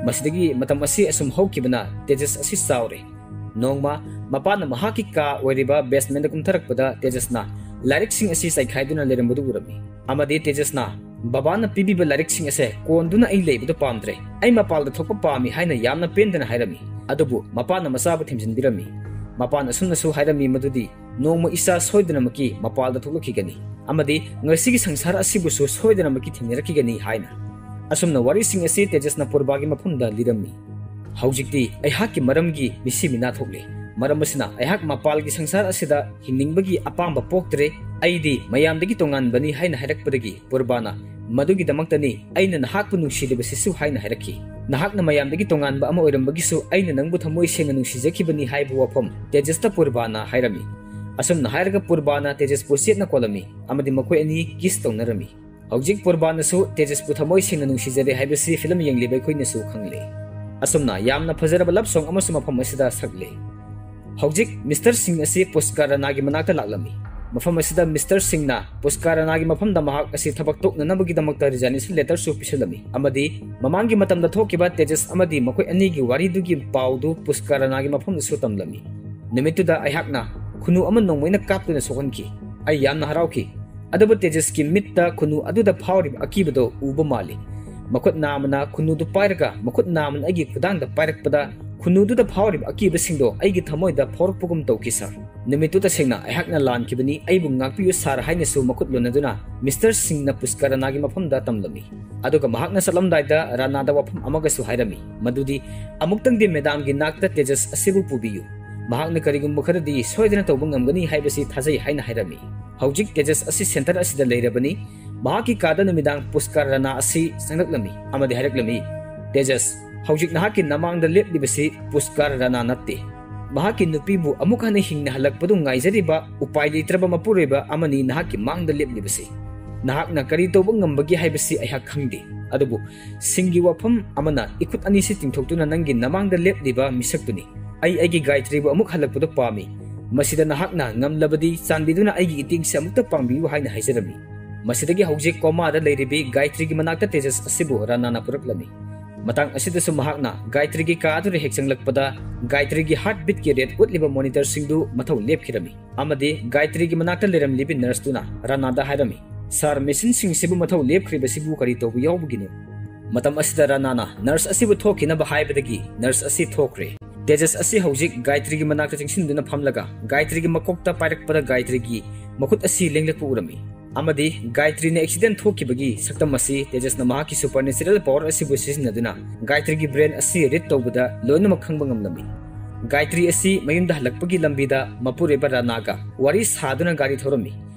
ꯃꯁꯤꯗꯒꯤ ꯃꯇꯝ ꯑꯁꯤ ꯑꯁꯨꯝ ꯍꯧꯈꯤꯕꯅ ꯇꯦꯖꯁ ꯑꯁꯤ ꯆꯥꯎꯔꯦ꯫ ꯅꯣꯡꯃ ꯃꯄꯥꯅ ꯃꯍꯥꯛꯀꯤ ꯀꯥ ꯑꯣꯏꯔꯤꯕ basementꯗ ꯀꯨꯝꯊꯔꯛꯄꯗ ꯇꯦꯖꯁꯅ ꯂꯥꯏꯔꯤꯛꯁꯤꯡ ꯑꯁꯤ ꯆꯥꯏꯈꯥꯏꯗꯨꯅ ꯂꯩꯔꯝꯕꯗꯨ ꯎꯔꯝꯃꯤ꯫ ꯑꯃꯗꯤ ꯇꯦꯖꯁꯅ, "ꯕꯕꯥꯅ ꯄꯤꯕꯤꯕ ꯂꯥꯏꯔꯤꯛꯁꯤꯡ ꯑꯁꯦ ꯀꯣꯟꯗꯨꯅ ꯑꯩ ꯂꯩꯕꯗꯨ ꯄꯥꯝꯗ꯭ꯔꯦ, ꯑꯩ ꯃꯄꯥꯜꯗ ꯊꯣꯛꯄ ꯄꯥꯝꯃꯤ" ꯍꯥꯏꯅ ꯌꯥꯝꯅ ꯄꯦꯟꯗꯅ ꯍꯥꯏꯔꯝꯃꯤ꯫ ꯑꯗꯨꯕꯨ ꯃꯄꯥꯅ ꯃꯆꯥꯕꯨ ꯊꯦꯝꯖꯤꯟꯕꯤꯔꯝꯃꯤ꯫ ꯃꯄꯥꯅ ꯑꯁꯨꯝꯅꯁꯨ ꯍꯥꯏꯔꯝꯃꯤ ꯃꯗꯨꯗꯤ, "ꯅꯣꯡꯃ ꯏꯆꯥ ꯁꯣꯏꯗꯅꯃꯛꯀꯤ ꯃꯄꯥꯜꯗ ꯊꯣꯛꯂꯛꯈꯤꯒꯅꯤ ꯑꯃꯗꯤ ꯉꯁꯤꯒꯤ ꯁꯪꯁꯥꯔ ꯑꯁꯤꯕꯨꯁꯨ ꯁꯣꯏꯗꯅꯃꯛꯀꯤ ꯊꯦꯡꯅꯔꯛꯈꯤꯒꯅꯤ" ꯍꯥꯏꯅ꯫ ꯑꯁꯨꯝꯅ ꯋꯥꯔꯤꯁꯤꯡ ꯑꯁꯤ ꯇꯦꯖꯁꯅ ꯄꯨꯔꯕꯥꯒꯤ ꯃꯐꯝꯗ ꯂꯤꯔꯝꯃꯤ꯫ ꯍꯧꯖꯤꯛꯇꯤ ꯑꯩꯍꯥꯛꯀꯤ ꯃꯔꯝꯒꯤ ꯃꯤꯁꯤ ꯃꯤꯅꯥ ꯊꯣꯛꯂꯦ꯫ ꯃꯔꯝ ꯑꯁꯤꯅ ꯑꯩꯍꯥꯛ ꯃꯄꯥꯜꯒꯤ ꯁꯪꯁꯥꯔ ꯑꯁꯤꯗ ꯍꯤꯡꯅꯤꯡꯕꯒꯤ ꯑꯄꯥꯝꯕ ꯄꯣꯛꯇ꯭ꯔꯦ꯫ "ꯑꯩꯗꯤ ꯃꯌꯥꯝꯗꯒꯤ ꯇꯣꯉꯥꯟꯕꯅꯤ" ꯍꯥꯏꯅ ꯍꯥꯏꯔꯛꯄꯗꯒꯤ ꯄꯨꯔꯕꯥꯅ, "ꯃꯗꯨꯒꯤꯗꯃꯛꯇꯅꯤ ꯑꯩꯅ ꯅꯍꯥꯛꯄꯨ ꯅꯨꯡꯁꯤꯔꯤꯕꯁꯤꯁꯨ" ꯍꯥꯏꯅ ꯍꯥꯏꯔꯛꯈꯤ꯫ "ꯅꯍꯥꯛꯅ ꯃꯌꯥꯝꯗꯒꯤ ꯇꯣꯉꯥꯟꯕ ꯑꯃ ꯑꯣꯏꯔꯝꯕꯒꯤꯁꯨ ꯑꯩꯅ ꯅꯪꯕꯨ ꯊꯃꯣꯏ ꯁꯦꯡꯅ ꯅꯨꯡꯁꯤꯖꯈꯤꯕꯅꯤ" ꯍꯥꯏꯕ ꯋꯥꯐꯝ ꯇꯦꯖꯁꯇ ꯄꯨꯔꯕꯥꯅ ꯍꯥꯏꯔꯝꯃꯤ꯫ ꯑꯁꯨꯝꯅ ꯍꯥꯏꯔꯒ ꯄꯨꯔꯕꯥꯅ ꯇꯦꯖꯁꯄꯨ ꯆꯦꯠꯅ ꯀꯣꯜꯂꯝꯃꯤ ꯑꯃꯗꯤ ꯃꯈꯣꯏ ꯑꯅꯤ ꯀꯤꯁ ꯇꯧꯅꯔꯝꯃꯤ꯫ ꯍꯧꯖꯤꯛ ꯄꯨꯔꯕꯥꯅꯁꯨ ꯇꯦꯖꯁꯄꯨ ꯊꯃꯣꯏ ꯁꯦꯡꯅ ꯅꯨꯡꯁꯤꯖꯔꯦ ꯍꯥꯏꯕꯁꯤ ꯐꯤꯂꯝ ꯌꯦꯡꯂꯤꯕ ꯑꯩꯈꯣꯏꯅꯁꯨ ꯈꯪꯂꯦ꯫ ꯑꯁꯨꯝꯅ ꯌꯥꯝꯅ ꯐꯖꯔꯕ ꯂꯚ ꯁꯣꯡ ꯑꯃꯁꯨ ꯃꯐꯝ ꯑꯁꯤꯗ ꯁꯛꯂꯦ꯫ ꯍꯧꯖꯤꯛ ꯃꯤꯁꯇꯔ ꯁꯤꯡ ꯑꯁꯤ ꯄꯨꯁꯀꯥ ꯔꯥꯅꯥꯒꯤ ꯃꯅꯥꯛꯇ ꯂꯥꯛꯂꯝꯃꯤ꯫ ꯃꯐꯝ ꯑꯁꯤꯗ ꯃꯤꯁꯇꯔ ꯁꯤꯡꯅ ꯄꯨꯁꯀꯥ ꯔꯥꯅꯥꯒꯤ ꯃꯐꯝꯗ ꯃꯍꯥꯛ ꯑꯁꯤ ꯊꯕꯛ ꯇꯣꯛꯅꯅꯕꯒꯤꯗꯃꯛꯇ ꯔꯤꯖꯥꯏꯅꯦꯁꯟ ꯂꯦꯇꯔꯁꯨ ꯄꯤꯁꯜꯂꯝꯃꯤ ꯑꯃꯗꯤ ꯃꯃꯥꯡꯒꯤ ꯃꯇꯝꯗ ꯊꯣꯛꯈꯤꯕ ꯇꯦꯖꯁ ꯑꯃꯗꯤ ꯃꯈꯣꯏ ꯑꯅꯤꯒꯤ ꯋꯥꯔꯤꯗꯨꯒꯤ ꯄꯥꯎꯗꯨ ꯄꯨꯁꯀꯥ ꯔꯥꯅꯥꯒꯤ ꯃꯐꯝꯗꯁꯨ ꯇꯝꯂꯝꯃꯤ꯫ ꯅꯨꯃꯤꯠꯇꯨꯗ ꯑꯩꯍꯥꯛꯅ ꯈꯨꯅꯨ ꯑꯃ ꯅꯣꯡꯃꯩꯅ ꯀꯥꯞꯇꯨꯅ ꯁꯣꯛꯍꯟꯈꯤ꯫ ꯑꯩ ꯌꯥꯝꯅ ꯍꯔꯥꯎꯈꯤ꯫ ꯑꯗꯨꯕꯨ ꯇꯦꯖꯁꯀꯤ ꯃꯤꯠꯇ ꯈꯨꯅꯨ ꯑꯗꯨꯗ ꯐꯥꯎꯔꯤꯕ ꯑꯀꯤꯕꯗꯣ ꯎꯕ ꯃꯥꯜꯂꯤ꯫ ꯃꯈꯨꯠ ꯅꯥꯝꯃꯅ ꯈꯨꯅꯨꯗꯨ ꯄꯥꯏꯔꯒ ꯃꯈꯨꯠ ꯅꯥꯝꯃꯅ ꯑꯩꯒꯤ ꯈꯨꯗꯥꯡꯗ ꯄꯥꯏꯔꯛꯄꯗ ꯈꯨꯅꯨꯗꯨꯗ ꯐꯥꯎꯔꯤꯕ ꯑꯀꯤꯕꯁꯤꯡꯗꯣ ꯑꯩꯒꯤ ꯊꯃꯣꯏꯗ ꯐꯥꯎꯔꯛꯄꯒꯨꯝ ꯇꯧꯈꯤ, ꯁꯥꯔ꯫ ꯅꯨꯃꯤꯠꯇꯨ ꯇꯁꯦꯡꯅ ꯑꯩꯍꯥꯛꯅ ꯂꯥꯟꯈꯤꯕꯅꯤ, "ꯑꯩꯕꯨ ꯉꯥꯛꯄꯤꯌꯨ, ꯁꯥꯔ" ꯍꯥꯏꯅꯁꯨ ꯃꯈꯨꯠ ꯂꯣꯟꯅꯗꯨꯅ ꯃꯤꯁꯇꯔ ꯁꯤꯡꯅ ꯄꯨꯁꯀꯥ ꯔꯥꯅꯥꯒꯤ ꯃꯐꯝꯗ ꯇꯝꯂꯝꯃꯤ꯫ ꯑꯗꯨꯒ ꯃꯍꯥꯛꯅ ꯆꯠꯂꯝꯗꯥꯏꯗ ꯔꯥꯅꯥꯗ ꯋꯥꯐꯝ ꯑꯃꯒꯁꯨ ꯍꯥꯏꯔꯝꯃꯤ, ꯃꯗꯨꯗꯤ ꯑꯃꯨꯛꯇꯪꯗꯤ ꯃꯦꯗꯥꯝꯒꯤ ꯅꯥꯛꯇ ꯇꯦꯖꯁ ꯑꯁꯤꯕꯨ ꯄꯨꯕꯤꯌꯨ꯫ ꯃꯍꯥꯛꯅ ꯀꯔꯤꯒꯨꯝꯕ ꯈꯔꯗꯤ ꯁꯣꯏꯗꯅ ꯇꯧꯕ ꯉꯝꯒꯅꯤ ꯍꯥꯏꯕꯁꯤ ꯊꯥꯖꯩ ꯍꯥꯏꯅ ꯍꯥꯏꯔꯝꯃꯤ꯫ ꯍꯧꯖꯤꯛ ꯇꯦꯖꯁ ꯑꯁꯤ ꯁꯦꯟꯇꯔ ꯑꯁꯤꯗ ꯂꯩꯔꯕꯅꯤ꯫ ꯃꯍꯥꯛꯀꯤ ꯀꯥꯗ ꯅꯨꯃꯤꯗꯥꯡ ꯄꯨꯁꯀꯥ ꯔꯥꯅꯥ ꯑꯁꯤ ꯆꯪꯂꯛꯂꯝꯃꯤ ꯑꯃꯗꯤ ꯍꯥꯏꯔꯛꯂꯝꯃꯤ, "ꯇꯦꯖꯁ, ꯍꯧꯖꯤꯛ ꯅꯍꯥꯛꯀꯤ ꯅꯃꯥꯡꯗ ꯂꯦꯞꯂꯤꯕꯁꯤ ꯄꯨꯁꯀꯥ ꯔꯥꯅꯥ ꯅꯠꯇꯦ꯫ ꯃꯍꯥꯛꯀꯤ ꯅꯨꯄꯤꯕꯨ ꯑꯃꯨꯛ ꯍꯟꯅ ꯍꯤꯡꯅ ꯍꯜꯂꯛꯄꯗꯨ ꯉꯥꯏꯖꯔꯤꯕ ꯎꯄꯥꯏ ꯂꯩꯇ꯭ꯔꯕ ꯃꯄꯨꯔꯣꯏꯕ ꯑꯃꯅꯤ ꯅꯍꯥꯛꯀꯤ ꯃꯥꯡꯗ ꯂꯦꯞꯂꯤꯕꯁꯤ꯫ ꯅꯍꯥꯛꯅ ꯀꯔꯤ ꯇꯧꯕ ꯉꯝꯕꯒꯦ ꯍꯥꯏꯕꯁꯤ ꯑꯩꯍꯥꯛ ꯈꯪꯗꯦ꯫ ꯑꯗꯨꯕꯨ ꯁꯤꯡꯒꯤ ꯋꯥꯐꯝ ꯑꯃꯅ ꯏꯈꯨꯠ ꯑꯅꯤꯁꯤ ꯇꯤꯡꯊꯣꯛꯇꯨꯅ ꯅꯪꯒꯤ ꯅꯃꯥꯡꯗ ꯂꯦꯞꯂꯤꯕ ꯃꯤꯁꯛꯇꯨꯅꯤ꯫ ꯑꯩ ꯑꯩꯒꯤ ꯒꯥꯌꯇ꯭ꯔꯤꯕꯨ ꯑꯃꯨꯛ ꯍꯜꯂꯛꯄꯗꯨ ꯄꯥꯝꯃꯤ꯫ ꯃꯁꯤꯗ ꯅꯍꯥꯛꯅ ꯉꯝꯂꯕꯗꯤ ꯆꯥꯟꯕꯤꯗꯨꯅ ꯑꯩꯒꯤ ꯏꯇꯦꯡꯁꯦ ꯑꯃꯨꯛꯇ ꯄꯥꯡꯕꯤꯌꯨ" ꯍꯥꯏꯅ ꯍꯥꯏꯖꯔꯝꯃꯤ꯫ ꯃꯁꯤꯗꯒꯤ ꯍꯧꯖꯤꯛ ꯀꯣꯃꯥꯗ ꯂꯩꯔꯤꯕꯤ ꯒꯥꯌꯇ꯭ꯔꯤꯒꯤ ꯃꯅꯥꯛꯇ ꯇꯦꯖꯁ ꯑꯁꯤꯕꯨ ꯔꯥꯅꯥꯅ ꯄꯨꯔꯛꯂꯝꯃꯤ꯫ ꯃꯇꯥꯡ ꯑꯁꯤꯗꯁꯨ ꯃꯍꯥꯛꯅ ꯒꯥꯌꯇ꯭ꯔꯤꯒꯤ ꯀꯥ ꯑꯗꯨꯗ ꯍꯦꯛ ꯆꯪꯂꯛꯄꯗ ꯒꯥꯌꯇ꯭ꯔꯤꯒꯤ heartbeat ꯀꯤ rate ꯎꯠꯂꯤꯕ monitor ꯁꯤꯡꯗꯨ ꯃꯊꯧ ꯂꯦꯞꯈꯤꯔꯝꯃꯤ ꯑꯃꯗꯤ ꯒꯥꯌꯇ꯭ꯔꯤꯒꯤ ꯃꯅꯥꯛꯇ ꯂꯩꯔꯝꯂꯤꯕꯤ nurse ꯇꯨꯅ ꯔꯥꯅꯥꯗ ꯍꯥꯏꯔꯝꯃꯤ, "Sir, machine ꯁꯤꯡꯁꯤꯕꯨ ꯃꯊꯧ ꯂꯦꯞꯈ꯭ꯔꯤꯕꯁꯤꯕꯨ ꯀꯔꯤ ꯇꯧꯕ ꯌꯥꯎꯕꯒꯤꯅꯣ?" ꯃꯇꯝ ꯑꯁꯤꯗ ꯔꯥꯅꯥꯅ nurse ꯑꯁꯤꯕꯨ ꯊꯣꯛꯈꯤꯅꯕ ꯍꯥꯏꯕꯗꯒꯤ nurse ꯑꯁꯤ ꯊꯣꯛꯈ꯭ꯔꯦ꯫ ꯇꯦꯖꯁ ꯑꯁꯤ ꯍꯧꯖꯤꯛ ꯒꯥꯌꯇ꯭ꯔꯤꯒꯤ ꯃꯅꯥꯛꯇ ꯆꯪꯁꯤꯟꯗꯨꯅ ꯐꯝꯂꯒ ꯒꯥꯌꯇ꯭ꯔꯤꯒꯤ ꯃꯀꯣꯛꯇ ꯄꯥꯏꯔꯛꯄꯗ ꯒꯥꯌꯇ꯭ꯔꯤꯒꯤ ꯃꯈꯨꯠ ꯑꯁꯤ ꯂꯦꯡꯂꯛꯄ ꯎꯔꯝꯃꯤ꯫ ꯑꯃꯗꯤ ꯒꯥꯌꯇ꯭ꯔꯤꯅ accident ꯊꯣꯛꯈꯤꯕꯒꯤ ꯁꯛꯇꯝ ꯑꯁꯤ ꯇꯦꯖꯁꯅ ꯃꯍꯥꯛꯀꯤ supernatural power ꯑꯁꯤꯕꯨ ꯁꯤꯖꯤꯟꯅꯗꯨꯅ ꯒꯥꯌꯇ꯭ꯔꯤꯒꯤ brain ꯑꯁꯤ read ꯇꯧꯕꯗ ꯂꯣꯏꯅꯃꯛ ꯈꯪꯕ ꯉꯝꯂꯝꯃꯤ꯫ ꯒꯥꯌꯇ꯭ꯔꯤ ꯑꯁꯤ ꯃꯌꯨꯝꯗ ꯍꯜꯂꯛꯄꯒꯤ ꯂꯝꯕꯤꯗ ꯃꯄꯨꯔꯣꯏꯕ ꯔꯥꯅꯥꯒ ꯋꯥꯔꯤ ꯁꯥꯗꯨꯅ ꯒꯥꯔꯤ ꯊꯧꯔꯝꯃꯤ꯫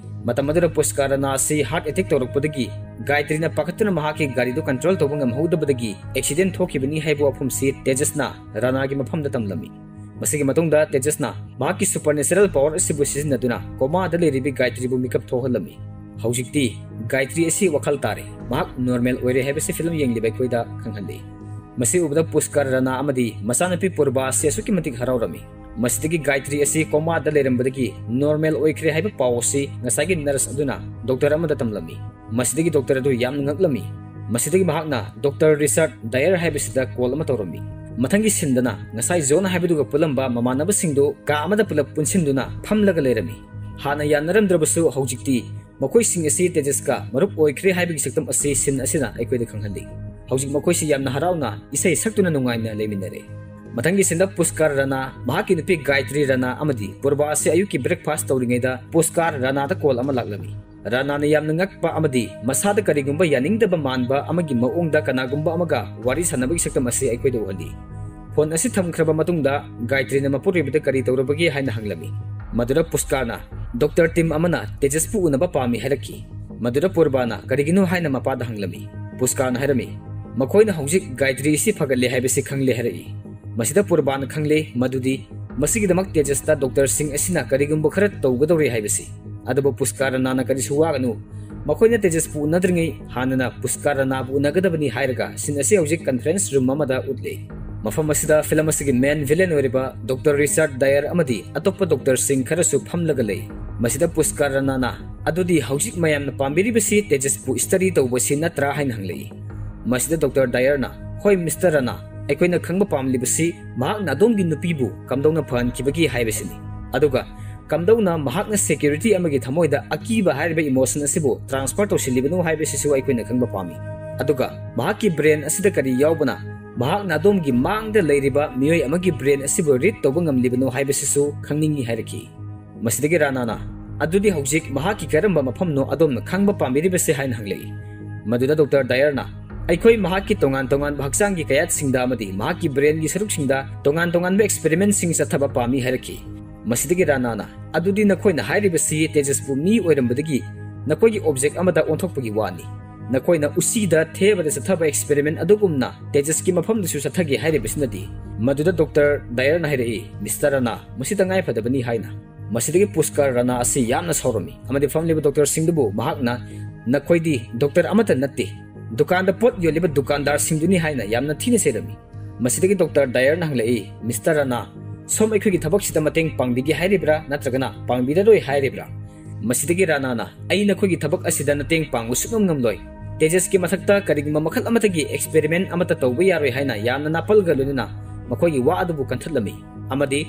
ꯃꯇꯝ ꯑꯗꯨꯗ ꯄꯨꯁꯀꯥ ꯔꯥꯅꯥ ꯑꯁꯤ heart attack ꯇꯧꯔꯛꯄꯗꯒꯤ ꯒꯥꯌꯇ꯭ꯔꯤꯅ ꯄꯥꯈꯠꯇꯨꯅ ꯃꯍꯥꯛꯀꯤ ꯒꯥꯔꯤꯗꯨ control ꯇꯧꯕ ꯉꯝꯍꯧꯗꯕꯗꯒꯤ accident ꯊꯣꯛꯈꯤꯕꯅꯤ ꯍꯥꯏꯕ ꯋꯥꯐꯝꯁꯤ ꯇꯦꯖꯁꯅ ꯔꯥꯅꯥꯒꯤ ꯃꯐꯝꯗ ꯇꯝꯂꯝꯃꯤ꯫ ꯃꯁꯤꯒꯤ ꯃꯇꯨꯡꯗ ꯇꯦꯖꯁꯅ ꯃꯍꯥꯛꯀꯤ supernatural power ꯑꯁꯤꯕꯨ ꯁꯤꯖꯤꯟꯅꯗꯨꯅ coma ꯗ ꯂꯩꯔꯤꯕꯤ ꯒꯥꯌꯇ꯭ꯔꯤꯕꯨ ꯃꯤꯀꯞ ꯊꯣꯛꯍꯜꯂꯝꯃꯤ꯫ ꯍꯧꯖꯤꯛꯇꯤ ꯒꯥꯌꯇ꯭ꯔꯤ ꯑꯁꯤ ꯋꯥꯈꯜ ꯇꯥꯔꯦ, ꯃꯍꯥꯛ normal ꯑꯣꯏꯔꯦ ꯍꯥꯏꯕꯁꯤ film ꯌꯦꯡꯂꯤꯕ ꯑꯩꯈꯣꯏꯗ ꯈꯪꯍꯜꯂꯤ꯫ ꯃꯁꯤ ꯎꯕꯗ ꯄꯨꯁꯀꯥ ꯔꯥꯅꯥ ꯑꯃꯗꯤ ꯃꯆꯥꯅꯨꯄꯤ ꯄꯨꯔꯕꯥ ꯑꯁꯤ ꯑꯁꯨꯛꯀꯤ ꯃꯇꯤꯛ ꯍꯔꯥꯎꯔꯝꯃꯤ꯫ ꯃꯁꯤꯗꯒꯤ ꯒꯥꯌꯇ꯭ꯔꯤ ꯑꯁꯤ coma ꯗ ꯂꯩꯔꯝꯕꯗꯒꯤ normal ꯑꯣꯏꯈ꯭ꯔꯦ ꯍꯥꯏꯕ ꯄꯥꯎ ꯑꯁꯤ ꯉꯁꯥꯏꯒꯤ nurse ꯑꯗꯨꯅ doctor ꯑꯃꯗ ꯇꯝꯂꯝꯃꯤ꯫ ꯃꯁꯤꯗꯒꯤ doctor ꯑꯗꯨ ꯌꯥꯝꯅ ꯉꯛꯂꯝꯃꯤ꯫ ꯃꯁꯤꯗꯒꯤ ꯃꯍꯥꯛꯅ Doctor Richard Dyer ꯍꯥꯏꯕꯁꯤꯗ call ꯑꯃ ꯇꯧꯔꯝꯃꯤ꯫ ꯃꯊꯪꯒꯤ scene ꯗꯅ ꯉꯁꯥꯏ ꯖꯣꯟ ꯍꯥꯏꯕꯗꯨꯒ ꯄꯨꯜꯂꯝꯕ ꯃꯃꯥꯟꯅꯕꯁꯤꯡꯗꯨ ꯀꯥ ꯑꯃꯗ ꯄꯨꯂꯞ ꯄꯨꯟꯁꯤꯟꯗꯨꯅ ꯐꯝꯂꯒ ꯂꯩꯔꯝꯃꯤ꯫ ꯍꯥꯟꯅ ꯌꯥꯅꯔꯝꯗ꯭ꯔꯕꯁꯨ ꯍꯧꯖꯤꯛꯇꯤ ꯃꯈꯣꯏꯁꯤꯡ ꯑꯁꯤ ꯇꯦꯖꯁꯀ ꯃꯔꯨꯞ ꯑꯣꯏꯈ꯭ꯔꯦ ꯍꯥꯏꯕꯒꯤ ꯁꯛꯇꯝ ꯑꯁꯤ scene ꯑꯁꯤꯅ ꯑꯩꯈꯣꯏꯗ ꯈꯪꯍꯜꯂꯤ꯫ ꯍꯧꯖꯤꯛ ꯃꯈꯣꯏꯁꯤ ꯌꯥꯝꯅ ꯍꯔꯥꯎꯅ ꯏꯁꯩ ꯁꯛꯇꯨꯅ ꯅꯨꯡꯉꯥꯏꯅ ꯂꯩꯃꯤꯟꯅꯔꯦ꯫ ꯃꯊꯪꯒꯤ scene ꯗ ꯄꯨꯁꯀꯥꯔ ꯔꯥꯅꯥ, ꯃꯍꯥꯛꯀꯤ ꯅꯨꯄꯤ ꯒꯥꯌꯇ꯭ꯔꯤ ꯔꯥꯅꯥ ꯑꯃꯗꯤ ꯄꯨꯔꯕꯥ ꯑꯁꯤ ꯑꯌꯨꯛꯀꯤ breakfast ꯇꯧꯔꯤꯉꯩꯗ ꯄꯨꯁꯀꯥꯔ ꯔꯥꯅꯥꯗ call ꯑꯃ ꯂꯥꯛꯂꯝꯃꯤ꯫ ꯔꯥꯅꯥꯅ ꯌꯥꯝꯅ ꯉꯛꯄ ꯑꯃꯗꯤ ꯃꯁꯥꯗ ꯀꯔꯤꯒꯨꯝꯕ ꯌꯥꯅꯤꯡꯗꯕ ꯃꯥꯟꯕ ꯑꯃꯒꯤ ꯃꯑꯣꯡꯗ ꯀꯅꯥꯒꯨꯝꯕ ꯑꯃꯒ ꯋꯥꯔꯤ ꯁꯥꯟꯅꯕꯒꯤ ꯁꯛꯇꯝ ꯑꯁꯤ ꯑꯩꯈꯣꯏꯗ ꯎꯍꯜꯂꯤ꯫ Phone ꯑꯁꯤ ꯊꯝꯈ꯭ꯔꯕ ꯃꯇꯨꯡꯗ ꯒꯥꯌꯇ꯭ꯔꯤꯅ ꯃꯄꯨꯔꯣꯏꯕꯗ ꯀꯔꯤ ꯇꯧꯔꯕꯒꯦ ꯍꯥꯏꯅ ꯍꯪꯂꯝꯃꯤ꯫ ꯃꯗꯨꯗ ꯄꯨꯁꯀꯥꯔꯅ, "Doctor team ꯑꯃꯅ ꯇꯦꯖꯁꯄꯨ ꯎꯅꯕ ꯄꯥꯝꯃꯤ" ꯍꯥꯏꯔꯛꯈꯤ꯫ ꯃꯗꯨꯗ ꯄꯨꯔꯕꯥꯅ ꯀꯔꯤꯒꯤꯅꯣ ꯍꯥꯏꯅ ꯃꯄꯥꯗ ꯍꯪꯂꯝꯃꯤ꯫ ꯄꯨꯁꯀꯥꯔꯅ ꯍꯥꯏꯔꯝꯃꯤ, "ꯃꯈꯣꯏꯅ ꯍꯧꯖꯤꯛ ꯒꯥꯌꯇ꯭ꯔꯤ ꯑꯁꯤ ꯐꯒꯠꯂꯦ ꯍꯥꯏꯕꯁꯤ ꯈꯪꯂꯦ" ꯍꯥꯏꯔꯛꯏ꯫ ꯃꯁꯤꯗ ꯄꯨꯔꯕꯥꯟ ꯈꯪꯂꯦ ꯃꯗꯨꯗꯤ ꯃꯁꯤꯒꯤꯗꯃꯛ ꯇꯦꯖꯁꯇ ꯗꯣꯛꯇꯔꯁꯤꯡ ꯑꯁꯤꯅ ꯀꯔꯤꯒꯨꯝꯕ ꯈꯔ ꯇꯧꯒꯗꯧꯔꯦ ꯍꯥꯏꯕꯁꯤ꯫ ꯑꯗꯨꯕꯨ ꯄꯨꯁꯀꯥꯔ ꯔꯅꯥꯅ ꯀꯔꯤꯁꯨ ꯋꯥꯒꯅꯨ, ꯃꯈꯣꯏꯅ ꯇꯦꯖꯁꯄꯨ ꯎꯅꯗ꯭ꯔꯤꯉꯩ ꯍꯥꯟꯅꯅ ꯄꯨꯁꯀꯥꯔ ꯔꯅꯥꯕꯨ ꯎꯅꯒꯗꯕꯅꯤ ꯍꯥꯏꯔꯒ ꯁꯤꯟ ꯑꯁꯤ ꯍꯧꯖꯤꯛ ꯀꯟꯐꯔꯦꯟꯁ ꯔꯨꯝ ꯑꯃꯗ ꯎꯠꯂꯤ꯫ ꯃꯐꯝ ꯑꯁꯤꯗ ꯐꯤꯂꯝ ꯑꯁꯤꯒꯤ ꯃꯦꯟ ꯚꯤꯂꯦꯟ ꯑꯣꯏꯔꯤꯕ ꯗꯣꯛꯇꯔ ꯔꯤꯆꯥꯔꯗ ꯗꯥꯌꯔ ꯑꯃꯗꯤ ꯑꯇꯣꯞꯄ ꯗꯣꯛꯇꯔꯁꯤꯡ ꯈꯔꯁꯨ ꯐꯝꯂꯒ ꯂꯩ꯫ ꯃꯁꯤꯗ ꯄꯨꯁꯀꯥꯔ ꯔꯅꯥꯅ, "ꯑꯗꯨꯗꯤ ꯍꯧꯖꯤꯛ ꯃꯌꯥꯝꯅ ꯄꯥꯝꯕꯤꯔꯤꯕꯁꯤ ꯇꯦꯖꯁꯄꯨ ꯁ꯭ꯇꯗꯤ ꯇꯧꯕꯁꯤ ꯅꯠꯇ꯭ꯔꯥ?" ꯍꯥꯏꯅ ꯍꯪꯂꯛꯏ꯫ ꯃꯁꯤꯗ ꯗꯣꯛꯇꯔ ꯗꯥꯌꯔꯅ, ꯍꯣꯏ, ꯃꯤꯁꯇꯔ ꯔꯥꯅꯥ, ꯑꯩꯈꯣꯏꯅ ꯈꯪꯕ ꯄꯥꯝꯂꯤꯕꯁꯤ ꯃꯍꯥꯛꯅ ꯑꯗꯣꯝꯒꯤ ꯅꯨꯄꯤꯕꯨ ꯀꯝꯗꯧꯅ ꯐꯍꯟꯈꯤꯕꯒꯦ ꯍꯥꯏꯕꯁꯤꯅꯤ꯫ ꯑꯗꯨꯒ ꯀꯝꯗꯧꯅ ꯃꯍꯥꯛꯅ ꯁꯦꯀ꯭ꯌꯨꯔꯤꯇꯤ ꯑꯃꯒꯤ ꯊꯃꯣꯏꯗ ꯑꯀꯤꯕ ꯍꯥꯏꯔꯤꯕ ꯏꯃꯣꯁꯟ ꯑꯁꯤꯕꯨ ꯇ꯭ꯔꯥꯟꯁꯐꯔ ꯇꯧꯁꯤꯜꯂꯤꯕꯅꯣ ꯍꯥꯏꯕꯁꯤꯁꯨ ꯑꯩꯈꯣꯏꯅ ꯈꯪꯕ ꯄꯥꯝꯃꯤ꯫ ꯑꯗꯨꯒ ꯃꯍꯥꯛꯀꯤ ꯕ꯭ꯔꯦꯟ ꯑꯁꯤꯗ ꯀꯔꯤ ꯌꯥꯎꯕꯅ ꯃꯍꯥꯛꯅ ꯑꯗꯣꯝꯒꯤ ꯃꯥꯡꯗ ꯂꯩꯔꯤꯕ ꯃꯤꯑꯣꯏ ꯑꯃꯒꯤ ꯕ꯭ꯔꯦꯟ ꯑꯁꯤꯕꯨ ꯔꯤꯗ ꯇꯧꯕ ꯉꯝꯂꯤꯕꯅꯣ ꯍꯥꯏꯕꯁꯤꯁꯨ ꯈꯪꯅꯤꯡꯏ ꯍꯥꯏꯔꯛꯈꯤ꯫ ꯃꯁꯤꯗꯒꯤ ꯔꯥꯅꯥꯅ, "ꯑꯗꯨꯗꯤ ꯍꯧꯖꯤꯛ ꯃꯍꯥꯛꯀꯤ ꯀꯔꯝꯕ ꯃꯐꯝꯅꯣ ꯑꯗꯣꯝꯅ ꯈꯪꯕ ꯄꯥꯝꯕꯤꯔꯤꯕꯁꯦ?" ꯍꯥꯏꯅ ꯍꯪꯂꯛꯏ꯫ ꯃꯗꯨꯗ ꯗꯣꯛꯇꯔ ꯗꯥꯌꯔꯅ, "ꯑꯩꯈꯣꯏ ꯃꯍꯥꯛꯀꯤ ꯇꯣꯉꯥꯟ ꯇꯣꯉꯥꯟꯕ ꯍꯛꯆꯥꯡꯒꯤ ꯀꯌꯥꯠꯁꯤꯡꯗ ꯑꯃꯗꯤ ꯃꯍꯥꯛꯀꯤ ꯕ꯭ꯔꯦꯟꯒꯤ ꯁꯔꯨꯛꯁꯤꯡꯗ ꯇꯣꯉꯥꯟ ꯇꯣꯉꯥꯟꯕ ꯑꯦꯛꯁꯄꯦꯔꯤꯃꯦꯟꯁꯤꯡ ꯆꯠꯊꯕ ꯄꯥꯝꯃꯤ" ꯍꯥꯏꯔꯛꯈꯤ꯫ ꯃꯁꯤꯗꯒꯤ ꯔꯥꯅꯥꯅ, "ꯑꯗꯨꯗꯤ ꯅꯈꯣꯏꯅ ꯍꯥꯏꯔꯤꯕꯁꯤ ꯇꯦꯖꯁꯄꯨ ꯃꯤ ꯑꯣꯏꯔꯝꯕꯗꯒꯤ ꯅꯈꯣꯏꯒꯤ ꯑꯣꯕꯖꯦꯛ ꯑꯃꯗ ꯑꯣꯟꯊꯣꯛꯄꯒꯤ ꯋꯥꯅꯤ꯫ ꯅꯈꯣꯏꯅ ꯎꯁꯤꯗ ꯊꯦꯕꯗ ꯆꯠꯊꯕ ꯑꯦꯛꯁꯄꯦꯔꯤꯃꯦꯟ ꯑꯗꯨꯒꯨꯝꯅ ꯇꯦꯖꯁꯀꯤ ꯃꯐꯝꯗꯁꯨ ꯆꯠꯊꯒꯦ ꯍꯥꯏꯔꯤꯕꯁꯤꯅꯗꯤ?" ꯃꯗꯨꯗ ꯗꯣꯛꯇꯔ ꯗꯥꯌꯔꯅ ꯍꯥꯏꯔꯛꯏ, "ꯃꯤꯁꯇꯔ ꯔꯥꯅꯥ, ꯃꯁꯤ ꯇꯉꯥꯏ ꯐꯗꯕꯅꯤ" ꯍꯥꯏꯅ꯫ ꯃꯁꯤꯗꯒꯤ ꯄꯨꯁꯀꯔ ꯔꯥꯅꯥ ꯑꯁꯤ ꯌꯥꯝꯅ ꯁꯥꯎꯔꯝꯃꯤ ꯑꯃꯗꯤ ꯐꯝꯂꯤꯕ ꯗꯣꯛꯇꯔꯁꯤꯡꯗꯨꯕꯨ ꯃꯍꯥꯛꯅ, "ꯅꯈꯣꯏꯗꯤ ꯗꯣꯛꯇꯔ ꯑꯃꯠꯇ ꯅꯠꯇꯦ, ꯗꯨꯀꯥꯟꯗ ꯄꯣꯠ ꯌꯣꯜꯂꯤꯕ ꯗꯨꯀꯥꯟꯗꯥꯔꯁꯤꯡꯗꯨꯅꯤ" ꯍꯥꯏꯅ ꯌꯥꯝꯅ ꯊꯤꯅ ꯆꯩꯔꯝꯃꯤ꯫ ꯃꯁꯤꯗꯒꯤ ꯗꯣꯛꯇꯔ ꯗꯥꯌꯔꯅ ꯍꯪꯂꯛꯏ, "ꯃꯤꯁꯇꯔ ꯔꯥꯅꯥ, ꯁꯣꯝ ꯑꯩꯈꯣꯏꯒꯤ ꯊꯕꯛꯁꯤꯗ ꯃꯇꯦꯡ ꯄꯥꯡꯕꯤꯒꯦ ꯍꯥꯏꯔꯤꯕ꯭ꯔꯥ ꯅꯠꯇ꯭ꯔꯒꯅ ꯄꯥꯡꯕꯤꯔꯔꯣꯏ ꯍꯥꯏꯔꯤꯕ꯭ꯔꯥ?" ꯃꯁꯤꯗꯒꯤ ꯔꯥꯅꯥꯅ, "ꯑꯩ ꯅꯈꯣꯏꯒꯤ ꯊꯕꯛ ꯑꯁꯤꯗ ꯃꯇꯦꯡ ꯄꯥꯡꯕ ꯁꯨꯡꯉꯝ ꯉꯝꯂꯣꯏ꯫ ꯇꯦꯖꯁꯀꯤ ꯃꯊꯛꯇ ꯀꯔꯤꯒꯨꯝꯕ ꯃꯈꯜ ꯑꯃꯠꯇꯒꯤ ꯑꯦꯛꯁꯄꯦꯔꯤꯃꯦꯟ ꯑꯃꯠꯇ ꯇꯧꯕ ꯌꯥꯔꯣꯏ" ꯍꯥꯏꯅ ꯌꯥꯝꯅ ꯅꯥꯄꯜꯒ ꯂꯣꯏꯅꯅ ꯃꯈꯣꯏꯒꯤ ꯋꯥ ꯑꯗꯨꯕꯨ ꯀꯟꯊꯠꯂꯝꯃꯤ ꯑꯃꯗꯤ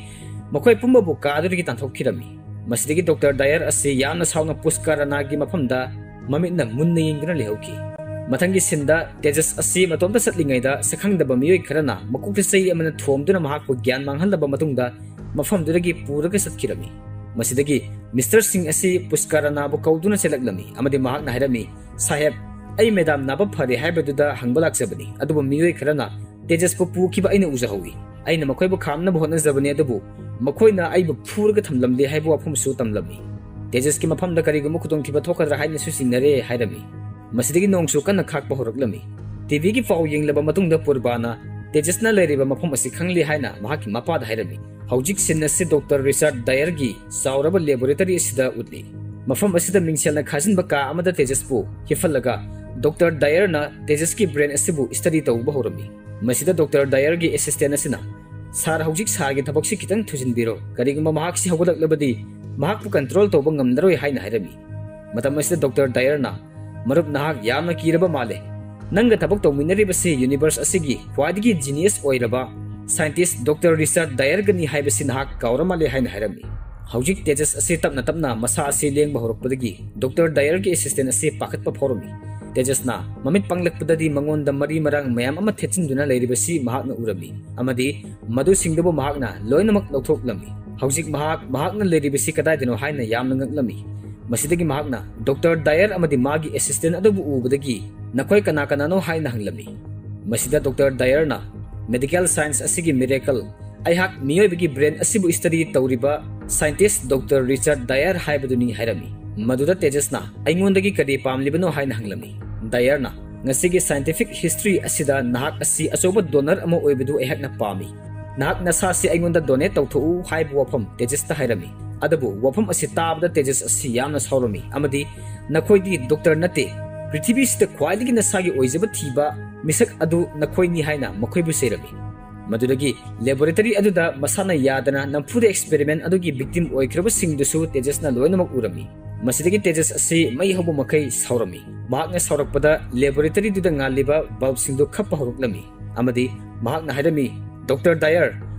ꯃꯈꯣꯏ ꯄꯨꯝꯕꯕꯨ ꯀꯥ ꯑꯗꯨꯗꯒꯤ ꯇꯥꯟꯊꯣꯛꯈꯤꯔꯝꯃꯤ꯫ ꯃꯁꯤꯗꯒꯤ ꯗꯣꯛꯇꯔ ꯗꯥꯌꯔ ꯑꯁꯤ ꯌꯥꯝꯅ ꯁꯥꯎꯅ ꯄꯨꯁꯀꯥ ꯔꯥꯅꯥꯒꯤ ꯃꯐꯝꯗ ꯃꯃꯤꯠꯅ ꯃꯨꯟꯅ ꯌꯦꯡꯗꯨꯅ ꯂꯩꯍꯧꯈꯤ꯫ ꯃꯊꯪꯒꯤ ꯁꯤꯟꯗ ꯇꯦꯖꯁ ꯑꯁꯤ ꯃꯇꯣꯝꯇ ꯆꯠꯂꯤꯉꯩꯗ ꯁꯛꯈꯪꯗꯕ ꯃꯤꯑꯣꯏ ꯈꯔꯅ ꯃꯀꯣꯛꯇ ꯆꯩ ꯑꯃꯅ ꯊꯣꯝꯗꯨꯅ ꯃꯍꯥꯛꯄꯨ ꯒ꯭ꯌꯥꯟ ꯃꯥꯡꯍꯜꯂꯕ ꯃꯇꯨꯡꯗ ꯃꯐꯝꯗꯨꯗꯒꯤ ꯄꯨꯔꯒ ꯆꯠꯈꯤꯔꯝꯃꯤ꯫ ꯃꯁꯤꯗꯒꯤ ꯃꯤꯁꯇꯔ ꯁꯤꯡ ꯑꯁꯤ ꯄꯨꯁꯀꯥ ꯔꯥꯅꯥꯕꯨ ꯀꯧꯗꯨꯅ ꯆꯦꯜꯂꯛꯂꯝꯃꯤ ꯑꯃꯗꯤ ꯃꯍꯥꯛꯅ ꯍꯥꯏꯔꯝꯃꯤ, "ꯁꯥꯍꯦꯕ, ꯑꯩ ꯃꯦꯗꯥꯝ ꯅꯥꯕ ꯐꯔꯦ ꯍꯥꯏꯕꯗꯨꯗ ꯍꯪꯕ ꯂꯥꯛꯆꯕꯅꯤ, ꯑꯗꯨꯕꯨ ꯃꯤꯑꯣꯏ ꯈꯔꯅ ꯇꯦꯖꯁꯄꯨ ꯄꯨꯈꯤꯕ ꯑꯩꯅ ꯎꯖꯍꯧꯏ꯫ ꯑꯩꯅ ꯃꯈꯣꯏꯕꯨ ꯈꯥꯝꯅꯕ ꯍꯣꯠꯅꯖꯕꯅꯤ, ꯑꯗꯨꯕꯨ ꯃꯈꯣꯏꯅ ꯑꯩꯕꯨ ꯐꯨꯔꯒ ꯊꯝꯂꯝꯂꯦ ꯍꯥꯏꯕ ꯋꯥꯐꯝꯁꯨ ꯇꯝꯂꯝꯃꯤ꯫ ꯇꯦꯖꯁꯀꯤ ꯃꯐꯝꯗ ꯀꯔꯤꯒꯨꯝꯕ ꯈꯨꯗꯣꯡꯊꯤꯕ ꯊꯣꯛꯀꯗ꯭ꯔꯥ ꯍꯥꯏꯅꯁꯨ ꯆꯤꯡꯅꯔꯦ" ꯍꯥꯏꯔꯝꯃꯤ꯫ ꯃꯁꯤꯗꯒꯤ ꯅꯣꯡꯁꯨ ꯀꯟꯅ ꯈꯥꯛꯄ ꯍꯧꯔꯛꯂꯝꯃꯤ꯫ ꯇꯤꯚꯤꯒꯤ ꯄꯥꯎ ꯌꯦꯡꯂꯕ ꯃꯇꯨꯡꯗ ꯄꯨꯔꯕꯥꯅ ꯇꯦꯖꯁꯅ ꯂꯩꯔꯤꯕ ꯃꯐꯝ ꯑꯁꯤ ꯈꯪꯂꯦ ꯍꯥꯏꯅ ꯃꯍꯥꯛꯀꯤ ꯃꯄꯥꯗ ꯍꯥꯏꯔꯝꯃꯤ꯫ ꯍꯧꯖꯤꯛ ꯁꯤꯟ ꯑꯁꯤ ꯗꯣꯛꯇꯔ ꯔꯤꯆꯥꯔꯗ ꯗꯥꯌꯔꯒꯤ ꯆꯥꯎꯔꯕ ꯂꯦꯕꯣꯔꯦꯇꯔꯤ ꯑꯁꯤꯗ ꯎꯠꯂꯤ꯫ ꯃꯐꯝ ꯑꯁꯤꯗ ꯃꯤꯡꯁꯦꯜꯅ ꯈꯥꯖꯤꯟꯕ ꯀꯥ ꯑꯃꯗ ꯇꯦꯖꯁꯄꯨ ꯍꯤꯞꯍꯜꯂꯒ ꯗꯣꯛꯇꯔ ꯗꯥꯌꯔꯅ ꯇꯦꯖꯁꯀꯤ ꯕ꯭ꯔꯦꯟ ꯑꯁꯤꯕꯨ ꯁ꯭ꯇꯗꯤ ꯇꯧꯕ ꯍꯧꯔꯝꯃꯤ꯫ ꯃꯁꯤꯗ ꯗꯣꯛꯇꯔ ꯗꯥꯌꯔꯒꯤ ꯑꯦꯁꯤꯁꯇꯦꯟ ꯑꯁꯤꯅ, "ꯁꯥꯔ, ꯍꯧꯖꯤꯛ ꯁꯥꯔꯒꯤ ꯊꯕꯛꯁꯤ ꯈꯤꯇꯪ ꯊꯨꯖꯤꯟꯕꯤꯔꯣ꯫ ꯀꯔꯤꯒꯨꯝꯕ ꯃꯍꯥꯛꯁꯤ ꯍꯧꯒꯠꯂꯛꯂꯕꯗꯤ ꯃꯍꯥꯛꯄꯨ ꯀꯟꯇ꯭ꯔꯣꯜ ꯇꯧꯕ ꯉꯝꯂꯔꯣꯏ" ꯍꯥꯏꯅ ꯍꯥꯏꯔꯝꯃꯤ꯫ ꯃꯇꯝ ꯑꯁꯤꯗ ꯗꯣꯛꯇꯔ ꯗꯥꯌꯔꯅ, "ꯃꯔꯨꯞ, ꯅꯍꯥꯛ ꯌꯥꯝꯅ ꯀꯤꯔꯕ ꯃꯥꯜꯂꯦ꯫ "ꯅꯪꯒ ꯊꯕꯛ ꯇꯧꯃꯤꯟꯅꯔꯤꯕꯁꯤ ꯌꯨꯅꯤꯚꯔꯁ ꯑꯁꯤꯒꯤ ꯈ꯭ꯋꯥꯏꯗꯒꯤ ꯖꯤꯅꯤꯌꯁ ꯑꯣꯏꯔꯕ ꯁꯥꯏꯟꯇꯤꯁ ꯗꯣꯛꯇꯔ ꯔꯤꯆꯥꯔꯗ ꯗꯥꯌꯔꯒꯅꯤ ꯍꯥꯏꯕꯁꯤ ꯅꯍꯥꯛ ꯀꯥꯎꯔ ꯃꯥꯜꯂꯦ" ꯍꯥꯏꯅ ꯍꯥꯏꯔꯝꯃꯤ꯫ ꯍꯧꯖꯤꯛ ꯇꯦꯖꯁ ꯑꯁꯤ ꯇꯞꯅ ꯇꯞꯅ ꯃꯁꯥ ꯑꯁꯤ ꯂꯦꯡꯕ ꯍꯧꯔꯛꯄꯗꯒꯤ ꯗꯣꯛꯇꯔ ꯗꯥꯌꯔꯒꯤ ꯑꯦꯁꯤꯁꯇꯦꯟ ꯑꯁꯤ ꯄꯥꯈꯠꯄ ꯐꯥꯎꯔꯝꯃꯤ꯫ ꯇꯦꯖꯁꯅ ꯃꯃꯤꯠ ꯄꯥꯡꯂꯛꯄꯗꯗꯤ ꯃꯉꯣꯟꯗ ꯃꯔꯤ ꯃꯔꯥꯡ ꯃꯌꯥꯝ ꯑꯃ ꯊꯦꯠꯆꯤꯟꯗꯨꯅ ꯂꯩꯔꯤꯕꯁꯤ ꯃꯍꯥꯛꯅ ꯎꯔꯝꯃꯤ, ꯑꯃꯗꯤ ꯃꯗꯨꯁꯤꯡꯗꯨꯕꯨ ꯃꯍꯥꯛꯅ ꯂꯣꯏꯅꯃꯛ ꯂꯧꯊꯣꯛꯂꯝꯃꯤ꯫ ꯍꯧꯖꯤꯛ ꯃꯍꯥꯛ ꯃꯍꯥꯛꯅ ꯂꯩꯔꯤꯕꯁꯤ ꯀꯗꯥꯏꯗꯅꯣ ꯍꯥꯏꯅ ꯌꯥꯝꯅ ꯉꯛꯂꯝꯃꯤ꯫ ꯃꯁꯤꯗꯒꯤ ꯃꯍꯥꯛꯅ ꯗꯣꯛꯇꯔ ꯗꯥꯌꯔ ꯑꯃꯗꯤ ꯃꯥꯒꯤ ꯑꯦꯁꯤꯁꯇꯦꯟ ꯑꯗꯨꯕꯨ ꯎꯕꯗꯒꯤ, "ꯅꯈꯣꯏ ꯀꯅꯥ ꯀꯅꯥꯅꯣ?" ꯍꯥꯏꯅ ꯍꯪꯂꯝꯃꯤ꯫ ꯃꯁꯤꯗ ꯗꯣꯛꯇꯔ ꯗꯥꯌꯔꯅ, "ꯃꯦꯗꯤꯀꯦꯜ ꯁꯥꯏꯟꯁ ꯑꯁꯤꯒꯤ ꯃꯤꯔꯦꯀꯜ, ꯑꯩꯍꯥꯛ ꯃꯤꯑꯣꯏꯕꯒꯤ ꯕ꯭ꯔꯦꯟ ꯑꯁꯤꯕꯨ ꯁ꯭ꯇꯗꯤ ꯇꯧꯔꯤꯕ ꯁꯥꯏꯟꯇꯤꯁ ꯗꯣꯛꯇꯔ ꯔꯤꯆꯥꯔꯗ ꯗꯥꯌꯔ ꯍꯥꯏꯕꯗꯨꯅꯤ" ꯍꯥꯏꯔꯝꯃꯤ꯫ ꯃꯗꯨꯗ ꯇꯦꯖꯁꯅ, "ꯑꯩꯉꯣꯟꯗꯒꯤ ꯀꯔꯤ ꯄꯥꯝꯂꯤꯕꯅꯣ?" ꯍꯥꯏꯅ ꯍꯪꯂꯝꯃꯤ꯫ ꯗꯥꯌꯔꯅ, "ꯉꯁꯤꯒꯤ ꯁꯥꯏꯟꯇꯤꯐꯤꯛ ꯍꯤꯁꯇ꯭ꯔꯤ ꯑꯁꯤꯗ ꯅꯍꯥꯛ ꯑꯁꯤ ꯑꯆꯧꯕ ꯗꯣꯅꯔ ꯑꯃ ꯑꯣꯏꯕꯗꯨ ꯑꯩꯍꯥꯛꯅ ꯄꯥꯝꯃꯤ꯫ ꯅꯍꯥꯛ ꯅꯁꯥꯁꯤ ꯑꯩꯉꯣꯟꯗ ꯗꯣꯅꯦꯠ ꯇꯧꯊꯣꯛꯎ" ꯍꯥꯏꯕ ꯋꯥꯐꯝ ꯇꯦꯖꯁꯇ ꯍꯥꯏꯔꯝꯃꯤ꯫ ꯑꯗꯨꯕꯨ ꯋꯥꯐꯝ ꯑꯁꯤ ꯇꯥꯕꯗ ꯇꯦꯖꯁ ꯑꯁꯤ ꯌꯥꯝꯅ ꯁꯥꯎꯔꯝꯃꯤ ꯑꯃꯗꯤ, "ꯅꯈꯣꯏꯗꯤ ꯗꯣꯛꯇꯔ ꯅꯠꯇꯦ, ꯄ꯭ꯔꯤꯊꯤꯕꯤꯁꯤꯗ ꯈ꯭ꯋꯥꯏꯗꯒꯤ ꯅꯁꯥꯒꯤ ꯑꯣꯏꯖꯕ ꯊꯤꯕ ꯃꯤꯁꯛ ꯑꯗꯨ ꯅꯈꯣꯏꯅꯤ" ꯍꯥꯏꯅ ꯃꯈꯣꯏꯕꯨ ꯆꯩꯔꯝꯃꯤ꯫ ꯃꯗꯨꯗꯒꯤ ꯂꯦꯕꯣꯔꯦꯇꯔꯤ ꯑꯗꯨꯗ ꯃꯁꯥꯅ ꯌꯥꯗꯅ ꯅꯝꯐꯨꯗ ꯑꯦꯛꯁꯄꯦꯔꯤꯃꯦꯟ ꯑꯗꯨꯒꯤ ꯚꯤꯛꯇꯤꯝ ꯑꯣꯏꯈ꯭ꯔꯕꯁꯤꯡꯗꯨꯁꯨ ꯇꯦꯖꯁꯅ ꯂꯣꯏꯅꯃꯛ ꯎꯔꯝꯃꯤ꯫ ꯃꯁꯤꯗꯒꯤ ꯇꯦꯖꯁ ꯑꯁꯤ ꯃꯩ ꯍꯧꯕ ꯃꯈꯩ ꯁꯥꯎꯔꯝꯃꯤ꯫ ꯃꯍꯥꯛꯅ ꯁꯥꯎꯔꯛꯄꯗ ꯂꯦꯕꯣꯔꯦꯇꯔꯤꯗꯨꯗ ꯉꯥꯜꯂꯤꯕ ꯕꯜꯕꯁꯤꯡꯗꯨ ꯈꯞꯄ ꯍꯧꯔꯛꯂꯝꯃꯤ ꯑꯃꯗꯤ ꯃꯍꯥꯛꯅ ꯍꯥꯏꯔꯝꯃꯤ, "ꯗꯣꯛꯇꯔ ꯗꯥꯌꯔ,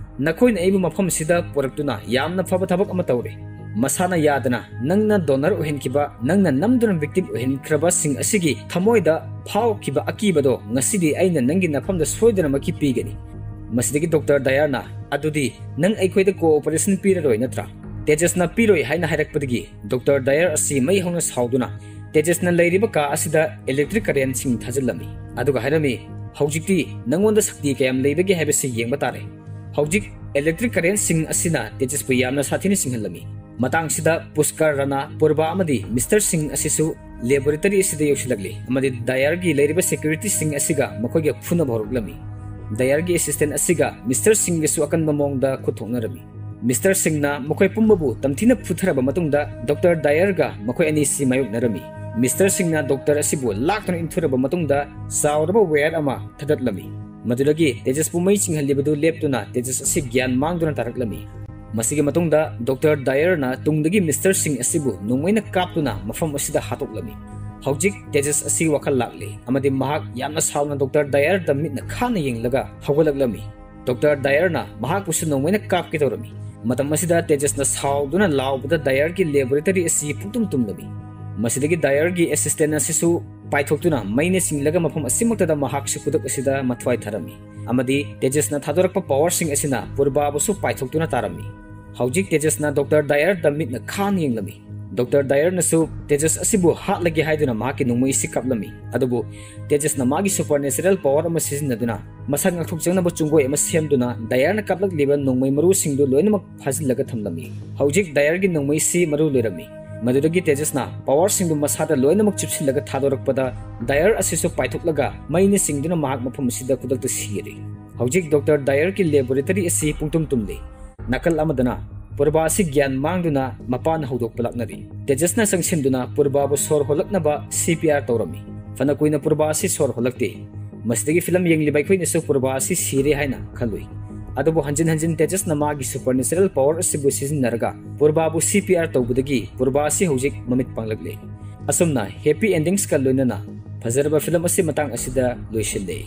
ꯅꯈꯣꯏꯅ ꯑꯩꯕꯨ ꯃꯐꯝꯁꯤꯗ ꯄꯨꯔꯛꯇꯨꯅ ꯌꯥꯝꯅ ꯐꯕ ꯊꯕꯛ ꯑꯃ ꯇꯧꯔꯦ꯫ ꯃꯁꯥꯅ ꯌꯥꯗꯅ ꯅꯪꯅ ꯗꯣꯅꯔ ꯑꯣꯏꯍꯟꯈꯤꯕ, ꯅꯪꯅ ꯅꯝꯗꯨꯅ ꯚꯤꯛꯇꯤꯝ ꯑꯣꯏꯍꯟꯈ꯭ꯔꯕꯁꯤꯡ ꯑꯁꯤꯒꯤ ꯊꯃꯣꯏꯗ ꯐꯥꯎꯈꯤꯕ ꯑꯀꯤꯕꯗꯣ ꯉꯁꯤꯗꯤ ꯑꯩꯅ ꯅꯪꯒꯤ ꯅꯐꯝꯗ ꯁꯣꯏꯗꯅꯃꯛꯀꯤ ꯄꯤꯒꯅꯤ"꯫ ꯃꯁꯤꯗꯒꯤ ꯗꯣꯛꯇꯔ ꯗꯥꯌꯔꯅ, "ꯑꯗꯨꯗꯤ ꯅꯪ ꯑꯩꯈꯣꯏꯗ ꯀꯣꯑꯣꯄꯔꯦꯁꯟ ꯄꯤꯔꯔꯣꯏ ꯅꯠꯇ꯭ꯔꯥ?" ꯇꯦꯖꯁꯅ ꯄꯤꯔꯣꯏ ꯍꯥꯏꯅ ꯍꯥꯏꯔꯛꯄꯗꯒꯤ ꯗꯣꯛꯇꯔ ꯗꯥꯌꯔ ꯑꯁꯤ ꯃꯩ ꯍꯧꯅ ꯁꯥꯎꯗꯨꯅ ꯇꯦꯖꯁꯅ ꯂꯩꯔꯤꯕ ꯀꯥ ꯑꯁꯤꯗ ꯏꯂꯦꯛꯇ꯭ꯔꯤꯛ ꯀꯔꯦꯟꯁꯤꯡ ꯊꯥꯖꯤꯜꯂꯝꯃꯤ꯫ ꯑꯗꯨꯒ ꯍꯥꯏꯔꯝꯃꯤ, "ꯍꯧꯖꯤꯛꯇꯤ ꯅꯪꯉꯣꯟꯗ ꯁꯛꯇꯤ ꯀꯌꯥꯝ ꯂꯩꯕꯒꯦ ꯍꯥꯏꯕꯁꯤ ꯌꯦꯡꯕ ꯇꯥꯔꯦ꯫ ꯍꯧꯖꯤꯛ ꯏꯂꯦꯛꯇ꯭ꯔꯤꯛ ꯀꯔꯦꯟꯁꯤꯡ ꯑꯁꯤꯅ ꯇꯦꯖꯁꯄꯨ ꯌꯥꯝꯅ ꯁꯥꯊꯤꯅ ꯆꯤꯡꯍꯜꯂꯝꯃꯤ"꯫ ꯃꯇꯥꯡꯁꯤꯗ ꯄꯨꯁꯀꯔ ꯔꯥꯅꯥ, ꯄꯨꯔꯕꯥ ꯑꯃꯗꯤ ꯃꯤꯁꯇꯔ ꯁꯤꯡ ꯑꯁꯤꯁꯨ ꯂꯦꯕꯣꯔꯦꯇꯔꯤ ꯑꯁꯤꯗ ꯌꯧꯁꯤꯜꯂꯛꯂꯤ ꯑꯃꯗꯤ ꯗꯥꯌꯔꯒꯤ ꯂꯩꯔꯤꯕ ꯁꯦꯀ꯭ꯌꯨꯔꯤꯇꯤꯁꯤꯡ ꯑꯁꯤꯒ ꯃꯈꯣꯏꯒ ꯐꯨꯅꯕ ꯍꯧꯔꯛꯂꯝꯃꯤ꯫ ꯗꯥꯌꯔꯒꯤ ꯑꯦꯁꯤꯁꯇꯦꯟ ꯑꯁꯤꯒ ꯃꯤꯁꯇꯔ ꯁꯤꯡꯒꯁꯨ ꯑꯀꯟꯕ ꯃꯑꯣꯡꯗ ꯈꯨꯠ ꯊꯣꯛꯅꯔꯝꯃꯤ꯫ ꯃꯤꯁꯇꯔ ꯁꯤꯡꯅ ꯃꯈꯣꯏ ꯄꯨꯝꯕꯕꯨ ꯇꯝꯊꯤꯅ ꯐꯨꯊꯔꯕ ꯃꯇꯨꯡꯗ ꯗꯣꯛꯇꯔ ꯗꯥꯌꯔꯒ ꯃꯈꯣꯏ ꯑꯅꯤꯁꯤ ꯃꯥꯌꯣꯛꯅꯔꯝꯃꯤ꯫ ꯃꯤꯁꯇꯔ ꯁꯤꯡꯅ ꯗꯣꯛꯇꯔ ꯑꯁꯤꯕꯨ ꯂꯥꯛꯇꯨꯅ ꯏꯟꯊꯨꯔꯕ ꯃꯇꯨꯡꯗ ꯆꯥꯎꯔꯕ ꯋꯥꯌꯔ ꯑꯃ ꯊꯥꯗꯠꯂꯝꯃꯤ꯫ ꯃꯗꯨꯗꯒꯤ ꯇꯦꯖꯁꯄꯨ ꯃꯩ ꯆꯤꯡꯍꯜꯂꯤꯕꯗꯨ ꯂꯦꯞꯇꯨꯅ ꯇꯦꯖꯁ ꯑꯁꯤ ꯒ꯭ꯌꯥꯟ ꯃꯥꯡꯗꯨꯅ ꯇꯥꯔꯛꯂꯝꯃꯤ꯫ ꯃꯁꯤꯒꯤ ꯃꯇꯨꯡꯗ ꯗꯣꯛꯇꯔ ꯗꯥꯌꯔꯅ ꯇꯨꯡꯗꯒꯤ ꯃꯤꯁꯇꯔ ꯁꯤꯡ ꯑꯁꯤꯕꯨ ꯅꯣꯡꯃꯩꯅ ꯀꯥꯞꯇꯨꯅ ꯃꯐꯝ ꯑꯁꯤꯗ ꯍꯥꯠꯇꯣꯛꯂꯝꯃꯤ꯫ ꯍꯧꯖꯤꯛ ꯇꯦꯖꯁ ꯑꯁꯤ ꯋꯥꯈꯜ ꯂꯥꯛꯂꯦ ꯑꯃꯗꯤ ꯃꯍꯥꯛ ꯌꯥꯝꯅ ꯁꯥꯎꯅ ꯗꯣꯛꯇꯔ ꯗꯥꯌꯔꯗ ꯃꯤꯠꯅ ꯈꯥꯅ ꯌꯦꯡꯂꯒ ꯍꯧꯒꯠꯂꯛꯂꯝꯃꯤ꯫ ꯗꯣꯛꯇꯔ ꯗꯥꯌꯔꯅ ꯃꯍꯥꯛꯄꯨꯁꯨ ꯅꯣꯡꯃꯩꯅ ꯀꯥꯞꯀꯦ ꯇꯧꯔꯝꯃꯤ꯫ ꯃꯇꯝ ꯑꯁꯤꯗ ꯇꯦꯖꯁꯅ ꯁꯥꯎꯗꯨꯅ ꯂꯥꯎꯕꯗ ꯗꯥꯌꯔꯒꯤ ꯂꯦꯕꯣꯔꯦꯇꯔꯤ ꯑꯁꯤ ꯄꯨꯡꯇꯨꯝ ꯇꯨꯝꯂꯝꯃꯤ꯫ ꯃꯁꯤꯗꯒꯤ ꯗꯥꯌꯔꯒꯤ ꯑꯦꯁꯤꯁꯇꯦꯟ ꯑꯁꯤꯁꯨ ꯄꯥꯏꯊꯣꯛꯇꯨꯅ ꯃꯩꯅ ꯆꯤꯡꯂꯒ ꯃꯐꯝ ꯑꯁꯤꯃꯛꯇꯗ ꯃꯍꯥꯛꯁꯨ ꯈꯨꯗꯛ ꯑꯁꯤꯗ ꯃꯊ꯭ꯋꯥꯏ ꯊꯥꯔꯝꯃꯤ ꯑꯃꯗꯤ ꯇꯦꯖꯁꯅ ꯊꯥꯗꯣꯔꯛꯄ ꯄꯥꯋꯔꯁꯤꯡ ꯑꯁꯤꯅ ꯄꯨꯔꯕꯥꯕꯨꯁꯨ ꯄꯥꯏꯊꯣꯛꯇꯨꯅ ꯇꯥꯔꯝꯃꯤ꯫ ꯍꯧꯖꯤꯛ ꯇꯦꯖꯁꯅ ꯗꯣꯛꯇꯔ ꯗꯥꯌꯔꯗ ꯃꯤꯠꯅ ꯈꯥꯅ ꯌꯦꯡꯂꯝꯃꯤ꯫ ꯗꯣꯛꯇꯔ ꯗꯥꯌꯔꯅꯁꯨ ꯇꯦꯖꯁ ꯑꯁꯤꯕꯨ ꯍꯥꯠꯂꯒꯦ ꯍꯥꯏꯗꯨꯅ ꯃꯍꯥꯛꯀꯤ ꯅꯣꯡꯃꯩ ꯑꯁꯤ ꯀꯥꯞꯂꯝꯃꯤ꯫ ꯑꯗꯨꯕꯨ ꯇꯦꯖꯁꯅ ꯃꯥꯒꯤ ꯁꯨꯄꯔ ꯅꯦꯆꯔꯦꯜ ꯄꯥꯋꯔ ꯑꯃ ꯁꯤꯖꯤꯟꯅꯗꯨꯅ ꯃꯁꯛ ꯉꯥꯛꯊꯣꯛꯆꯅꯕ ꯆꯨꯡꯒꯣꯏ ꯑꯃ ꯁꯦꯝꯗꯨꯅ ꯗꯥꯌꯔꯅ ꯀꯥꯞꯂꯛꯂꯤꯕ ꯅꯣꯡꯃꯩ ꯃꯔꯨꯁꯤꯡꯗꯨ ꯂꯣꯏꯅꯃꯛ ꯐꯥꯖꯤꯜꯂꯒ ꯊꯝꯂꯝꯃꯤ꯫ ꯍꯧꯖꯤꯛ ꯗꯥꯌꯔꯒꯤ ꯅꯣꯡꯃꯩꯁꯤ ꯃꯔꯨ ꯂꯣꯏꯔꯝꯃꯤ꯫ ꯃꯗꯨꯗꯒꯤ ꯇꯦꯖꯁꯅ ꯄꯥꯋꯔꯁꯤꯡꯗꯨ ꯃꯁꯥꯗ ꯂꯣꯏꯅꯃꯛ ꯆꯨꯞꯁꯤꯜꯂꯒ ꯊꯥꯗꯣꯔꯛꯄꯗ ꯗꯥꯌꯔ ꯑꯁꯤꯁꯨ ꯄꯥꯏꯊꯣꯛꯂꯒ ꯃꯩꯅ ꯆꯤꯡꯗꯨꯅ ꯃꯍꯥꯛ ꯃꯐꯝ ꯑꯁꯤꯗ ꯈꯨꯗꯛꯇ ꯁꯤꯔꯦ꯫ ꯍꯧꯖꯤꯛ ꯗꯣꯛꯇꯔ ꯗꯥꯌꯔꯒꯤ ꯂꯦꯕꯣꯔꯦꯇꯔꯤ ꯑꯁꯤ ꯄꯨꯡꯇꯨꯝ ꯇꯨꯝꯂꯤ꯫ ꯅꯥꯀꯜ ꯑꯃꯗꯅ ꯄꯨꯔꯕꯥ ꯑꯁꯤ ꯒ꯭ꯌꯥꯟ ꯃꯥꯡꯗꯨꯅ ꯃꯄꯥꯅ ꯍꯧꯗꯣꯛꯄ ꯂꯥꯛꯅꯔꯤ꯫ ꯇꯦꯖꯁꯅ ꯆꯪꯁꯤꯟꯗꯨꯅ ꯄꯨꯔꯕꯥꯕꯨ ꯁꯣꯔ ꯍꯣꯜꯂꯛꯅꯕ ꯁꯤ ꯄꯤ ꯑꯥꯔ ꯇꯧꯔꯝꯃꯤ꯫ ꯐꯅ ꯀꯨꯏꯅ ꯄꯨꯔꯕꯥ ꯑꯁꯤ ꯁꯣꯔ ꯍꯣꯜꯂꯛꯇꯦ꯫ ꯃꯁꯤꯗꯒꯤ ꯐꯤꯂꯝ ꯌꯦꯡꯂꯤꯕ ꯑꯩꯈꯣꯏꯅꯁꯨ ꯄꯨꯔꯕꯥ ꯑꯁꯤ ꯁꯤꯔꯦ ꯍꯥꯏꯅ ꯈꯜꯂꯨꯏ꯫ ꯑꯗꯨꯕꯨ ꯍꯟꯖꯤꯟ ꯍꯟꯖꯤꯟ ꯇꯦꯖꯁꯅ ꯃꯥꯒꯤ ꯁꯨꯄꯔ ꯅꯦꯆꯔꯦꯜ ꯄꯥꯋꯔ ꯑꯁꯤꯕꯨ ꯁꯤꯖꯤꯟꯅꯔꯒ ꯄꯨꯔꯕꯥꯕꯨ ꯁꯤ ꯄꯤ ꯑꯥꯔ ꯇꯧꯕꯗꯒꯤ ꯄꯨꯔꯕꯥ ꯑꯁꯤ ꯍꯧꯖꯤꯛ ꯃꯃꯤꯠ ꯄꯥꯡꯂꯛꯂꯦ꯫ ꯑꯁꯨꯝꯅ ꯍꯦꯄꯤ ꯑꯦꯟꯗꯤꯡꯁꯀ ꯂꯣꯏꯅꯅ ꯐꯖꯔꯕ ꯐꯤꯂꯝ ꯑꯁꯤ ꯃꯇꯥꯡ ꯑꯁꯤꯗ ꯂꯣꯏꯁꯤꯜꯂꯦ꯫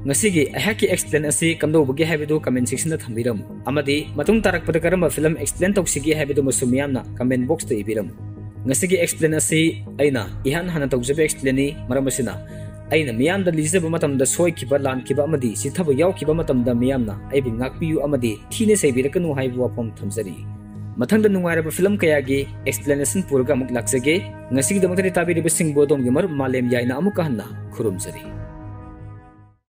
ꯉꯁꯤꯒꯤ ꯑꯩꯍꯥꯛꯀꯤ ꯑꯦꯛꯁꯄ꯭ꯂꯦꯟ ꯑꯁꯤ ꯀꯝꯗꯧꯕꯒꯦ ꯍꯥꯏꯕꯗꯨ ꯀꯃꯦꯟ ꯁꯦꯛꯁꯟꯗ ꯊꯝꯕꯤꯔꯝꯃꯨ ꯑꯃꯗꯤ ꯃꯇꯨꯡ ꯇꯥꯔꯛꯄꯗ ꯀꯔꯝꯕ ꯐꯤꯂꯝ ꯑꯦꯛꯁꯄ꯭ꯂꯦꯟ ꯇꯧꯁꯤꯒꯦ ꯍꯥꯏꯕꯗꯨꯃꯁꯨ ꯃꯤꯌꯥꯝꯅ ꯀꯃꯦꯟ ꯕꯣꯛꯁꯇ ꯏꯕꯤꯔꯝꯃꯨ꯫ ꯉꯁꯤꯒꯤ ꯑꯦꯛꯁꯄ꯭ꯂꯦꯟ ꯑꯁꯤ ꯑꯩꯅ ꯏꯍꯥꯟ ꯍꯥꯟꯅ ꯇꯧꯖꯕ ꯑꯦꯛꯁꯄ꯭ꯂꯦꯟꯅꯤ꯫ ꯃꯔꯝ ꯑꯁꯤꯅ ꯑꯩꯅ ꯃꯤꯌꯥꯝꯗ ꯂꯤꯖꯕ ꯃꯇꯝꯗ ꯁꯣꯏꯈꯤꯕ, ꯂꯥꯟꯈꯤꯕ ꯑꯃꯗꯤ ꯆꯤꯠꯊꯕ ꯌꯥꯎꯈꯤꯕ ꯃꯇꯝꯗ ꯃꯤꯌꯥꯝꯅ ꯑꯩꯕꯨ ꯉꯥꯛꯄꯤꯌꯨ ꯑꯃꯗꯤ ꯊꯤꯅ ꯆꯩꯕꯤꯔꯛꯀꯅꯨ ꯍꯥꯏꯕ ꯋꯥꯐꯝ ꯊꯝꯖꯔꯤ꯫ ꯃꯊꯪꯗ ꯅꯨꯡꯉꯥꯏꯔꯕ ꯐꯤꯂꯝ ꯀꯌꯥꯒꯤ ꯑꯦꯛꯁꯄ꯭ꯂꯦꯅꯦꯁꯟ ꯄꯨꯔꯒ ꯑꯃꯨꯛ ꯂꯥꯛꯆꯒꯦ꯫ ꯉꯁꯤꯒꯤꯗꯃꯛꯇꯗꯤ ꯇꯥꯕꯤꯔꯤꯕꯁꯤꯡꯕꯨ ꯑꯗꯣꯝꯒꯤ ꯃꯔꯨꯞ ꯃꯥꯂꯦꯝ ꯌꯥꯏꯅ ꯑꯃꯨꯛꯀ ꯍꯟꯅ ꯈꯨꯔꯨꯝꯖꯔꯤ꯫